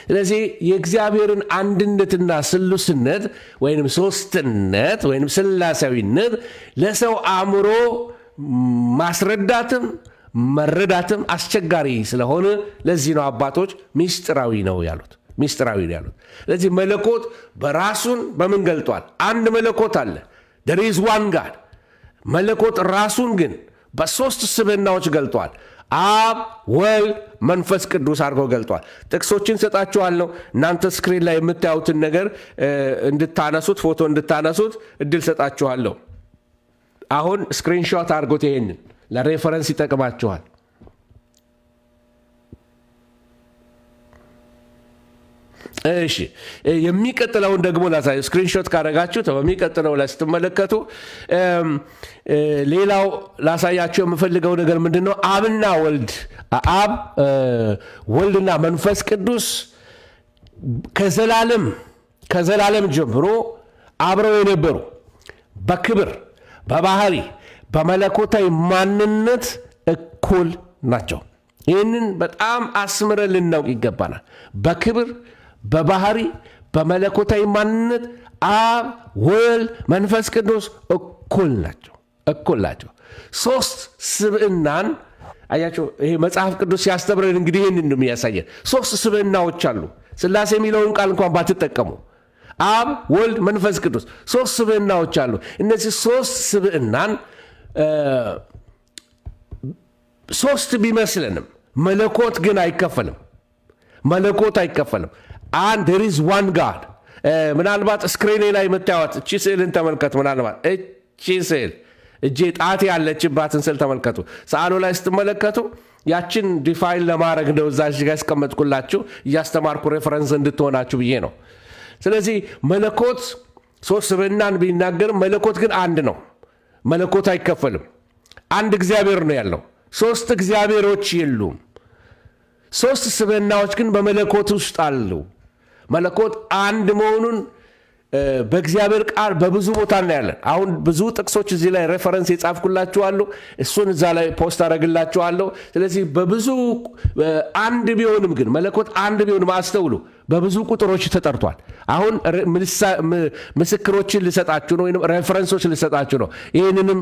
ስለዚህ የእግዚአብሔርን አንድነትና ስሉስነት ወይም ሶስትነት ወይም ስላሴዊነት ለሰው አእምሮ ማስረዳትም መረዳትም አስቸጋሪ ስለሆነ ለዚህ ነው አባቶች ሚስጥራዊ ነው ያሉት። ሚስጥራዊ ነው ያሉት። ስለዚህ መለኮት በራሱን በምን ገልጧል? አንድ መለኮት አለ። There is one God። መለኮት ራሱን ግን በሶስት ስብዕናዎች ገልጧል። አብ፣ ወልድ፣ መንፈስ ቅዱስ አድርጎ ገልጧል። ጥቅሶችን ሰጣችኋለሁ። እናንተ screen ላይ የምታዩትን ነገር እንድታነሱት፣ ፎቶ እንድታነሱት እድል ሰጣችኋለሁ። አሁን screenshot አድርጎት፣ ይሄንን ለ reference ይጠቅማችኋል። እሺ፣ የሚቀጥለውን ደግሞ ላሳይ። Screenshot ካደረጋችሁት በሚቀጥለው ላይ ስትመለከቱ ሌላው ላሳያችሁ የምፈልገው ነገር ምንድን ነው? አብና ወልድ፣ አብ፣ ወልድና መንፈስ ቅዱስ ከዘላለም ጀምሮ አብረው የነበሩ፣ በክብር፣ በባህሪ፣ በመለኮታዊ ማንነት እኩል ናቸው። ይህንን በጣም አስምረን ልናውቅ ይገባናል። በክብር፣ በባህሪ፣ በመለኮታዊ ማንነት አብ፣ ወልድ፣ መንፈስ ቅዱስ እኩል ናቸው። እኩል ናቸው። ሶስት ስብዕናን አያችሁ። ይሄ መጽሐፍ ቅዱስ ሲያስተምረን እንግዲህ ይህንን ነው የሚያሳየን። ሶስት ስብዕናዎች አሉ። ስላሴ የሚለውን ቃል እንኳን ባትጠቀሙ አብ፣ ወልድ፣ መንፈስ ቅዱስ ሶስት ስብዕናዎች አሉ። እነዚህ ሶስት ስብዕናን ሶስት ቢመስለንም መለኮት ግን አይከፈልም። መለኮት አይከፈልም። አንድ፣ there is one God። ምናልባት screen ኤ ላይ የምታዩት እቺ ስዕልን ተመልከቱ። ምናልባት እቺ ስዕል፣ እጄ ጣቴ ያለችባትን ስዕል ተመልከቱ። ሰዓሉ ላይ ስትመለከቱ ያችን define ለማድረግ ነው እዛ ጋር ያስቀመጥኩላችሁ፣ እያስተማርኩ reference እንድትሆናችሁ ብዬ ነው። ስለዚህ መለኮት ሶስት ስብዕናን ቢናገርም መለኮት ግን አንድ ነው። መለኮት አይከፈልም። አንድ እግዚአብሔር ነው ያለው። ሶስት እግዚአብሔሮች የሉም። ሶስት ስብዕናዎች ግን በመለኮት ውስጥ አሉ። መለኮት አንድ መሆኑን በእግዚአብሔር ቃል በብዙ ቦታ እናያለን። አሁን ብዙ ጥቅሶች እዚህ ላይ reference የጻፍኩላችሁ አሉ። እሱን እዛ ላይ post አደረግላችኋለሁ። ስለዚህ በብዙ አንድ ቢሆንም ግን፣ መለኮት አንድ ቢሆንም፣ አስተውሉ፣ በብዙ ቁጥሮች ተጠርቷል። አሁን ምስክሮችን ልሰጣችሁ ነው፣ ወይም reference ኦች ልሰጣችሁ ነው። ይህንንም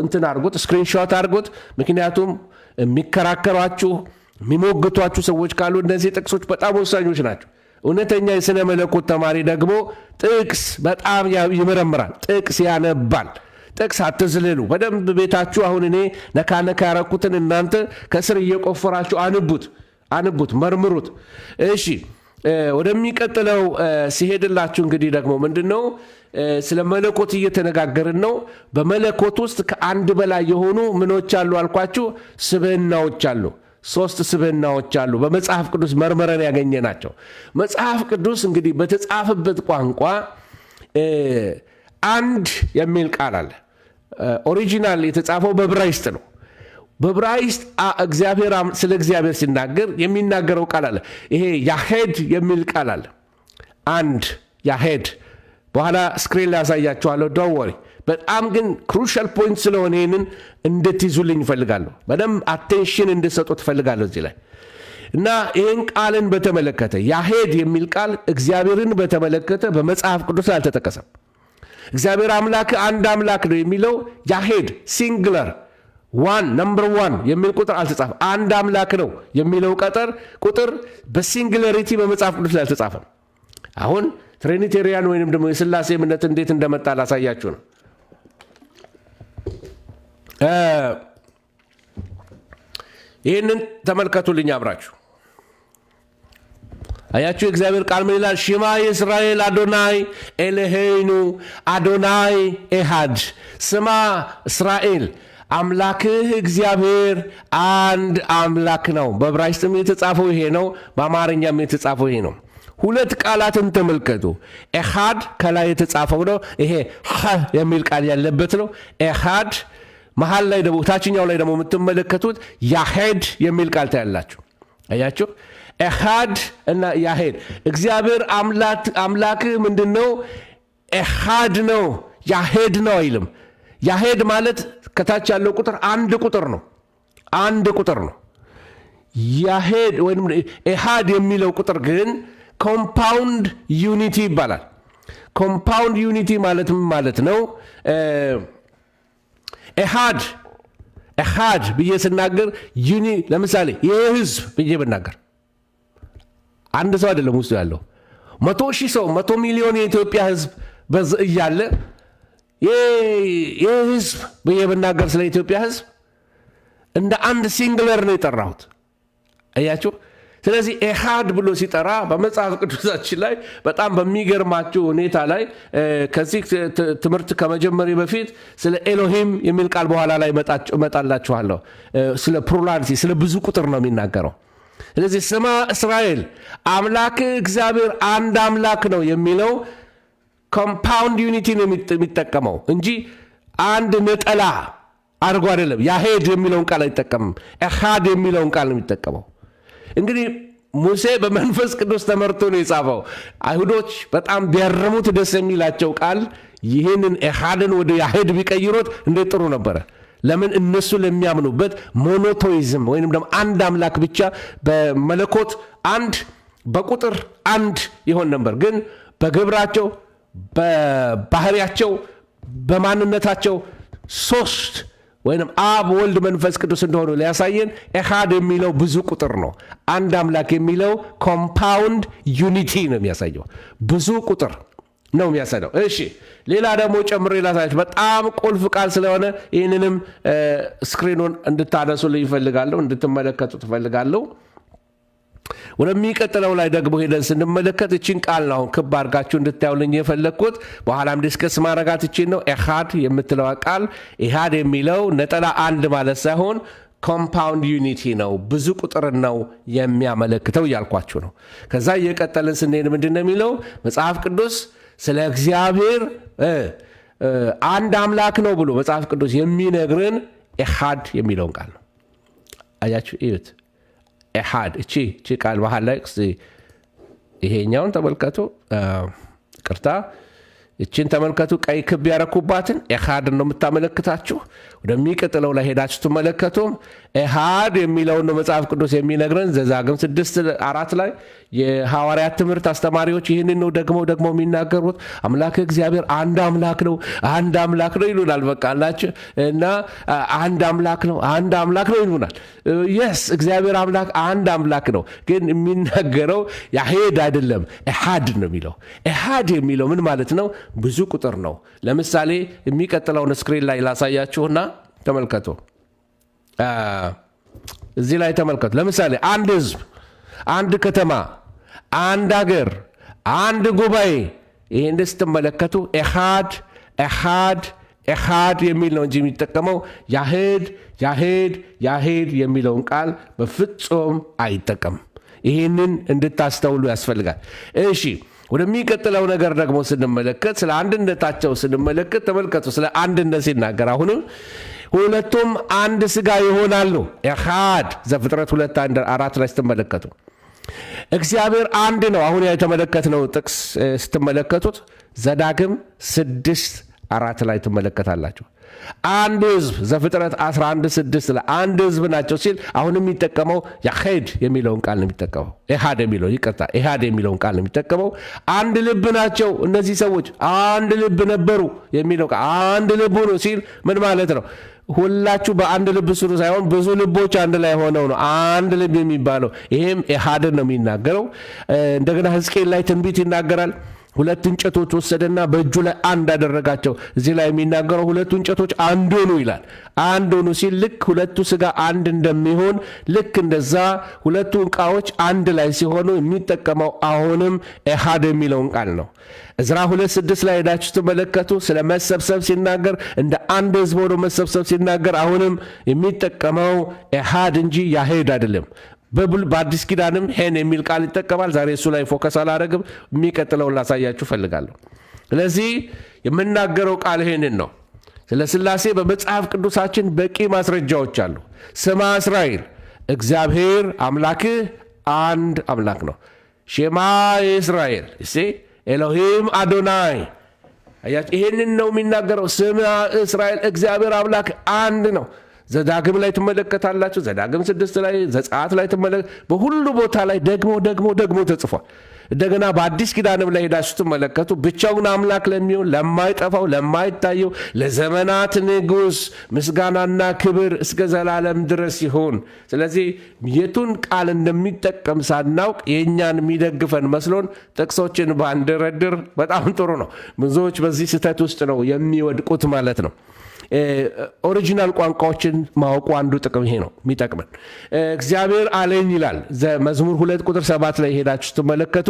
እንትን አድርጉት፣ screenshot አድርጉት። ምክንያቱም የሚከራከሯችሁ፣ የሚሞግቷችሁ ሰዎች ካሉ እነዚህ ጥቅሶች በጣም ወሳኞች ናቸው። እውነተኛ የሥነ መለኮት ተማሪ ደግሞ ጥቅስ በጣም ይመረምራል፣ ጥቅስ ያነባል። ጥቅስ አትዝልሉ። በደንብ ቤታችሁ አሁን እኔ ነካ ነካ ያረኩትን እናንተ ከስር እየቆፈራችሁ አንቡት፣ አንቡት፣ መርምሩት። እሺ፣ ወደሚቀጥለው ሲሄድላችሁ እንግዲህ ደግሞ ምንድን ነው? ስለ መለኮት እየተነጋገርን ነው። በመለኮት ውስጥ ከአንድ በላይ የሆኑ ምኖች አሉ አልኳችሁ? ስብዕናዎች አሉ። ሶስት ስብዕናዎች አሉ። በመጽሐፍ ቅዱስ መርምረን ያገኘናቸው። መጽሐፍ ቅዱስ እንግዲህ በተጻፈበት ቋንቋ አንድ የሚል ቃል አለ። Original የተጻፈው በዕብራይስጥ ነው። በዕብራይስጥ እግዚአብሔር ስለ እግዚአብሔር ሲናገር የሚናገረው ቃል አለ። ይሄ ያሄድ የሚል ቃል አለ። አንድ ያሄድ፣ በኋላ screen ላይ አሳያችኋለሁ። Don't worry። በጣም ግን crucial point ስለሆነ ይህንን እንድትይዙልኝ እፈልጋለሁ። በደንብ attention እንድትሰጡት እፈልጋለሁ እዚህ ላይ። እና ይህን ቃልን በተመለከተ፣ ያሄድ የሚል ቃል እግዚአብሔርን በተመለከተ በመጽሐፍ ቅዱስ ላይ አልተጠቀሰም። እግዚአብሔር አምላክ አንድ አምላክ ነው የሚለው ያሄድ singular one number one የሚል ቁጥር አልተጻፈም። አንድ አምላክ ነው የሚለው ቁጥር በ singularity በመጽሐፍ ቅዱስ ላይ አልተጻፈም። አሁን Trinitarian ወይንም ደግሞ የስላሴ እምነት እንዴት እንደመጣ ላሳያችሁ ነው። ይህንን ተመልከቱልኝ አብራችሁ። አያችሁ፣ የእግዚአብሔር ቃል ምን ይላል? שמע ישראל אדוני אלוהינו אדוני אחד። ስማ እስራኤል፣ አምላክህ እግዚአብሔር አንድ አምላክ ነው። በዕብራይስጥም የተጻፈው ይሄ ነው፣ በአማርኛም የተጻፈው ይሄ ነው። ሁለት ቃላትን ተመልከቱ። ኤሃድ ከላይ የተጻፈው ነው። ይሄ ኸ የሚል ቃል ያለበት ነው። ኤሃድ። መሀል ላይ ደግሞ፣ ታችኛው ላይ ደግሞ የምትመለከቱት ያሄድ የሚል ቃል ታያላችሁ። አያችሁ፣ ኤሃድ እና ያሄድ። እግዚአብሔር አምላክህ ምንድን ነው? ኤሃድ ነው፣ ያሄድ ነው አይልም። ያሄድ ማለት ከታች ያለው ቁጥር አንድ ቁጥር ነው። አንድ ቁጥር ነው። ያሄድ ወይም ኤሃድ የሚለው ቁጥር ግን compound unity ይባላል። Compound unity ማለት ምን ማለት ነው? ኤሃድ ኤሃድ ብዬ ስናገር ለምሳሌ ይህ ህዝብ ብዬ ብናገር አንድ ሰው አይደለም ውስጡ ያለው። 100,000 ሰው፣ 100 ሚሊዮን የኢትዮጵያ ህዝብ እያለ ይህ ህዝብ ብዬ ብናገር ስለ ኢትዮጵያ ህዝብ እንደ አንድ singular ነው የጠራሁት። አያችሁ። ስለዚህ ኤሃድ ብሎ ሲጠራ በመጽሐፍ ቅዱሳችን ላይ በጣም በሚገርማችሁ ሁኔታ ላይ፣ ከዚህ ትምህርት ከመጀመሬ በፊት ስለ ኤሎሂም የሚል ቃል በኋላ ላይ እመጣላችኋለሁ። ስለ plurality፣ ስለ ብዙ ቁጥር ነው የሚናገረው። ስለዚህ ስማ እስራኤል፣ አምላክህ እግዚአብሔር አንድ አምላክ ነው የሚለው compound unity ነው የሚጠቀመው እንጂ አንድ ነጠላ አድርጎ አይደለም። ያሄድ የሚለውን ቃል አይጠቀምም። ኤሃድ የሚለውን ቃል ነው የሚጠቀመው። እንግዲህ ሙሴ በመንፈስ ቅዱስ ተመርቶ ነው የጻፈው። አይሁዶች በጣም ቢያርሙት ደስ የሚላቸው ቃል ይህንን ኤሃድን ወደ ያሄድ ቢቀይሩት እንዴት ጥሩ ነበረ። ለምን? እነሱ ለሚያምኑበት monotheism ወይንም ደግሞ አንድ አምላክ ብቻ፣ በመለኮት አንድ፣ በቁጥር አንድ ይሆን ነበር። ግን በግብራቸው፣ በባህሪያቸው፣ በማንነታቸው ሶስት ወይም አብ፣ ወልድ፣ መንፈስ ቅዱስ እንደሆኑ ሊያሳየን ኤሃድ የሚለው ብዙ ቁጥር ነው። አንድ አምላክ የሚለው compound unity ነው የሚያሳየው፣ ብዙ ቁጥር ነው የሚያሳየው። እሺ፣ ሌላ ደግሞ ጨምሬ ላሳያችሁ። በጣም ቁልፍ ቃል ስለሆነ ይህንንም screen ኑን እንድታነሱልኝ እፈልጋለሁ፣ እንድትመለከቱት እፈልጋለሁ። ወደሚቀጥለው ላይ ደግሞ ሄደን ስንመለከት እችን ቃል ነው አሁን ክብ አድርጋችሁ እንድታዩልኝ የፈለግኩት። በኋላም discuss ማድረጋት እችን ነው። ኤሃድ የምትለዋ ቃል፣ ኤሃድ የሚለው ነጠላ አንድ ማለት ሳይሆን compound unity ነው፣ ብዙ ቁጥርን ነው የሚያመለክተው እያልኳችሁ ነው። ከዛ እየቀጠልን ስንሄድ ምንድን ነው የሚለው መጽሐፍ ቅዱስ? ስለ እግዚአብሔር አንድ አምላክ ነው ብሎ መጽሐፍ ቅዱስ የሚነግርን ኤሃድ የሚለውን ቃል ነው። አያችሁ፣ እዩት። ኤሃድ። እቺ ቃል መሀል ላይ ይሄኛውን ተመልከቱ። ይቅርታ፣ እችን ተመልከቱ። ቀይ ክብ ያረኩባትን ኤሃድ ነው የምታመለክታችሁ። ወደሚቀጥለው ላይ ሄዳችሁ ትመለከቱም ኤሃድ የሚለውን ነው መጽሐፍ ቅዱስ የሚነግረን። ዘዳግም 6:4 ላይ የሐዋርያት ትምህርት አስተማሪዎች ይህንን ነው ደግሞ ደግሞ የሚናገሩት። አምላክ እግዚአብሔር አንድ አምላክ ነው፣ አንድ አምላክ ነው ይሉናል። በቃ አላችሁ እና አንድ አምላክ ነው፣ አንድ አምላክ ነው ይሉናል። Yes፣ እግዚአብሔር አምላክ አንድ አምላክ ነው። ግን የሚናገረው ያሄድ አይደለም፣ ኤሃድ ነው የሚለው። ኤሃድ የሚለው ምን ማለት ነው? ብዙ ቁጥር ነው። ለምሳሌ የሚቀጥለውን screen ላይ ላሳያችሁና ተመልከቱ። እዚህ ላይ ተመልከቱ። ለምሳሌ አንድ ህዝብ፣ አንድ ከተማ፣ አንድ አገር፣ አንድ ጉባኤ። ይህን ስትመለከቱ ኤሃድ፣ ኤሃድ፣ ኤሃድ የሚል ነው እንጂ የሚጠቀመው ያሄድ፣ ያሄድ፣ ያሄድ የሚለውን ቃል በፍጹም አይጠቀምም። ይህንን እንድታስተውሉ ያስፈልጋል። እሺ፣ ወደሚቀጥለው ነገር ደግሞ ስንመለከት፣ ስለ አንድነታቸው ስንመለከት ተመልከቱ። ስለ አንድነት ሲናገር አሁንም ሁለቱም አንድ ስጋ ይሆናሉ። ኤሃድ፣ ዘፍጥረት 2:4 ላይ ስትመለከቱ እግዚአብሔር አንድ ነው። አሁን የተመለከትነው ጥቅስ ስትመለከቱት ዘዳግም 6:4 ላይ ትመለከታላችሁ። አንድ ህዝብ፣ ዘፍጥረት 11:6 ላይ አንድ ህዝብ ናቸው ሲል አሁን የሚጠቀመው ያሄድ የሚለውን ቃል ነው የሚጠቀመው። ኤሃድ የሚለው፣ ይቅርታ፣ ኤሃድ የሚለውን ቃል ነው የሚጠቀመው። አንድ ልብ ናቸው እነዚህ ሰዎች፣ አንድ ልብ ነበሩ የሚለው ቃል፣ አንድ ልብ ነው ሲል ምን ማለት ነው? ሁላችሁ በአንድ ልብ ስሩ ሳይሆን ብዙ ልቦች አንድ ላይ ሆነው ነው አንድ ልብ የሚባለው። ይሄም ኤሃድን ነው የሚናገረው። እንደገና ሕዝቅኤል ላይ ትንቢት ይናገራል። ሁለት እንጨቶች ወሰደና በእጁ ላይ አንድ አደረጋቸው። እዚህ ላይ የሚናገረው ሁለቱ እንጨቶች አንድ ሆኑ ይላል። አንድ ሆኑ ሲል ልክ ሁለቱ ስጋ አንድ እንደሚሆን ልክ እንደዛ ሁለቱ ዕቃዎች አንድ ላይ ሲሆኑ የሚጠቀመው አሁንም ኤሃድ የሚለውን ቃል ነው። እዝራ 2:6 ላይ ሄዳችሁ ስትመለከቱ ስለ መሰብሰብ ሲናገር፣ እንደ አንድ ህዝብ ሆኖ መሰብሰብ ሲናገር አሁንም የሚጠቀመው ኤሃድ እንጂ ያሄድ አይደለም። በአዲስ ኪዳንም ሄን የሚል ቃል ይጠቀማል። ዛሬ እሱ ላይ focus አላደረግም። የሚቀጥለውን ላሳያችሁ ፈልጋለሁ። ስለዚህ የምናገረው ቃል ይሄንን ነው። ስለ ሥላሴ በመጽሐፍ ቅዱሳችን በቂ ማስረጃዎች አሉ። ስማ እስራኤል፣ እግዚአብሔር አምላክህ አንድ አምላክ ነው። שמע ישראל እሴ אלוהים אדוני። አያችሁ፣ ይሄንን ነው የሚናገረው። ስማ እስራኤል፣ እግዚአብሔር አምላክ አንድ ነው። ዘዳግም ላይ ትመለከታላችሁ። ዘዳግም 6 ላይ፣ ዘጸአት ላይ በሁሉ ቦታ ላይ ደግሞ ደግሞ ደግሞ ተጽፏል። እንደገና በአዲስ ኪዳንም ላይ ሄዳችሁ ስትመለከቱ ብቻውን አምላክ ለሚሆን፣ ለማይጠፋው፣ ለማይታየው፣ ለዘመናት ንጉሥ ምስጋናና ክብር እስከ ዘላለም ድረስ ይሁን። ስለዚህ የቱን ቃል እንደሚጠቀም ሳናውቅ የእኛን የሚደግፈን መስሎን ጥቅሶችን ባንደረድር በጣም ጥሩ ነው። ብዙዎች በዚህ ስህተት ውስጥ ነው የሚወድቁት ማለት ነው። Original ቋንቋዎችን ማወቁ አንዱ ጥቅም ይሄ ነው የሚጠቅመን። እግዚአብሔር አለኝ ይላል። መዝሙር 2 ቁጥር 7 ላይ ሄዳችሁ ስትመለከቱ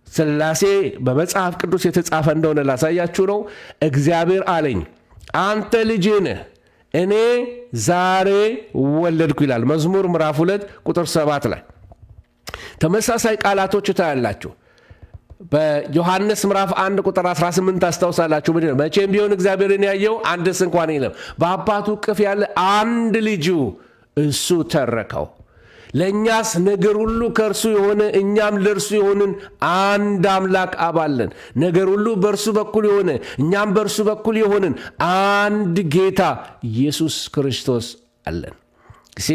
ስላሴ በመጽሐፍ ቅዱስ የተጻፈ እንደሆነ ላሳያችሁ ነው። እግዚአብሔር አለኝ፣ አንተ ልጄ ነህ፣ እኔ ዛሬ ወለድኩህ ይላል። መዝሙር ምዕራፍ 2 ቁጥር 7 ላይ ተመሳሳይ ቃላቶች ታያላችሁ። በዮሐንስ ምዕራፍ 1 ቁጥር 18 ታስታውሳላችሁ። ምንድን ነው? መቼም ቢሆን እግዚአብሔርን ያየው አንድስ እንኳን የለም፣ በአባቱ እቅፍ ያለ አንድ ልጁ እሱ ተረከው። ለእኛስ ነገር ሁሉ ከእርሱ የሆነ፣ እኛም ለእርሱ የሆንን አንድ አምላክ አብ አለን። ነገር ሁሉ በእርሱ በኩል የሆነ፣ እኛም በእርሱ በኩል የሆንን አንድ ጌታ ኢየሱስ ክርስቶስ አለን። ጊዜ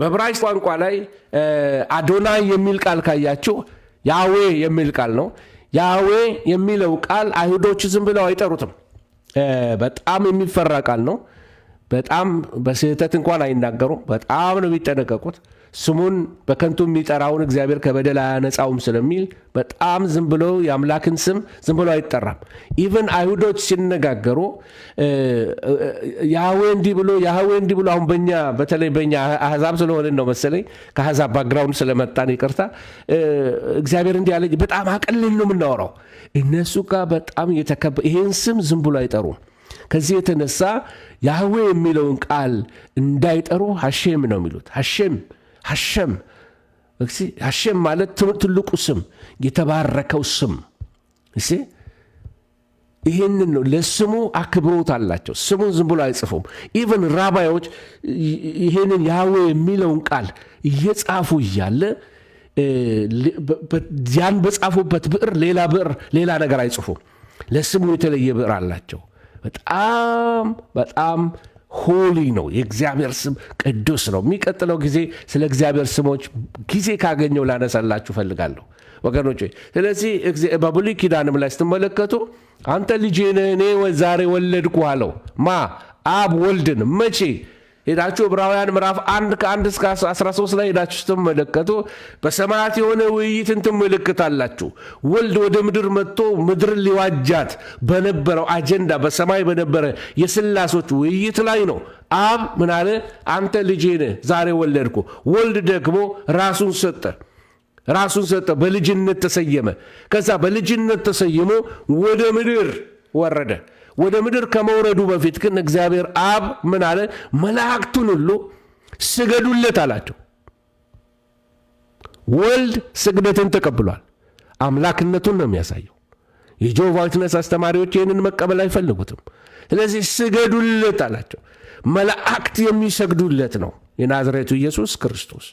በዕብራይስጥ ቋንቋ ላይ አዶናይ የሚል ቃል ካያችሁ ያዌ የሚል ቃል ነው። ያዌ የሚለው ቃል አይሁዶች ዝም ብለው አይጠሩትም። በጣም የሚፈራ ቃል ነው። በጣም በስህተት እንኳን አይናገሩም። በጣም ነው የሚጠነቀቁት። ስሙን በከንቱ የሚጠራውን እግዚአብሔር ከበደል አያነጻውም ስለሚል በጣም ዝም ብሎ የአምላክን ስም ዝም ብሎ አይጠራም። Even አይሁዶች ሲነጋገሩ ያህዌ እንዲህ ብሎ፣ ያህዌ እንዲህ ብሎ፣ አሁን በኛ በተለይ በኛ አህዛብ ስለሆንን ነው መሰለኝ፣ ከአህዛብ background ስለመጣን ይቅርታ፣ እግዚአብሔር እንዲህ ያለ በጣም አቅልለን ነው የምናወራው። እነሱ ጋር በጣም የተከበ ይሄን ስም ዝም ብሎ አይጠሩም። ከዚህ የተነሳ ያህዌ የሚለውን ቃል እንዳይጠሩ ሐሼም ነው የሚሉት። ሐሼም፣ ሐሸም፣ ሐሸም ማለት ትልቁ ስም፣ የተባረከው ስም እሺ። ይህንን ነው ለስሙ አክብሮት አላቸው። ስሙን ዝም ብሎ አይጽፉም። Even ራባዮች ይህንን ያህዌ የሚለውን ቃል እየጻፉ እያለ ያን በጻፉበት ብዕር ሌላ ብዕር ሌላ ነገር አይጽፉም። ለስሙ የተለየ ብዕር አላቸው። በጣም በጣም holy ነው። የእግዚአብሔር ስም ቅዱስ ነው። የሚቀጥለው ጊዜ ስለ እግዚአብሔር ስሞች ጊዜ ካገኘው ላነሳላችሁ እፈልጋለሁ ወገኖች። ስለዚህ በብሉይ ኪዳንም ላይ ስትመለከቱ አንተ ልጄ ነህ፣ እኔ ዛሬ ወለድኩህ አለው። አብ ወልድን። መቼ? ሄዳችሁ ዕብራውያን ምዕራፍ 1 ከ1 እስከ 13 ላይ ሄዳችሁ ስትመለከቱ በሰማያት የሆነ ውይይትን ትመለከታላችሁ። ወልድ ወደ ምድር መጥቶ ምድርን ሊዋጃት በነበረው አጀንዳ በሰማይ በነበረ የስላሶች ውይይት ላይ ነው። አብ ምን አለ? አንተ ልጄ ነህ፣ ዛሬ ወለድኩ። ወልድ ደግሞ ራሱን ሰጠ። ራሱን ሰጠ፣ በልጅነት ተሰየመ። ከዛ በልጅነት ተሰይሞ ወደ ምድር ወረደ። ወደ ምድር ከመውረዱ በፊት ግን እግዚአብሔር አብ ምን አለ? መላእክቱን ሁሉ ስገዱለት አላቸው። ወልድ ስግደትን ተቀብሏል። አምላክነቱን ነው የሚያሳየው። የ Jehovah Witness አስተማሪዎች ይህንን መቀበል አይፈልጉትም። ስለዚህ ስገዱለት አላቸው። መላእክት የሚሰግዱለት ነው የናዝሬቱ ኢየሱስ ክርስቶስ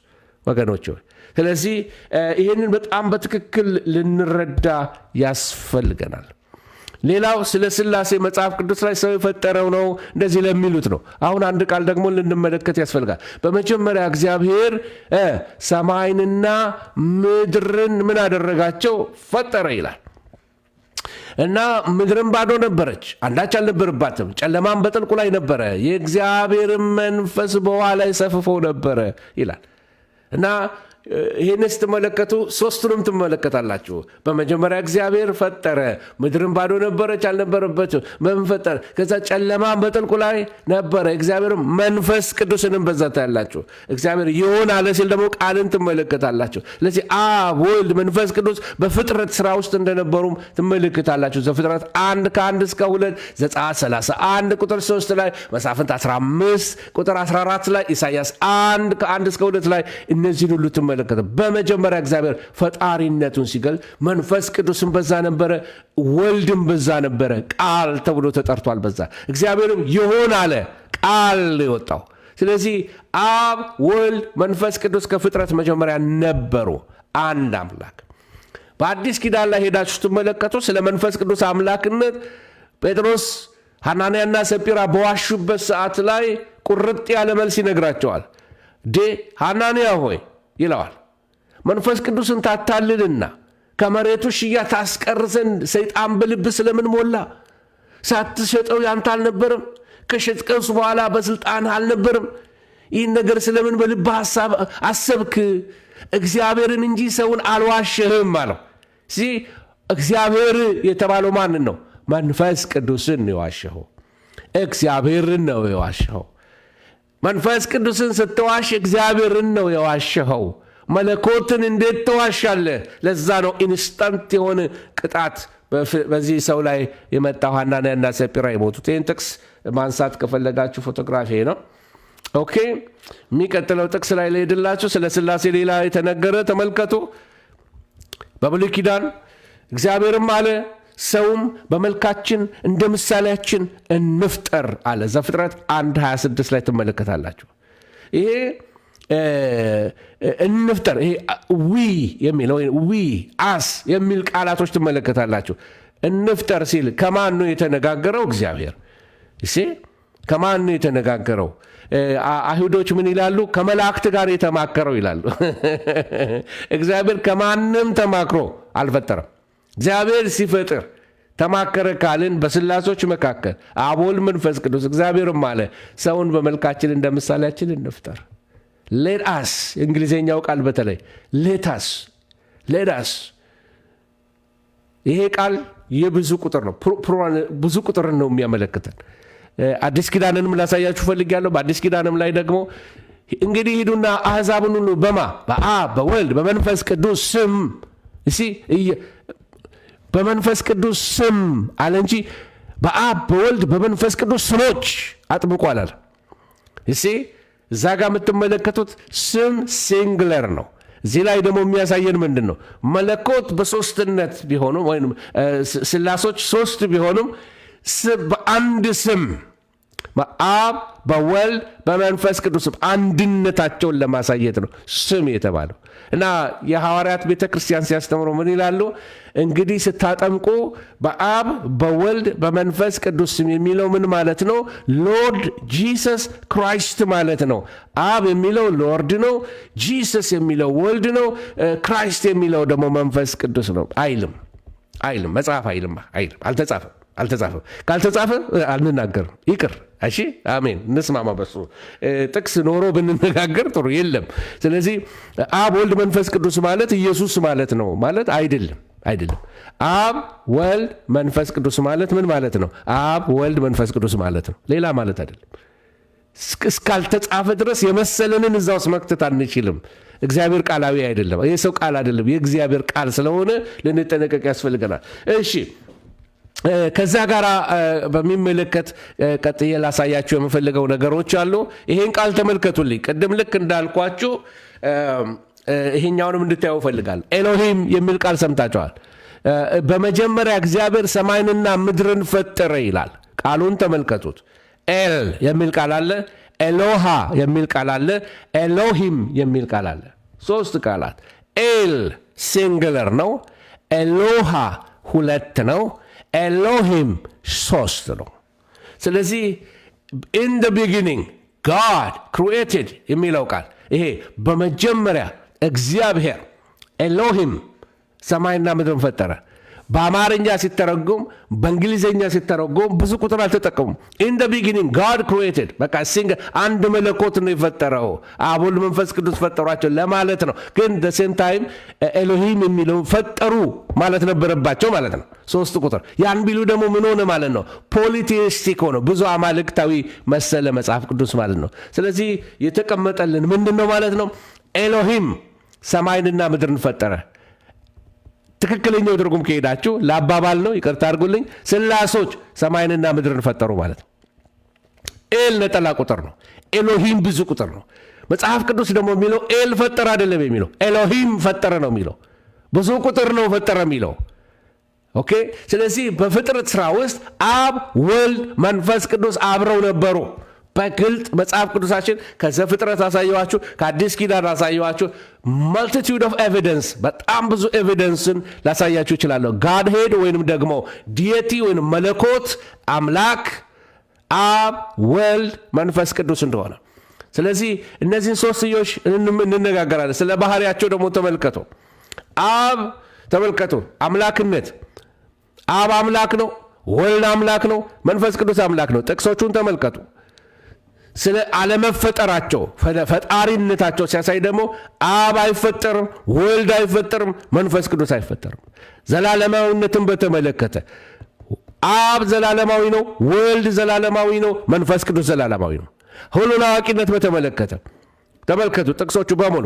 ወገኖች። ስለዚህ ይህንን በጣም በትክክል ልንረዳ ያስፈልገናል። ሌላው ስለ ስላሴ መጽሐፍ ቅዱስ ላይ ሰው የፈጠረው ነው እንደዚህ ለሚሉት ነው። አሁን አንድ ቃል ደግሞ ልንመለከት ያስፈልጋል። በመጀመሪያ እግዚአብሔር ሰማይንና ምድርን ምን አደረጋቸው? ፈጠረ ይላል። እና ምድርም ባዶ ነበረች፣ አንዳች አልነበረባትም፣ ጨለማም በጥልቁ ላይ ነበረ፣ የእግዚአብሔር መንፈስ በውኃ ላይ ሰፍፎ ነበረ ይላል። እና ይህን ስትመለከቱ ሶስቱንም ትመለከታላችሁ። በመጀመሪያ እግዚአብሔር ፈጠረ፣ ምድርም ባዶ ነበረች፣ አልነበረበትም። በምን ፈጠረ? ከዛ ጨለማም በጥልቁ ላይ ነበረ፣ እግዚአብሔር መንፈስ ቅዱስንም በዛ ታያላችሁ። እግዚአብሔር ይሁን አለ ሲል ደግሞ ቃልን ትመለከታላችሁ። ስለዚህ አብ፣ ወልድ፣ መንፈስ ቅዱስ በፍጥረት ስራ ውስጥ እንደነበሩም ትመለከታላችሁ። ዘፍጥረት 1 ከ1 እስከ 2፣ ዘጸአት 31 ቁጥር 3 ላይ፣ መሳፍንት 15 ቁጥር 14 ላይ፣ ኢሳይያስ 1 ከ1 እስከ 2 ላይ እነዚህን ሁሉ ትመለከታላችሁ። በመጀመሪያ እግዚአብሔር ፈጣሪነቱን ሲገልጽ መንፈስ ቅዱስም በዛ ነበረ፣ ወልድም በዛ ነበረ፣ ቃል ተብሎ ተጠርቷል። በዛ እግዚአብሔርም ይሁን አለ፣ ቃል የወጣው። ስለዚህ አብ፣ ወልድ፣ መንፈስ ቅዱስ ከፍጥረት መጀመሪያ ነበሩ፣ አንድ አምላክ። በአዲስ ኪዳን ላይ ሄዳችሁ ስትመለከቱ ስለ መንፈስ ቅዱስ አምላክነት ጴጥሮስ ሐናንያና ሰጲራ በዋሹበት ሰዓት ላይ ቁርጥ ያለ መልስ ይነግራቸዋል። ሐናንያ ሆይ ይለዋል፣ መንፈስ ቅዱስን ታታልልና ከመሬቱ ሽያጭ ታስቀር ዘንድ ሰይጣን በልብ ስለምን ሞላ? ሳትሸጠው ያንተ አልነበርም? ከሸጥከውስ በኋላ በስልጣን አልነበርም? ይህን ነገር ስለምን በልብህ አሰብክ? እግዚአብሔርን እንጂ ሰውን አልዋሸህም አለው። እግዚአብሔር የተባለው ማንን ነው? መንፈስ ቅዱስን ነው የዋሸኸው። እግዚአብሔርን ነው የዋሸኸው። መንፈስ ቅዱስን ስትዋሽ እግዚአብሔርን ነው የዋሸኸው። መለኮትን እንዴት ትዋሻለህ? ለዛ ነው instant የሆነ ቅጣት በዚህ ሰው ላይ የመጣው፣ ሐናንያና ሰጲራ የሞቱት። ይህን ጥቅስ ማንሳት ከፈለጋችሁ ፎቶግራፊ ነው። Okay፣ የሚቀጥለው ጥቅስ ላይ ልሄድላችሁ። ስለ ስላሴ ሌላ የተነገረ ተመልከቱ። በብሉይ ኪዳን እግዚአብሔርም አለ፣ ሰውም በመልካችን እንደ ምሳሌያችን እንፍጠር አለ። ዘፍጥረት 1:26 ላይ ትመለከታላችሁ። ይሄ እንፍጠር፣ ይሄ we የሚለው we፣ us የሚል ቃላቶች ትመለከታላችሁ። እንፍጠር ሲል ከማን ነው የተነጋገረው? እግዚአብሔር። እሺ፣ ከማን ነው የተነጋገረው? አይሁዶች ምን ይላሉ? ከመላእክት ጋር የተማከረው ይላሉ። እግዚአብሔር ከማንም ተማክሮ አልፈጠረም። እግዚአብሔር ሲፈጥር ተማከረ ካልን በስላሶች መካከል አብ፣ ወልድ፣ መንፈስ ቅዱስ። እግዚአብሔርም አለ፣ ሰውን በመልካችን እንደ ምሳሌያችን እንፍጠር። Let us፣ እንግሊዝኛው ቃል በተለይ let us፣ let us፣ ይሄ ቃል የብዙ ቁጥር ነው። ብዙ ቁጥርን ነው የሚያመለክተን። አዲስ ኪዳንንም ላሳያችሁ ፈልጌያለሁ። በአዲስ ኪዳንም ላይ ደግሞ እንግዲህ ሂዱና አሕዛብን ሁሉ በአብ፣ በወልድ፣ በመንፈስ ቅዱስ ስም፣ እሺ፣ በመንፈስ ቅዱስ ስም አለ እንጂ በአብ፣ በወልድ፣ በመንፈስ ቅዱስ ስሞች አጥምቁ አላለም። እሺ፣ እዛ ጋር የምትመለከቱት ስም singular ነው። እዚህ ላይ ደግሞ የሚያሳየን ምንድን ነው? መለኮት በሶስትነት ቢሆኑም ወይም ስላሶች ሶስት ቢሆኑም በአንድ ስም፣ በአብ፣ በወልድ፣ በመንፈስ ቅዱስ አንድነታቸውን ለማሳየት ነው ስም የተባለው። እና የሐዋርያት ቤተ ክርስቲያን ሲያስተምሩ ምን ይላሉ? እንግዲህ ስታጠምቁ በአብ፣ በወልድ፣ በመንፈስ ቅዱስ ስም የሚለው ምን ማለት ነው? Lord Jesus Christ ማለት ነው። አብ የሚለው Lord ነው። Jesus የሚለው ወልድ ነው። Christ የሚለው ደግሞ መንፈስ ቅዱስ ነው አይልም፣ አይልም። መጽሐፍ አይልም፣ አይልም። አልተጻፈም፣ አልተጻፈም። ካልተጻፈ አንናገርም። ይቅር። እሺ፣ አሜን። እንስማማ። በሱ ጥቅስ ኖሮ ብንነጋገር ጥሩ የለም። ስለዚህ አብ፣ ወልድ፣ መንፈስ ቅዱስ ማለት ኢየሱስ ማለት ነው ማለት አይደለም፣ አይደለም። አብ፣ ወልድ፣ መንፈስ ቅዱስ ማለት ምን ማለት ነው? አብ፣ ወልድ፣ መንፈስ ቅዱስ ማለት ነው። ሌላ ማለት አይደለም። እስካልተጻፈ ድረስ የመሰለንን እዛ ውስጥ መክተት አንችልም። እግዚአብሔር ቃላዊ አይደለም፣ የሰው ቃል አይደለም። የእግዚአብሔር ቃል ስለሆነ ልንጠነቀቅ ያስፈልገናል። እሺ፣ ከዛ ጋር በሚመለከት ቀጥዬ ላሳያችሁ የምፈልገው ነገሮች አሉ። ይሄን ቃል ተመልከቱልኝ። ቅድም ልክ እንዳልኳችሁ ይሄኛውንም እንድታዩ እፈልጋለሁ። ኤሎሂም የሚል ቃል ሰምታችኋል። በመጀመሪያ እግዚአብሔር ሰማይንና ምድርን ፈጠረ ይላል። ቃሉን ተመልከቱት። ኤል የሚል ቃል አለ። ኤሎሃ የሚል ቃል አለ። ኤሎሂም የሚል ቃል አለ። ሶስት ቃላት። ኤል singular ነው። ኤሎሃ ሁለት ነው። ኤሎሂም ሶስት ነው። ስለዚህ "In the beginning God created" የሚለው ቃል ይሄ በመጀመሪያ እግዚአብሔር ኤሎሂም ሰማይና ምድርን ፈጠረ። በአማርኛ ሲተረጎም፣ በእንግሊዝኛ ሲተረጎም ብዙ ቁጥር አልተጠቀሙም። "In the beginning God created" በቃ single አንድ መለኮት ነው የፈጠረው፣ አብ፣ ወልድ፣ መንፈስ ቅዱስ ፈጠሯቸው ለማለት ነው። ግን same time ኤሎሂም የሚለውን ፈጠሩ ማለት ነበረባቸው ማለት ነው። ሶስት ቁጥር ያን ቢሉ ደግሞ ምን ሆነ ማለት ነው? Polytheistic ሆነ፣ ብዙ አማልክታዊ መሰለ መጽሐፍ ቅዱስ ማለት ነው። ስለዚህ የተቀመጠልን ምንድን ነው ማለት ነው? ኤሎሂም ሰማይንና ምድርን ፈጠረ። ትክክለኛው ትርጉም ከሄዳችሁ ለአባባል ነው፣ ይቅርታ አድርጉልኝ። ስላሶች ሰማይንና ምድርን ፈጠሩ ማለት ነው። ኤል ነጠላ ቁጥር ነው። ኤሎሂም ብዙ ቁጥር ነው። መጽሐፍ ቅዱስ ደግሞ የሚለው ኤል ፈጠረ አይደለም የሚለው፣ ኤሎሂም ፈጠረ ነው የሚለው። ብዙ ቁጥር ነው ፈጠረ የሚለው። Okay። ስለዚህ በፍጥረት ስራ ውስጥ አብ፣ ወልድ፣ መንፈስ ቅዱስ አብረው ነበሩ። በግልጥ መጽሐፍ ቅዱሳችን ከዘፍጥረት አሳየኋችሁ፣ ከአዲስ ኪዳን አሳየኋችሁ። Multitude of evidence፣ በጣም ብዙ evidence ን ላሳያችሁ እችላለሁ። Godhead ወይንም ደግሞ deity ወይንም መለኮት አምላክ አብ፣ ወልድ፣ መንፈስ ቅዱስ እንደሆነ። ስለዚህ እነዚህን ሶስትዮሽ እንነጋገራለን። ስለ ባህሪያቸው ደግሞ ተመልከቱ። አብ ተመልከቱ፣ አምላክነት፣ አብ አምላክ ነው፣ ወልድ አምላክ ነው፣ መንፈስ ቅዱስ አምላክ ነው። ጥቅሶቹን ተመልከቱ። ስለ አለመፈጠራቸው፣ ፈጣሪነታቸው ሲያሳይ ደግሞ አብ አይፈጠርም፣ ወልድ አይፈጠርም፣ መንፈስ ቅዱስ አይፈጠርም። ዘላለማዊነትን በተመለከተ አብ ዘላለማዊ ነው፣ ወልድ ዘላለማዊ ነው፣ መንፈስ ቅዱስ ዘላለማዊ ነው። ሁሉን አዋቂነት በተመለከተ ተመልከቱ ጥቅሶቹ በሙሉ።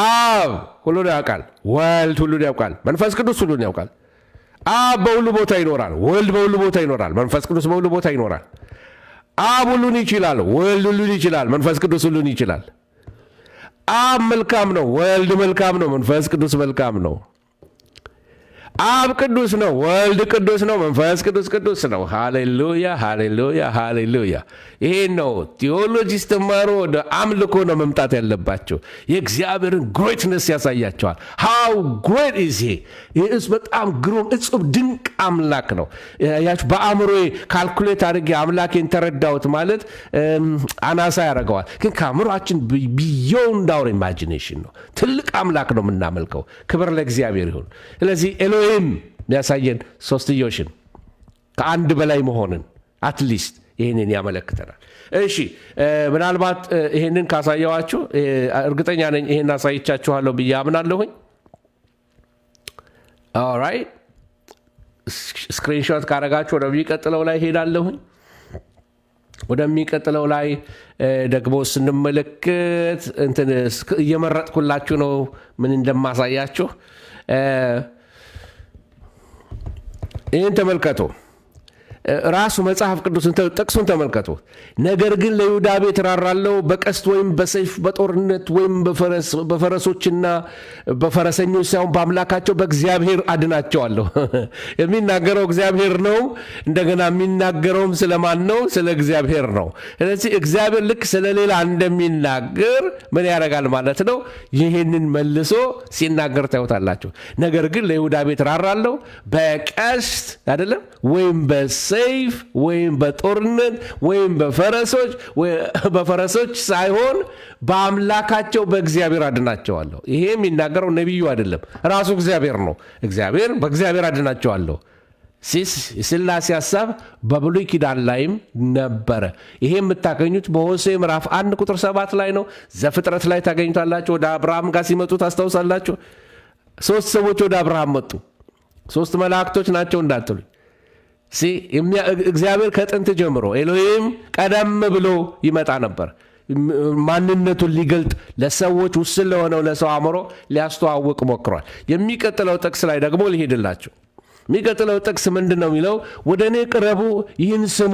አብ ሁሉን ያውቃል፣ ወልድ ሁሉን ያውቃል፣ መንፈስ ቅዱስ ሁሉን ያውቃል። አብ በሁሉ ቦታ ይኖራል፣ ወልድ በሁሉ ቦታ ይኖራል፣ መንፈስ ቅዱስ በሁሉ ቦታ ይኖራል። አብ ሁሉን ይችላል፣ ወልድ ሁሉን ይችላል፣ መንፈስ ቅዱስ ሁሉን ይችላል። አብ መልካም ነው፣ ወልድ መልካም ነው፣ መንፈስ ቅዱስ መልካም ነው። አብ ቅዱስ ነው፣ ወልድ ቅዱስ ነው፣ መንፈስ ቅዱስ ቅዱስ ነው። ሃሌሉያ፣ ሃሌሉያ፣ ሃሌሉያ። ይሄን ነው ቴዎሎጂ ስትማሩ ወደ አምልኮ ነው መምጣት ያለባችሁ። የእግዚአብሔርን greatness ያሳያችኋል። How great is he! በጣም ግሩም፣ እጹብ ድንቅ አምላክ ነው። ያችሁ በአእምሮዬ calculate አድርጌ አምላኬን ተረዳሁት ማለት አናሳ ያደርገዋል። ግን ከአእምሮአችን beyond our imagination ነው። ትልቅ አምላክ ነው የምናመልከው። ክብር ለእግዚአብሔር ይሁን። ስለዚህ ኤሎሂም የሚያሳየን ሶስትዮሽን፣ ከአንድ በላይ መሆንን at least ይህንን ያመለክተናል። እሺ፣ ምናልባት ይህንን ካሳየኋችሁ፣ እርግጠኛ ነኝ ይህን አሳይቻችኋለሁ ብዬ አምናለሁኝ። Alright፣ screenshot ካረጋችሁ ወደሚቀጥለው ላይ ሄዳለሁኝ። ወደሚቀጥለው ላይ ደግሞ ስንመለከት እንትን እየመረጥኩላችሁ ነው ምን እንደማሳያችሁ። ይህን ተመልከቱ። ራሱ መጽሐፍ ቅዱስን ጥቅሱን ተመልከቱ። ነገር ግን ለይሁዳ ቤት እራራለሁ፣ በቀስት ወይም በሰይፍ በጦርነት ወይም በፈረሶችና በፈረሰኞች ሳይሆን በአምላካቸው በእግዚአብሔር አድናቸዋለሁ። የሚናገረው እግዚአብሔር ነው። እንደገና የሚናገረውም ስለማን ነው? ስለ እግዚአብሔር ነው። ስለዚህ እግዚአብሔር ልክ ስለ ሌላ እንደሚናገር ምን ያደርጋል ማለት ነው? ይህንን መልሶ ሲናገር ታዩታላችሁ። ነገር ግን ለይሁዳ ቤት እራራለሁ፣ በቀስት አይደለም ወይም በሰይፍ ወይም በጦርነት ወይም በፈረሶች ሳይሆን በአምላካቸው በእግዚአብሔር አድናቸዋለሁ። ይሄ የሚናገረው ነቢዩ አይደለም፣ ራሱ እግዚአብሔር ነው። እግዚአብሔር በእግዚአብሔር አድናቸዋለሁ። የሥላሴ ሀሳብ በብሉይ ኪዳን ላይም ነበረ። ይሄ የምታገኙት በሆሴዕ ምዕራፍ 1 ቁጥር 7 ላይ ነው። ዘፍጥረት ላይ ታገኙታላችሁ። ወደ አብርሃም ጋር ሲመጡ ታስታውሳላችሁ። 3 ሰዎች ወደ አብርሃም መጡ። 3 መላእክቶች ናቸው እንዳትሉኝ። እግዚአብሔር ከጥንት ጀምሮ ኤሎሂም ቀደም ብሎ ይመጣ ነበር። ማንነቱን ሊገልጥ ለሰዎች ውስን ለሆነው ለሰው አእምሮ ሊያስተዋውቅ ሞክሯል። የሚቀጥለው ጥቅስ ላይ ደግሞ ልሄድላችሁ። የሚቀጥለው ጥቅስ ምንድን ነው የሚለው? ወደ እኔ ቅረቡ፣ ይህን ስሙ፣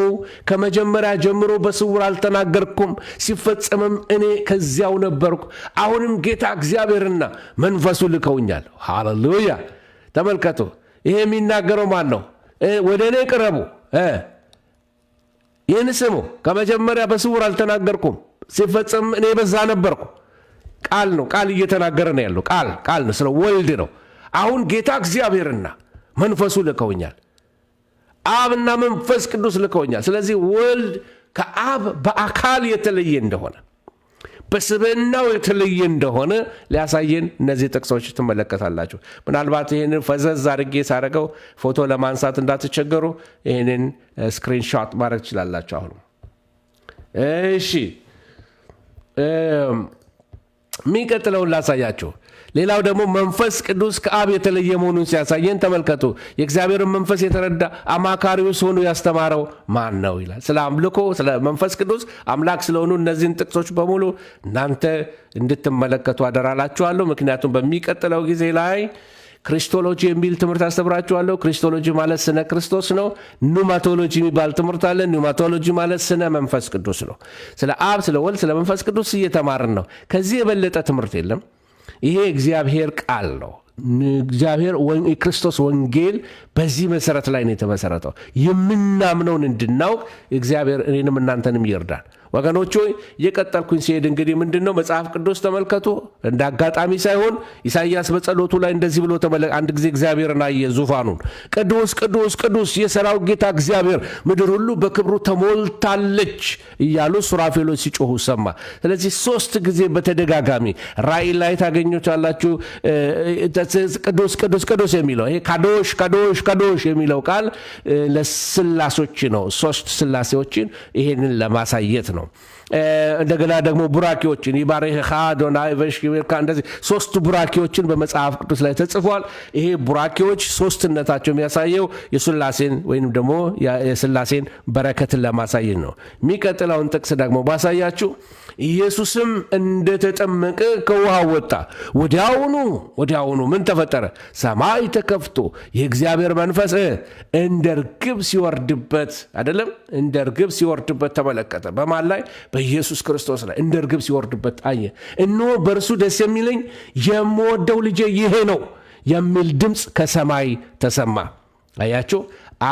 ከመጀመሪያ ጀምሮ በስውር አልተናገርኩም፣ ሲፈጸምም እኔ ከዚያው ነበርኩ። አሁንም ጌታ እግዚአብሔርና መንፈሱ ልከውኛል። ሃሌሉያ! ተመልከቱ፣ ይሄ የሚናገረው ማን ነው? ወደ እኔ ቅረቡ፣ ይህን ስሙ፣ ከመጀመሪያ በስውር አልተናገርኩም፣ ሲፈጸም እኔ በዛ ነበርኩ። ቃል ነው፣ ቃል እየተናገረ ነው ያለው። ቃል ነው፣ ስለ ወልድ ነው። አሁን ጌታ እግዚአብሔርና መንፈሱ ልከውኛል። አብና መንፈስ ቅዱስ ልከውኛል። ስለዚህ ወልድ ከአብ በአካል የተለየ እንደሆነ በስብዕናው የተለየ እንደሆነ ሊያሳየን እነዚህ ጥቅሶች ትመለከታላችሁ። ምናልባት ይህንን ፈዘዝ አድርጌ ሳደርገው ፎቶ ለማንሳት እንዳትቸገሩ ይህንን screenshot ማድረግ ትችላላችሁ። አሁን እሺ፣ የሚቀጥለውን ላሳያችሁ። ሌላው ደግሞ መንፈስ ቅዱስ ከአብ የተለየ መሆኑን ሲያሳየን ተመልከቱ። የእግዚአብሔርን መንፈስ የተረዳ አማካሪውስ ሆኖ ያስተማረው ማን ነው ይላል። ስለ አምልኮ፣ ስለ መንፈስ ቅዱስ አምላክ ስለሆኑ እነዚህን ጥቅሶች በሙሉ እናንተ እንድትመለከቱ አደራላችኋለሁ። ምክንያቱም በሚቀጥለው ጊዜ ላይ Christology የሚል ትምህርት አስተምራችኋለሁ። Christology ማለት ስነ ክርስቶስ ነው። Pneumatology የሚባል ትምህርት አለ። Pneumatology ማለት ስነ መንፈስ ቅዱስ ነው። ስለ አብ፣ ስለ ወልድ፣ ስለ መንፈስ ቅዱስ እየተማርን ነው። ከዚህ የበለጠ ትምህርት የለም። ይሄ እግዚአብሔር ቃል ነው። እግዚአብሔር የክርስቶስ ወንጌል በዚህ መሰረት ላይ ነው የተመሰረተው። የምናምነውን እንድናውቅ እግዚአብሔር እኔንም እናንተንም ይርዳል። ወገኖች ሆይ፣ እየቀጠልኩኝ ሲሄድ እንግዲህ ምንድነው መጽሐፍ ቅዱስ ተመልከቱ። እንደ አጋጣሚ ሳይሆን ኢሳይያስ በጸሎቱ ላይ እንደዚህ ብሎ አንድ ጊዜ እግዚአብሔርን አየ ዙፋኑን። ቅዱስ ቅዱስ ቅዱስ የሰራዊት ጌታ እግዚአብሔር፣ ምድር ሁሉ በክብሩ ተሞልታለች እያሉ ሱራፌሎች ሲጮሁ ሰማ። ስለዚህ 3 ጊዜ በተደጋጋሚ ራእይ ላይ ታገኙታላችሁ። ቅዱስ ቅዱስ ቅዱስ የሚለው ይሄ ካዶሽ ካዶሽ ካዶሽ የሚለው ቃል ለስላሶች ነው። 3 ስላሴዎችን ይሄንን ለማሳየት ነው። እንደገና ደግሞ ቡራኬዎችን ይባርክህ አዶናይ ወይባርክህ እንደዚህ 3 ቡራኬዎችን በመጽሐፍ ቅዱስ ላይ ተጽፏል። ይሄ ቡራኬዎች ሶስትነታቸው የሚያሳየው የስላሴን ወይንም ደግሞ የስላሴን በረከትን ለማሳየት ነው። የሚቀጥለውን ጥቅስ ደግሞ ባሳያችሁ፣ ኢየሱስም እንደተጠመቀ ከውሃ ወጣ። ወዲያውኑ ምን ተፈጠረ? ሰማይ ተከፍቶ የእግዚአብሔር መንፈስ እንደ ርግብ ሲወርድበት አይደለም? እንደ ርግብ ሲወርድበት ተመለከተ። በማን ላይ? በኢየሱስ ክርስቶስ ላይ እንደ ርግብ ሲወርድበት አየ። እነሆ በእርሱ ደስ የሚለኝ የምወደው ልጄ ይሄ ነው የሚል ድምፅ ከሰማይ ተሰማ። አያችሁ?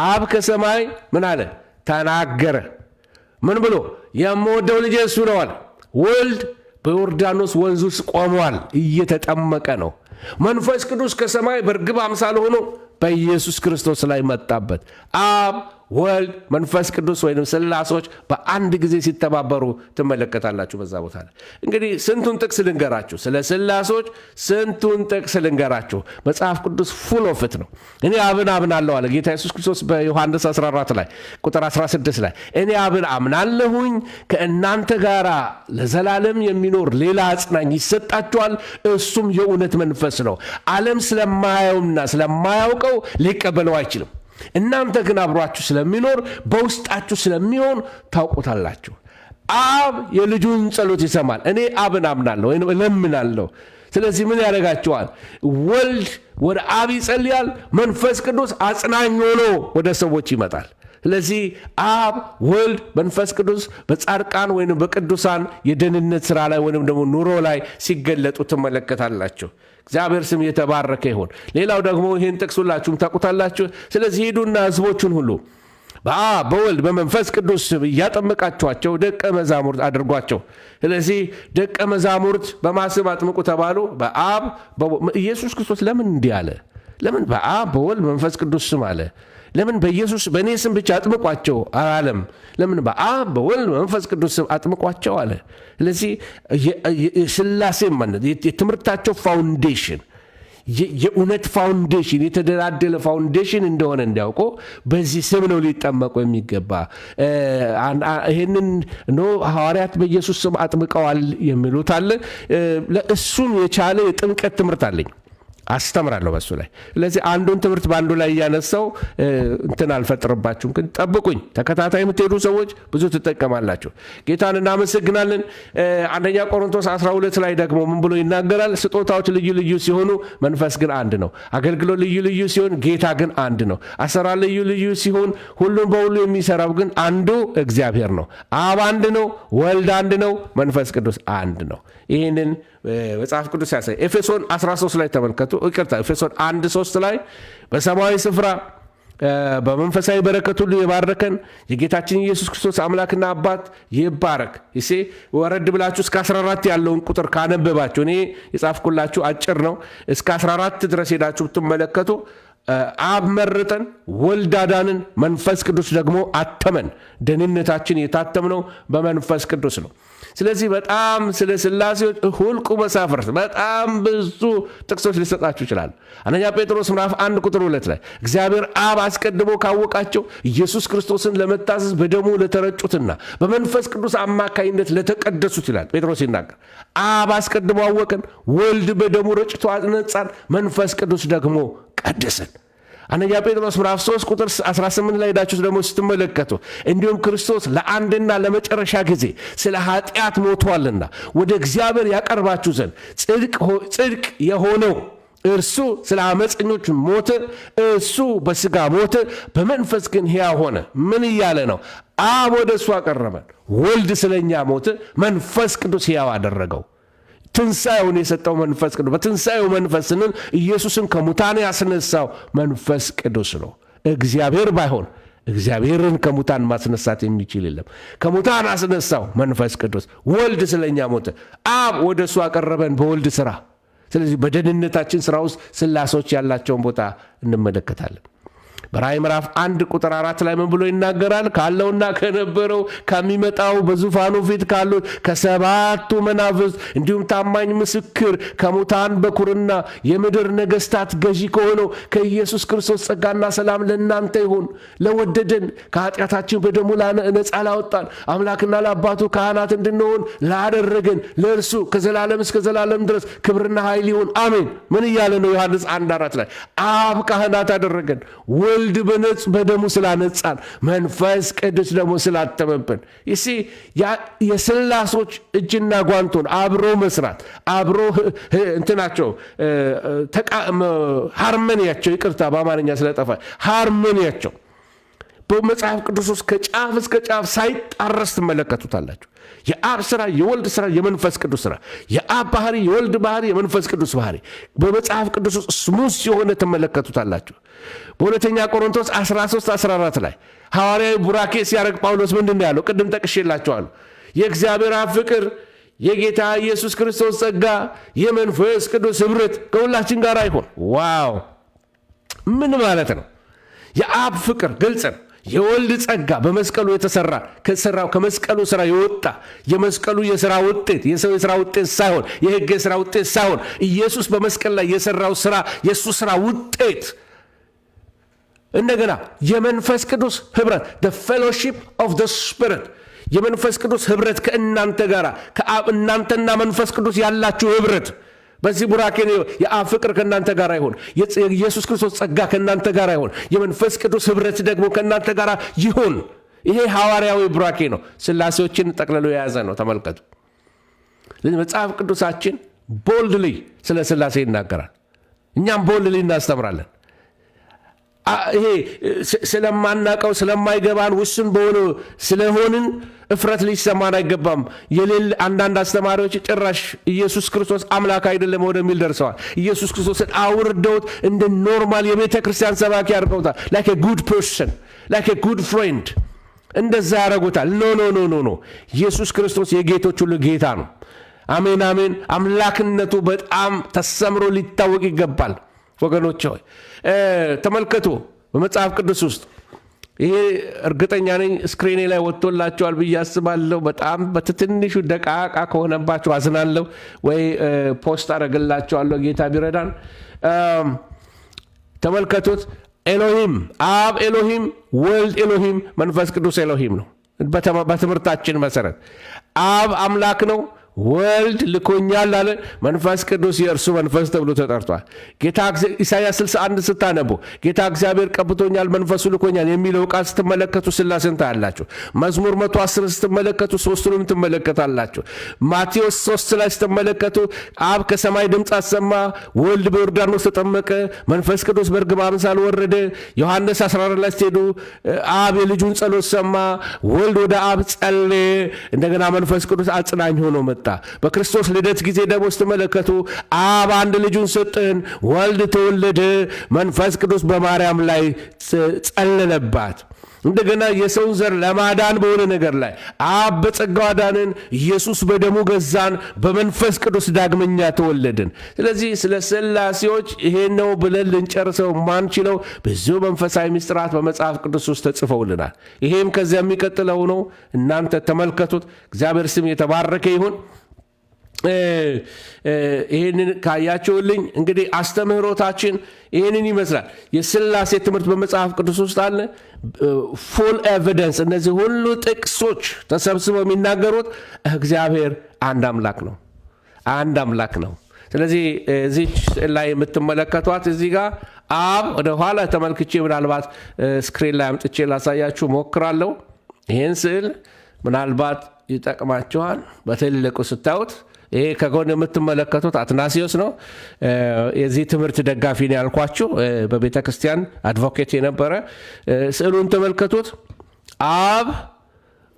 አብ ከሰማይ ምን አለ? ተናገረ። ምን ብሎ? የምወደው ልጄ እሱ ነው አለ። ወልድ በዮርዳኖስ ወንዝ ውስጥ ቆሟል፣ እየተጠመቀ ነው። መንፈስ ቅዱስ ከሰማይ በርግብ አምሳል ሆኖ በኢየሱስ ክርስቶስ ላይ መጣበት። አብ ወልድ መንፈስ ቅዱስ ወይንም ስላሶች በአንድ ጊዜ ሲተባበሩ ትመለከታላችሁ በዛ ቦታ ላይ። እንግዲህ ስንቱን ጥቅስ ልንገራችሁ? ስለ ስላሶች ስንቱን ጥቅስ ልንገራችሁ? መጽሐፍ ቅዱስ full of it ነው። እኔ አብን አምናለሁ አለ ጌታ ኢየሱስ ክርስቶስ በዮሐንስ 14 ላይ ቁጥር 16 ላይ፣ እኔ አብን አምናለሁኝ፣ ከእናንተ ጋር ለዘላለም የሚኖር ሌላ አጽናኝ ይሰጣችኋል፣ እሱም የእውነት መንፈስ ነው። ዓለም ስለማያየውና ስለማያውቀው ሊቀበለው አይችልም። እናንተ ግን አብሯችሁ ስለሚኖር በውስጣችሁ ስለሚሆን ታውቁታላችሁ። አብ የልጁን ጸሎት ይሰማል። እኔ አብን አምናለሁ ወይም እለምናለሁ። ስለዚህ ምን ያደርጋቸዋል? ወልድ ወደ አብ ይጸልያል። መንፈስ ቅዱስ አጽናኝ ሆኖ ወደ ሰዎች ይመጣል። ስለዚህ አብ፣ ወልድ፣ መንፈስ ቅዱስ በጻድቃን ወይም በቅዱሳን የደህንነት ስራ ላይ ወይም ደግሞ ኑሮ ላይ ሲገለጡ ትመለከታላችሁ። እግዚአብሔር ስም የተባረከ ይሁን። ሌላው ደግሞ ይህን ጥቅስ ሁላችሁም ታውቁታላችሁ። ስለዚህ ሂዱና ህዝቦቹን ሁሉ በአብ፣ በወልድ፣ በመንፈስ ቅዱስ ስም እያጠመቃችኋቸው ደቀ መዛሙርት አድርጓቸው። ስለዚህ ደቀ መዛሙርት በማን ስም አጥምቁ ተባሉ? በአብ። ኢየሱስ ክርስቶስ ለምን እንዲህ አለ? ለምን በአብ፣ በወልድ፣ በመንፈስ ቅዱስ ስም አለ? ለምን በኢየሱስ በእኔ ስም ብቻ አጥምቋቸው አላለም? ለምን በአብ፣ በወልድ፣ በመንፈስ ቅዱስ ስም አጥምቋቸው አለ? ስለዚህ የስላሴ ማንነት የትምህርታቸው foundation፣ የእውነት foundation፣ የተደላደለ foundation እንደሆነ እንዲያውቁ በዚህ ስም ነው ሊጠመቁ የሚገባ። ይህንን no ሐዋርያት በኢየሱስ ስም አጥምቀዋል የሚሉት አለ። እሱን የቻለ የጥምቀት ትምህርት አለኝ፣ አስተምራለሁ በሱ ላይ። ስለዚህ አንዱን ትምህርት በአንዱ ላይ እያነሳው እንትን አልፈጥርባችሁም፣ ግን ጠብቁኝ። ተከታታይ የምትሄዱ ሰዎች ብዙ ትጠቀማላችሁ። ጌታን እናመሰግናለን። አንደኛ ቆሮንቶስ 12 ላይ ደግሞ ምን ብሎ ይናገራል? ስጦታዎች ልዩ ልዩ ሲሆኑ መንፈስ ግን አንድ ነው። አገልግሎት ልዩ ልዩ ሲሆን ጌታ ግን አንድ ነው። አሰራር ልዩ ልዩ ሲሆን ሁሉን በሁሉ የሚሰራው ግን አንዱ እግዚአብሔር ነው። አብ አንድ ነው፣ ወልድ አንድ ነው፣ መንፈስ ቅዱስ አንድ ነው። ይህንን መጽሐፍ ቅዱስ ያሳይ። ኤፌሶን 13 ላይ ተመልከቱ። ይቅርታ፣ ኤፌሶን 1 3 ላይ በሰማያዊ ስፍራ በመንፈሳዊ በረከት ሁሉ የባረከን የጌታችን ኢየሱስ ክርስቶስ አምላክና አባት ይባረክ። ይሴ ወረድ ብላችሁ እስከ 14 ያለውን ቁጥር ካነበባችሁ፣ እኔ የጻፍኩላችሁ አጭር ነው። እስከ 14 ድረስ ሄዳችሁ ብትመለከቱ አብ መረጠን፣ ወልድ አዳንን፣ መንፈስ ቅዱስ ደግሞ አተመን። ደህንነታችን የታተምነው በመንፈስ ቅዱስ ነው። ስለዚህ በጣም ስለ ስላሴዎች ሁልቁ መሳፍርት በጣም ብዙ ጥቅሶች ሊሰጣችሁ ይችላል። አንደኛ ጴጥሮስ ምዕራፍ 1 ቁጥር 2 ላይ እግዚአብሔር አብ አስቀድሞ ካወቃቸው፣ ኢየሱስ ክርስቶስን ለመታዘዝ በደሙ ለተረጩትና በመንፈስ ቅዱስ አማካኝነት ለተቀደሱት ይላል ጴጥሮስ ይናገር። አብ አስቀድሞ አወቀን፣ ወልድ በደሙ ረጭቶ አነጻን፣ መንፈስ ቅዱስ ደግሞ ቀደሰን። አንደኛ ጴጥሮስ ምዕራፍ 3 ቁጥር 18 ላይ ሄዳችሁ ደግሞ ስትመለከቱ እንዲሁም ክርስቶስ ለአንድና ለመጨረሻ ጊዜ ስለ ኃጢአት ሞቷልና ወደ እግዚአብሔር ያቀርባችሁ ዘንድ ጽድቅ የሆነው እርሱ ስለ አመፀኞች ሞተ። እሱ በስጋ ሞተ፣ በመንፈስ ግን ሕያው ሆነ። ምን እያለ ነው? አብ ወደ እሱ አቀረበን፣ ወልድ ስለኛ ሞተ፣ መንፈስ ቅዱስ ሕያው አደረገው። ትንሣኤውን የሰጠው መንፈስ ቅዱስ፣ በትንሣኤው መንፈስ ስንል ኢየሱስን ከሙታን ያስነሳው መንፈስ ቅዱስ ነው። እግዚአብሔር ባይሆን እግዚአብሔርን ከሙታን ማስነሳት የሚችል የለም። ከሙታን አስነሳው መንፈስ ቅዱስ። ወልድ ስለኛ ሞተ፣ አብ ወደ እሱ አቀረበን በወልድ ስራ። ስለዚህ በደህንነታችን ስራ ውስጥ ስላሴዎች ያላቸውን ቦታ እንመለከታለን። በራእይ ምዕራፍ 1 ቁጥር 4 ላይ ምን ብሎ ይናገራል? ካለውና ከነበረው ከሚመጣው፣ በዙፋኑ ፊት ካሉት ከሰባቱ መናፍስት፣ እንዲሁም ታማኝ ምስክር፣ ከሙታን በኩርና የምድር ነገስታት ገዢ ከሆነው ከኢየሱስ ክርስቶስ ጸጋና ሰላም ለእናንተ ይሁን። ለወደደን፣ ከኃጢአታችን በደሙ ነፃ ላወጣን፣ አምላክና ለአባቱ ካህናት እንድንሆን ላደረገን ለእርሱ ከዘላለም እስከ ዘላለም ድረስ ክብርና ኃይል ይሁን፣ አሜን። ምን እያለ ነው? ዮሐንስ 1:4 ላይ አብ ካህናት አደረገን፣ ወልድ በነጽ በደሙ ስላነጻን፣ መንፈስ ቅዱስ ደግሞ ስላተመብን። You see፣ የስላሶች እጅና ጓንቶን አብሮ መስራት፣ አብሮ እንትናቸው harmony ያቸው፣ ይቅርታ በአማርኛ ስለጠፋ፣ harmony ያቸው በመጽሐፍ ቅዱስ ውስጥ ከጫፍ እስከ ጫፍ ሳይጣረስ ትመለከቱታላችሁ። የአብ ስራ፣ የወልድ ስራ፣ የመንፈስ ቅዱስ ስራ፣ የአብ ባህሪ፣ የወልድ ባህሪ፣ የመንፈስ ቅዱስ ባህሪ በመጽሐፍ ቅዱስ ውስጥ smooth የሆነ ትመለከቱታላችሁ። በሁለተኛ ቆሮንቶስ 13 14 ላይ ሐዋርያዊ ቡራኬ ሲያደርግ ጳውሎስ ምንድን ነው ያለው? ቅድም ጠቅሼላችኋለሁ። የእግዚአብሔር አብ ፍቅር፣ የጌታ ኢየሱስ ክርስቶስ ጸጋ፣ የመንፈስ ቅዱስ ኅብረት ከሁላችን ጋር ይሁን። Wow! ምን ማለት ነው? የአብ ፍቅር ግልጽ ነው። የወልድ ጸጋ በመስቀሉ የተሰራ፣ ከሰራው ከመስቀሉ ስራ የወጣ፣ የመስቀሉ የስራ ውጤት፣ የሰው የስራ ውጤት ሳይሆን፣ የሕግ የስራ ውጤት ሳይሆን፣ ኢየሱስ በመስቀል ላይ የሰራው ስራ፣ የእሱ ስራ ውጤት፣ እንደገና የመንፈስ ቅዱስ ህብረት፣ the fellowship of the Spirit፣ የመንፈስ ቅዱስ ህብረት ከእናንተ ጋር፣ ከአብ እናንተና መንፈስ ቅዱስ ያላችሁ ህብረት በዚህ ቡራኬ ነው። የአብ ፍቅር ከእናንተ ጋር ይሁን። የኢየሱስ ክርስቶስ ጸጋ ከእናንተ ጋር ይሁን። የመንፈስ ቅዱስ ህብረት ደግሞ ከእናንተ ጋር ይሁን። ይሄ ሐዋርያዊ ቡራኬ ነው። ስላሴዎችን ጠቅልሎ የያዘ ነው። ተመልከቱ። ስለዚህ መጽሐፍ ቅዱሳችን boldly ስለ ስላሴ ይናገራል። እኛም boldly እናስተምራለን። ይሄ ስለማናቀው፣ ስለማይገባን፣ ውስን በሆነ ስለሆንን እፍረት ሊሰማን አይገባም። የሌል አንዳንድ አስተማሪዎች ጭራሽ ኢየሱስ ክርስቶስ አምላክ አይደለም ወደሚል ደርሰዋል። ኢየሱስ ክርስቶስን አውርደውት እንደ normal የቤተ ክርስቲያን ሰባኪ አድርገውታል። Like good person, like good friend እንደዛ ያደርጉታል። No, no, no, no, no። ኢየሱስ ክርስቶስ የጌቶች ሁሉ ጌታ ነው። አሜን አሜን። አምላክነቱ በጣም ተሰምሮ ሊታወቅ ይገባል። ወገኖች ሆይ፣ ተመልከቱ፣ በመጽሐፍ ቅዱስ ውስጥ ይሄ እርግጠኛ ነኝ screen ኤ ላይ ወጥቶላችኋል ብዬ አስባለሁ። በጣም በትንሹ ደቃቃ ከሆነባችሁ አዝናለሁ፣ ወይ post አደርግላችኋለሁ ጌታ ቢረዳን። ተመልከቱት። ኤሎሂም፣ አብ ኤሎሂም፣ ወልድ ኤሎሂም፣ መንፈስ ቅዱስ ኤሎሂም ነው። በትምህርታችን መሰረት አብ አምላክ ነው። ወልድ ልኮኛል አለ። መንፈስ ቅዱስ የእርሱ መንፈስ ተብሎ ተጠርቷል። ጌታ ኢሳያስ 61 ስታነቡ ጌታ እግዚአብሔር ቀብቶኛል፣ መንፈሱ ልኮኛል የሚለው ቃል ስትመለከቱ ስላሴን ታያላችሁ። መዝሙር 110 ስትመለከቱ ሶስቱንም ትመለከታላችሁ። ማቴዎስ 3 ላይ ስትመለከቱ አብ ከሰማይ ድምፅ አሰማ፣ ወልድ በዮርዳኖስ ተጠመቀ፣ መንፈስ ቅዱስ በርግብ አምሳል ወረደ። ዮሐንስ 14 ላይ ስትሄዱ አብ የልጁን ጸሎት ሰማ፣ ወልድ ወደ አብ ጸለየ፣ እንደገና መንፈስ ቅዱስ አጽናኝ ሆኖ መጣ። በክርስቶስ ልደት ጊዜ ደግሞ ስትመለከቱ አብ አንድ ልጁን ሰጠን፣ ወልድ ተወለደ፣ መንፈስ ቅዱስ በማርያም ላይ ጸለለባት። እንደገና የሰውን ዘር ለማዳን በሆነ ነገር ላይ አብ በጸጋው አዳንን፣ ኢየሱስ በደሙ ገዛን፣ በመንፈስ ቅዱስ ዳግመኛ ተወለድን። ስለዚህ ስለ ስላሴዎች ይሄ ነው ብለን ልንጨርሰው ማንችለው ብዙ መንፈሳዊ ምስጢራት በመጽሐፍ ቅዱስ ውስጥ ተጽፈውልናል። ይሄም ከዚያ የሚቀጥለው ነው። እናንተ ተመልከቱት። እግዚአብሔር ስም የተባረከ ይሁን። ይህንን ካያችሁልኝ እንግዲህ አስተምህሮታችን ይህንን ይመስላል። የስላሴ ትምህርት በመጽሐፍ ቅዱስ ውስጥ አለ። Full evidence፣ እነዚህ ሁሉ ጥቅሶች ተሰብስበው የሚናገሩት እግዚአብሔር አንድ አምላክ ነው። አንድ አምላክ ነው። ስለዚህ እዚች ስዕል ላይ የምትመለከቷት እዚህ ጋር አብ፣ ወደ ኋላ ተመልክቼ ምናልባት screen ላይ አምጥቼ ላሳያችሁ ሞክራለሁ። ይህን ስዕል ምናልባት ይጠቅማችኋል በትልቁ ስታዩት። ይሄ ከጎን የምትመለከቱት አትናሲዮስ ነው። የዚህ ትምህርት ደጋፊ ነው ያልኳችሁ፣ በቤተ ክርስቲያን advocate የነበረ። ስዕሉን ተመልከቱት። አብ፣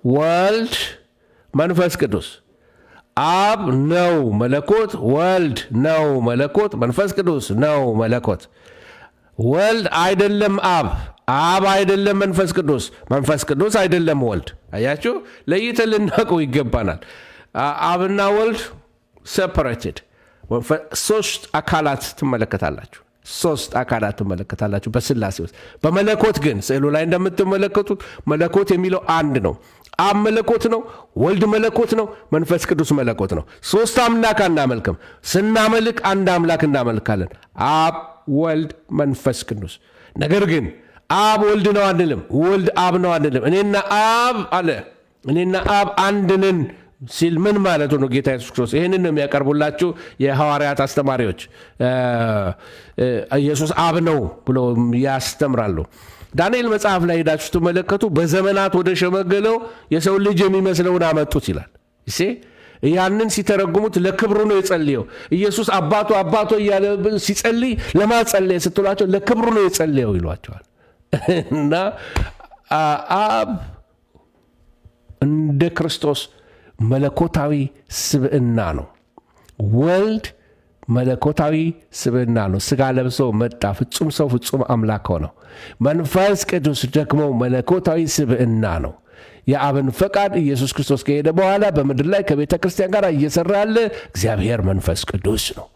ወልድ፣ መንፈስ ቅዱስ። አብ ነው መለኮት፣ ወልድ ነው መለኮት፣ መንፈስ ቅዱስ ነው መለኮት። ወልድ አይደለም አብ፣ አብ አይደለም መንፈስ ቅዱስ፣ መንፈስ ቅዱስ አይደለም ወልድ። አያችሁ፣ ለይተን ልናውቀው ይገባናል። አብና ወልድ separated፣ ሶስት አካላት ትመለከታላችሁ። ሶስት አካላት ትመለከታላችሁ በስላሴ ውስጥ። በመለኮት ግን ስዕሉ ላይ እንደምትመለከቱት መለኮት የሚለው አንድ ነው። አብ መለኮት ነው። ወልድ መለኮት ነው። መንፈስ ቅዱስ መለኮት ነው። ሶስት አምላክ አናመልክም። ስናመልክ አንድ አምላክ እናመልካለን። አብ፣ ወልድ፣ መንፈስ ቅዱስ። ነገር ግን አብ ወልድ ነው አንልም። ወልድ አብ ነው አንልም። እኔና አብ አለ፣ እኔና አብ አንድ ነን ሲል ምን ማለቱ ነው? ጌታ ኢየሱስ ክርስቶስ ይህንን ነው የሚያቀርቡላችሁ የሐዋርያት አስተማሪዎች። ኢየሱስ አብ ነው ብሎ ያስተምራሉ። ዳንኤል መጽሐፍ ላይ ሄዳችሁ ስትመለከቱ በዘመናት ወደ ሸመገለው የሰው ልጅ የሚመስለውን አመጡት ይላል። ይሴ ያንን ሲተረጉሙት ለክብሩ ነው የጸለየው። ኢየሱስ አባቱ አባቶ እያለ ሲጸልይ ለማን ጸለየ ስትሏቸው ለክብሩ ነው የጸለየው ይሏችኋል። እና አብ እንደ ክርስቶስ መለኮታዊ ስብዕና ነው። ወልድ መለኮታዊ ስብዕና ነው። ስጋ ለብሶ መጣ፣ ፍጹም ሰው ፍጹም አምላክ ሆነው። መንፈስ ቅዱስ ደግሞ መለኮታዊ ስብዕና ነው። የአብን ፈቃድ ኢየሱስ ክርስቶስ ከሄደ በኋላ በምድር ላይ ከቤተ ክርስቲያን ጋር እየሰራ ያለ እግዚአብሔር መንፈስ ቅዱስ ነው።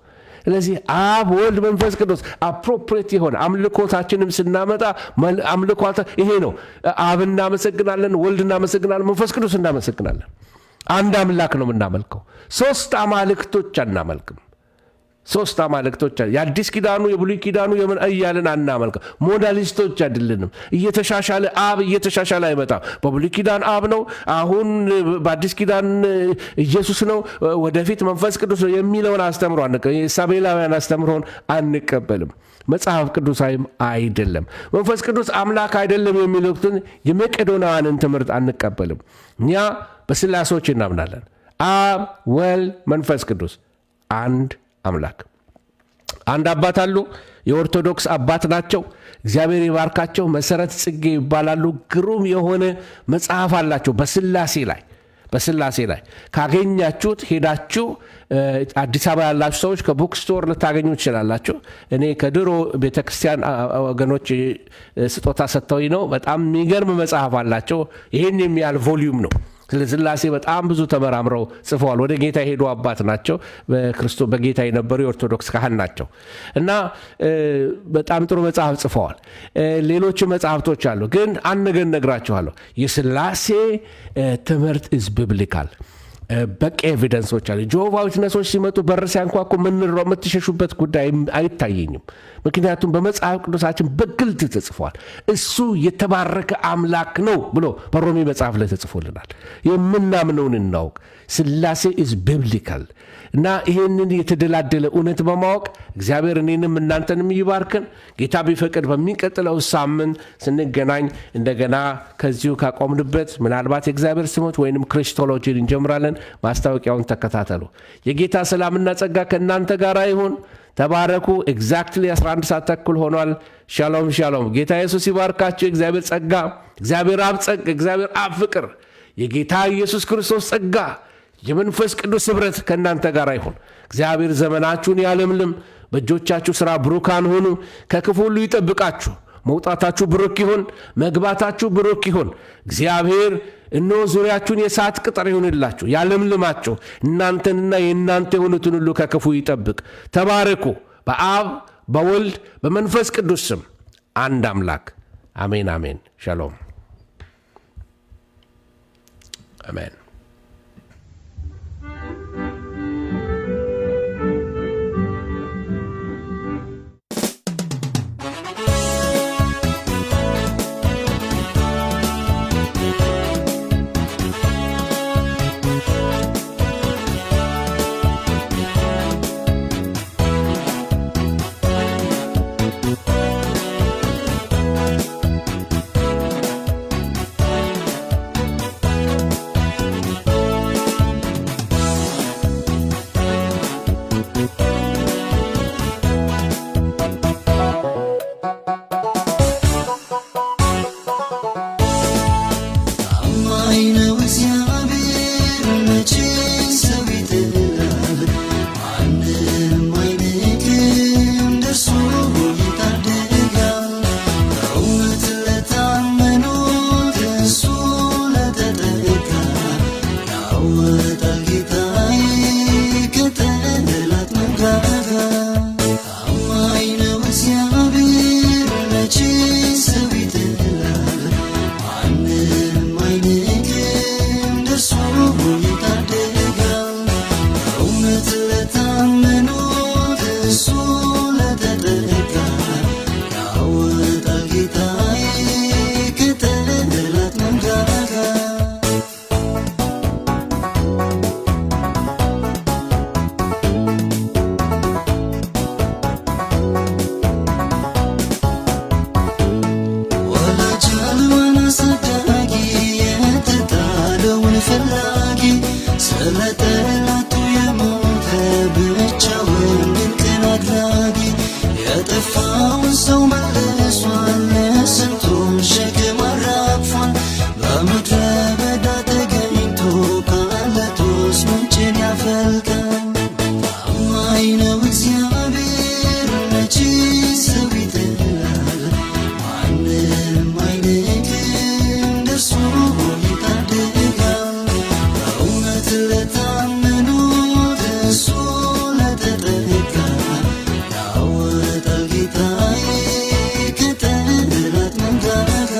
ስለዚህ አብ፣ ወልድ፣ መንፈስ ቅዱስ appropriate የሆነ አምልኮታችንም ስናመጣ አምልኮታ ይሄ ነው። አብ እናመሰግናለን፣ ወልድ እናመሰግናለን፣ መንፈስ ቅዱስ እናመሰግናለን። አንድ አምላክ ነው የምናመልከው። ሶስት አማልክቶች አናመልክም። ሶስት አማልክቶች የአዲስ ኪዳኑ የብሉይ ኪዳኑ የምን እያልን አናመልክም። Modalist ኦች አይደለንም። እየተሻሻለ አብ እየተሻሻለ አይመጣም። በብሉይ ኪዳን አብ ነው፣ አሁን በአዲስ ኪዳን ኢየሱስ ነው፣ ወደፊት መንፈስ ቅዱስ ነው የሚለውን አስተምሮ የሳቤላውያን አስተምሮን አንቀበልም። መጽሐፍ ቅዱሳዊም አይደለም። መንፈስ ቅዱስ አምላክ አይደለም የሚሉትን የመቄዶናውያንን ትምህርት አንቀበልም። እኛ በስላሴዎች እናምናለን። አብ፣ ወልድ፣ መንፈስ ቅዱስ አንድ አምላክ፣ አንድ አባት አሉ። የኦርቶዶክስ አባት ናቸው። እግዚአብሔር ይባርካቸው። መሰረት ጽጌ ይባላሉ። ግሩም የሆነ መጽሐፍ አላቸው በስላሴ ላይ ካገኛችሁት ሄዳችሁ አዲስ አበባ ያላችሁ ሰዎች ከ bookstore ልታገኙ ትችላላችሁ። እኔ ከድሮ ቤተክርስቲያን ወገኖች ስጦታ ሰጥተውኝ ነው። በጣም የሚገርም መጽሐፍ አላቸው። ይህን የሚያህል volume ነው። ስለ ስላሴ በጣም ብዙ ተመራምረው ጽፈዋል። ወደ ጌታ የሄዱ አባት ናቸው። በክርስቶስ በጌታ የነበሩ የኦርቶዶክስ ካህን ናቸው እና በጣም ጥሩ መጽሐፍ ጽፈዋል። ሌሎች መጽሐፍቶች አሉ። ግን አንድ ነገር እነግራችኋለሁ። የስላሴ ትምህርት is biblical። በቂ evidence ኦች አሉ። Jehovah Witness ኦች ሲመጡ በር ሲያንኳኩ ምንድነው የምትሸሹበት ጉዳይ አይታየኝም። ምክንያቱም በመጽሐፍ ቅዱሳችን በግልጥ ተጽፏል። እሱ የተባረከ አምላክ ነው ብሎ በሮሜ መጽሐፍ ላይ ተጽፎልናል። የምናምነውን እናውቅ። ስላሴ is biblical እና ይህንን የተደላደለ እውነት በማወቅ እግዚአብሔር እኔንም እናንተንም ይባርክን። ጌታ ቢፈቅድ በሚቀጥለው ሳምንት ስንገናኝ እንደገና ከዚሁ ካቆምንበት ምናልባት የእግዚአብሔር ስሞች ወይንም Christology ን እንጀምራለን። ማስታወቂያውን ተከታተሉ። የጌታ ሰላምና ጸጋ ከእናንተ ጋር ይሁን። ተባረኩ። Exactly 11 ሰዓት ተኩል ሆኗል። ሻሎም ሻሎም። ጌታ ኢየሱስ ይባርካችሁ። የእግዚአብሔር ጸጋ፣ እግዚአብሔር አብ ጸጋ፣ እግዚአብሔር አብ ፍቅር፣ የጌታ ኢየሱስ ክርስቶስ ጸጋ፣ የመንፈስ ቅዱስ ኅብረት ከእናንተ ጋር ይሁን። እግዚአብሔር ዘመናችሁን ያለምልም። በእጆቻችሁ ሥራ ብሩካን ሁኑ። ከክፉ ሁሉ ይጠብቃችሁ። መውጣታችሁ ብሩክ ይሁን፣ መግባታችሁ ብሩክ ይሁን። እግዚአብሔር እነሆ ዙሪያችሁን የእሳት ቅጥር ይሁንላችሁ፣ ያለምልማችሁ። እናንተንና የእናንተ የሆኑትን ሁሉ ከክፉ ይጠብቅ። ተባረኩ። በአብ በወልድ በመንፈስ ቅዱስ ስም አንድ አምላክ አሜን፣ አሜን። ሻሎም፣ አሜን። ታማኝ ነው እግዚአብሔር፣ መቼ ሰው ይጥላል? ማንም አይንቅም፣ ደርሶ ይታደጋል። በእውነት ለታመኑት፣ እሱ ለተጠጋ ያወጣል ጌታዬ ከጠላት መንጋጋ። ታማኝ ነው እግዚአብሔር፣ መቼ ሰው ይጥላል? ማንም አይንቅም፣ ደርሶ ይታደጋል። በእውነት ለታመኑት፣ እሱ ለተጠጋ ያወጣል ጌታዬ ከጠላት መንጋጋ። ወላጅ አልባን አሳዳጊ፣ የተጣለውን ፈላጊ፣ ስለ ጠላቱ የሞተ ብቻውን ድንቅን አድራጊ፣ የጠፋውን ሰው መልሷል፣ የስንቱን ሸክም አራግፏል። በምድረ በዳ ተገኝቶ ከዓለት ውስጥ ምንጭን ያፈልቃል። ታማኝ ነው እግዚአብሔር፣ መቼ ሰው ይጥላል? ማንም አይንቅም፣ ደርሶ ይታደጋል። በእውነት ለታመኑት፣ እሱ ለተጠጋ ያወጣል ጌታዬ ከጠላት መንጋጋ።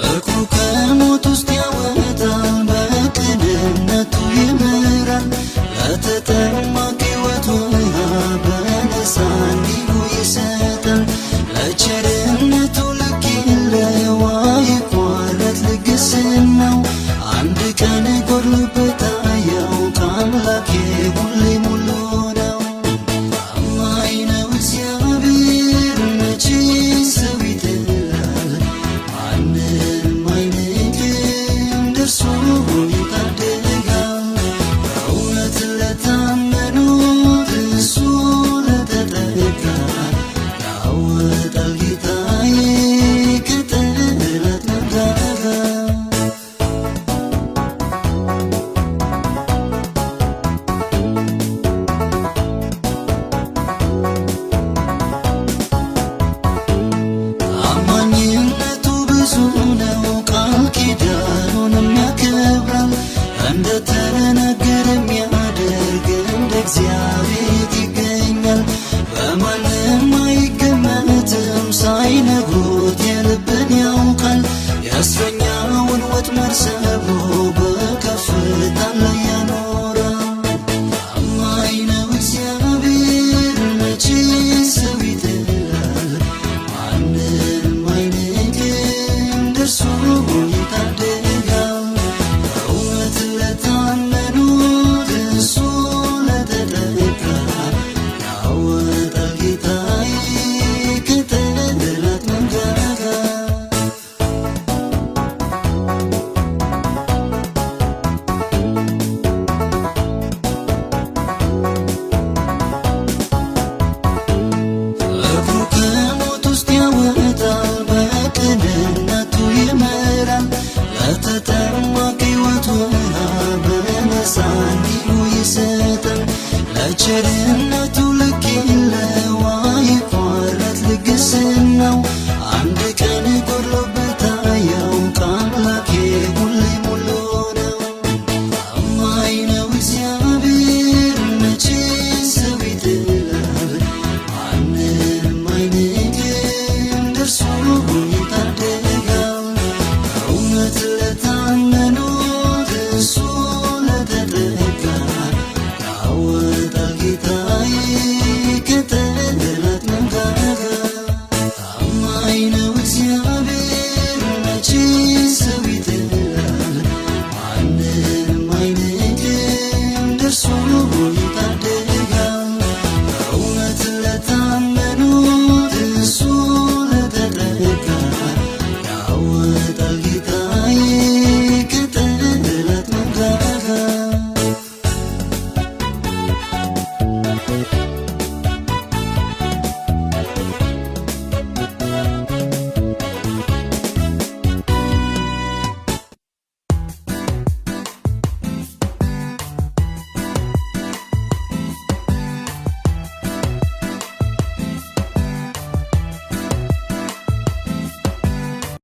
እግሩ ከሞት ውስጥ ያወጣል፣ በቅንነቱ ይምራል። ለተጠማ ሕይወት ውሃ በነፃ እንዲሁ ይሰጣል። ለቸርነቱ ልክ የለው፣ አይቋረጥ ልግስናው። አንድ ቀን ጎድሎበት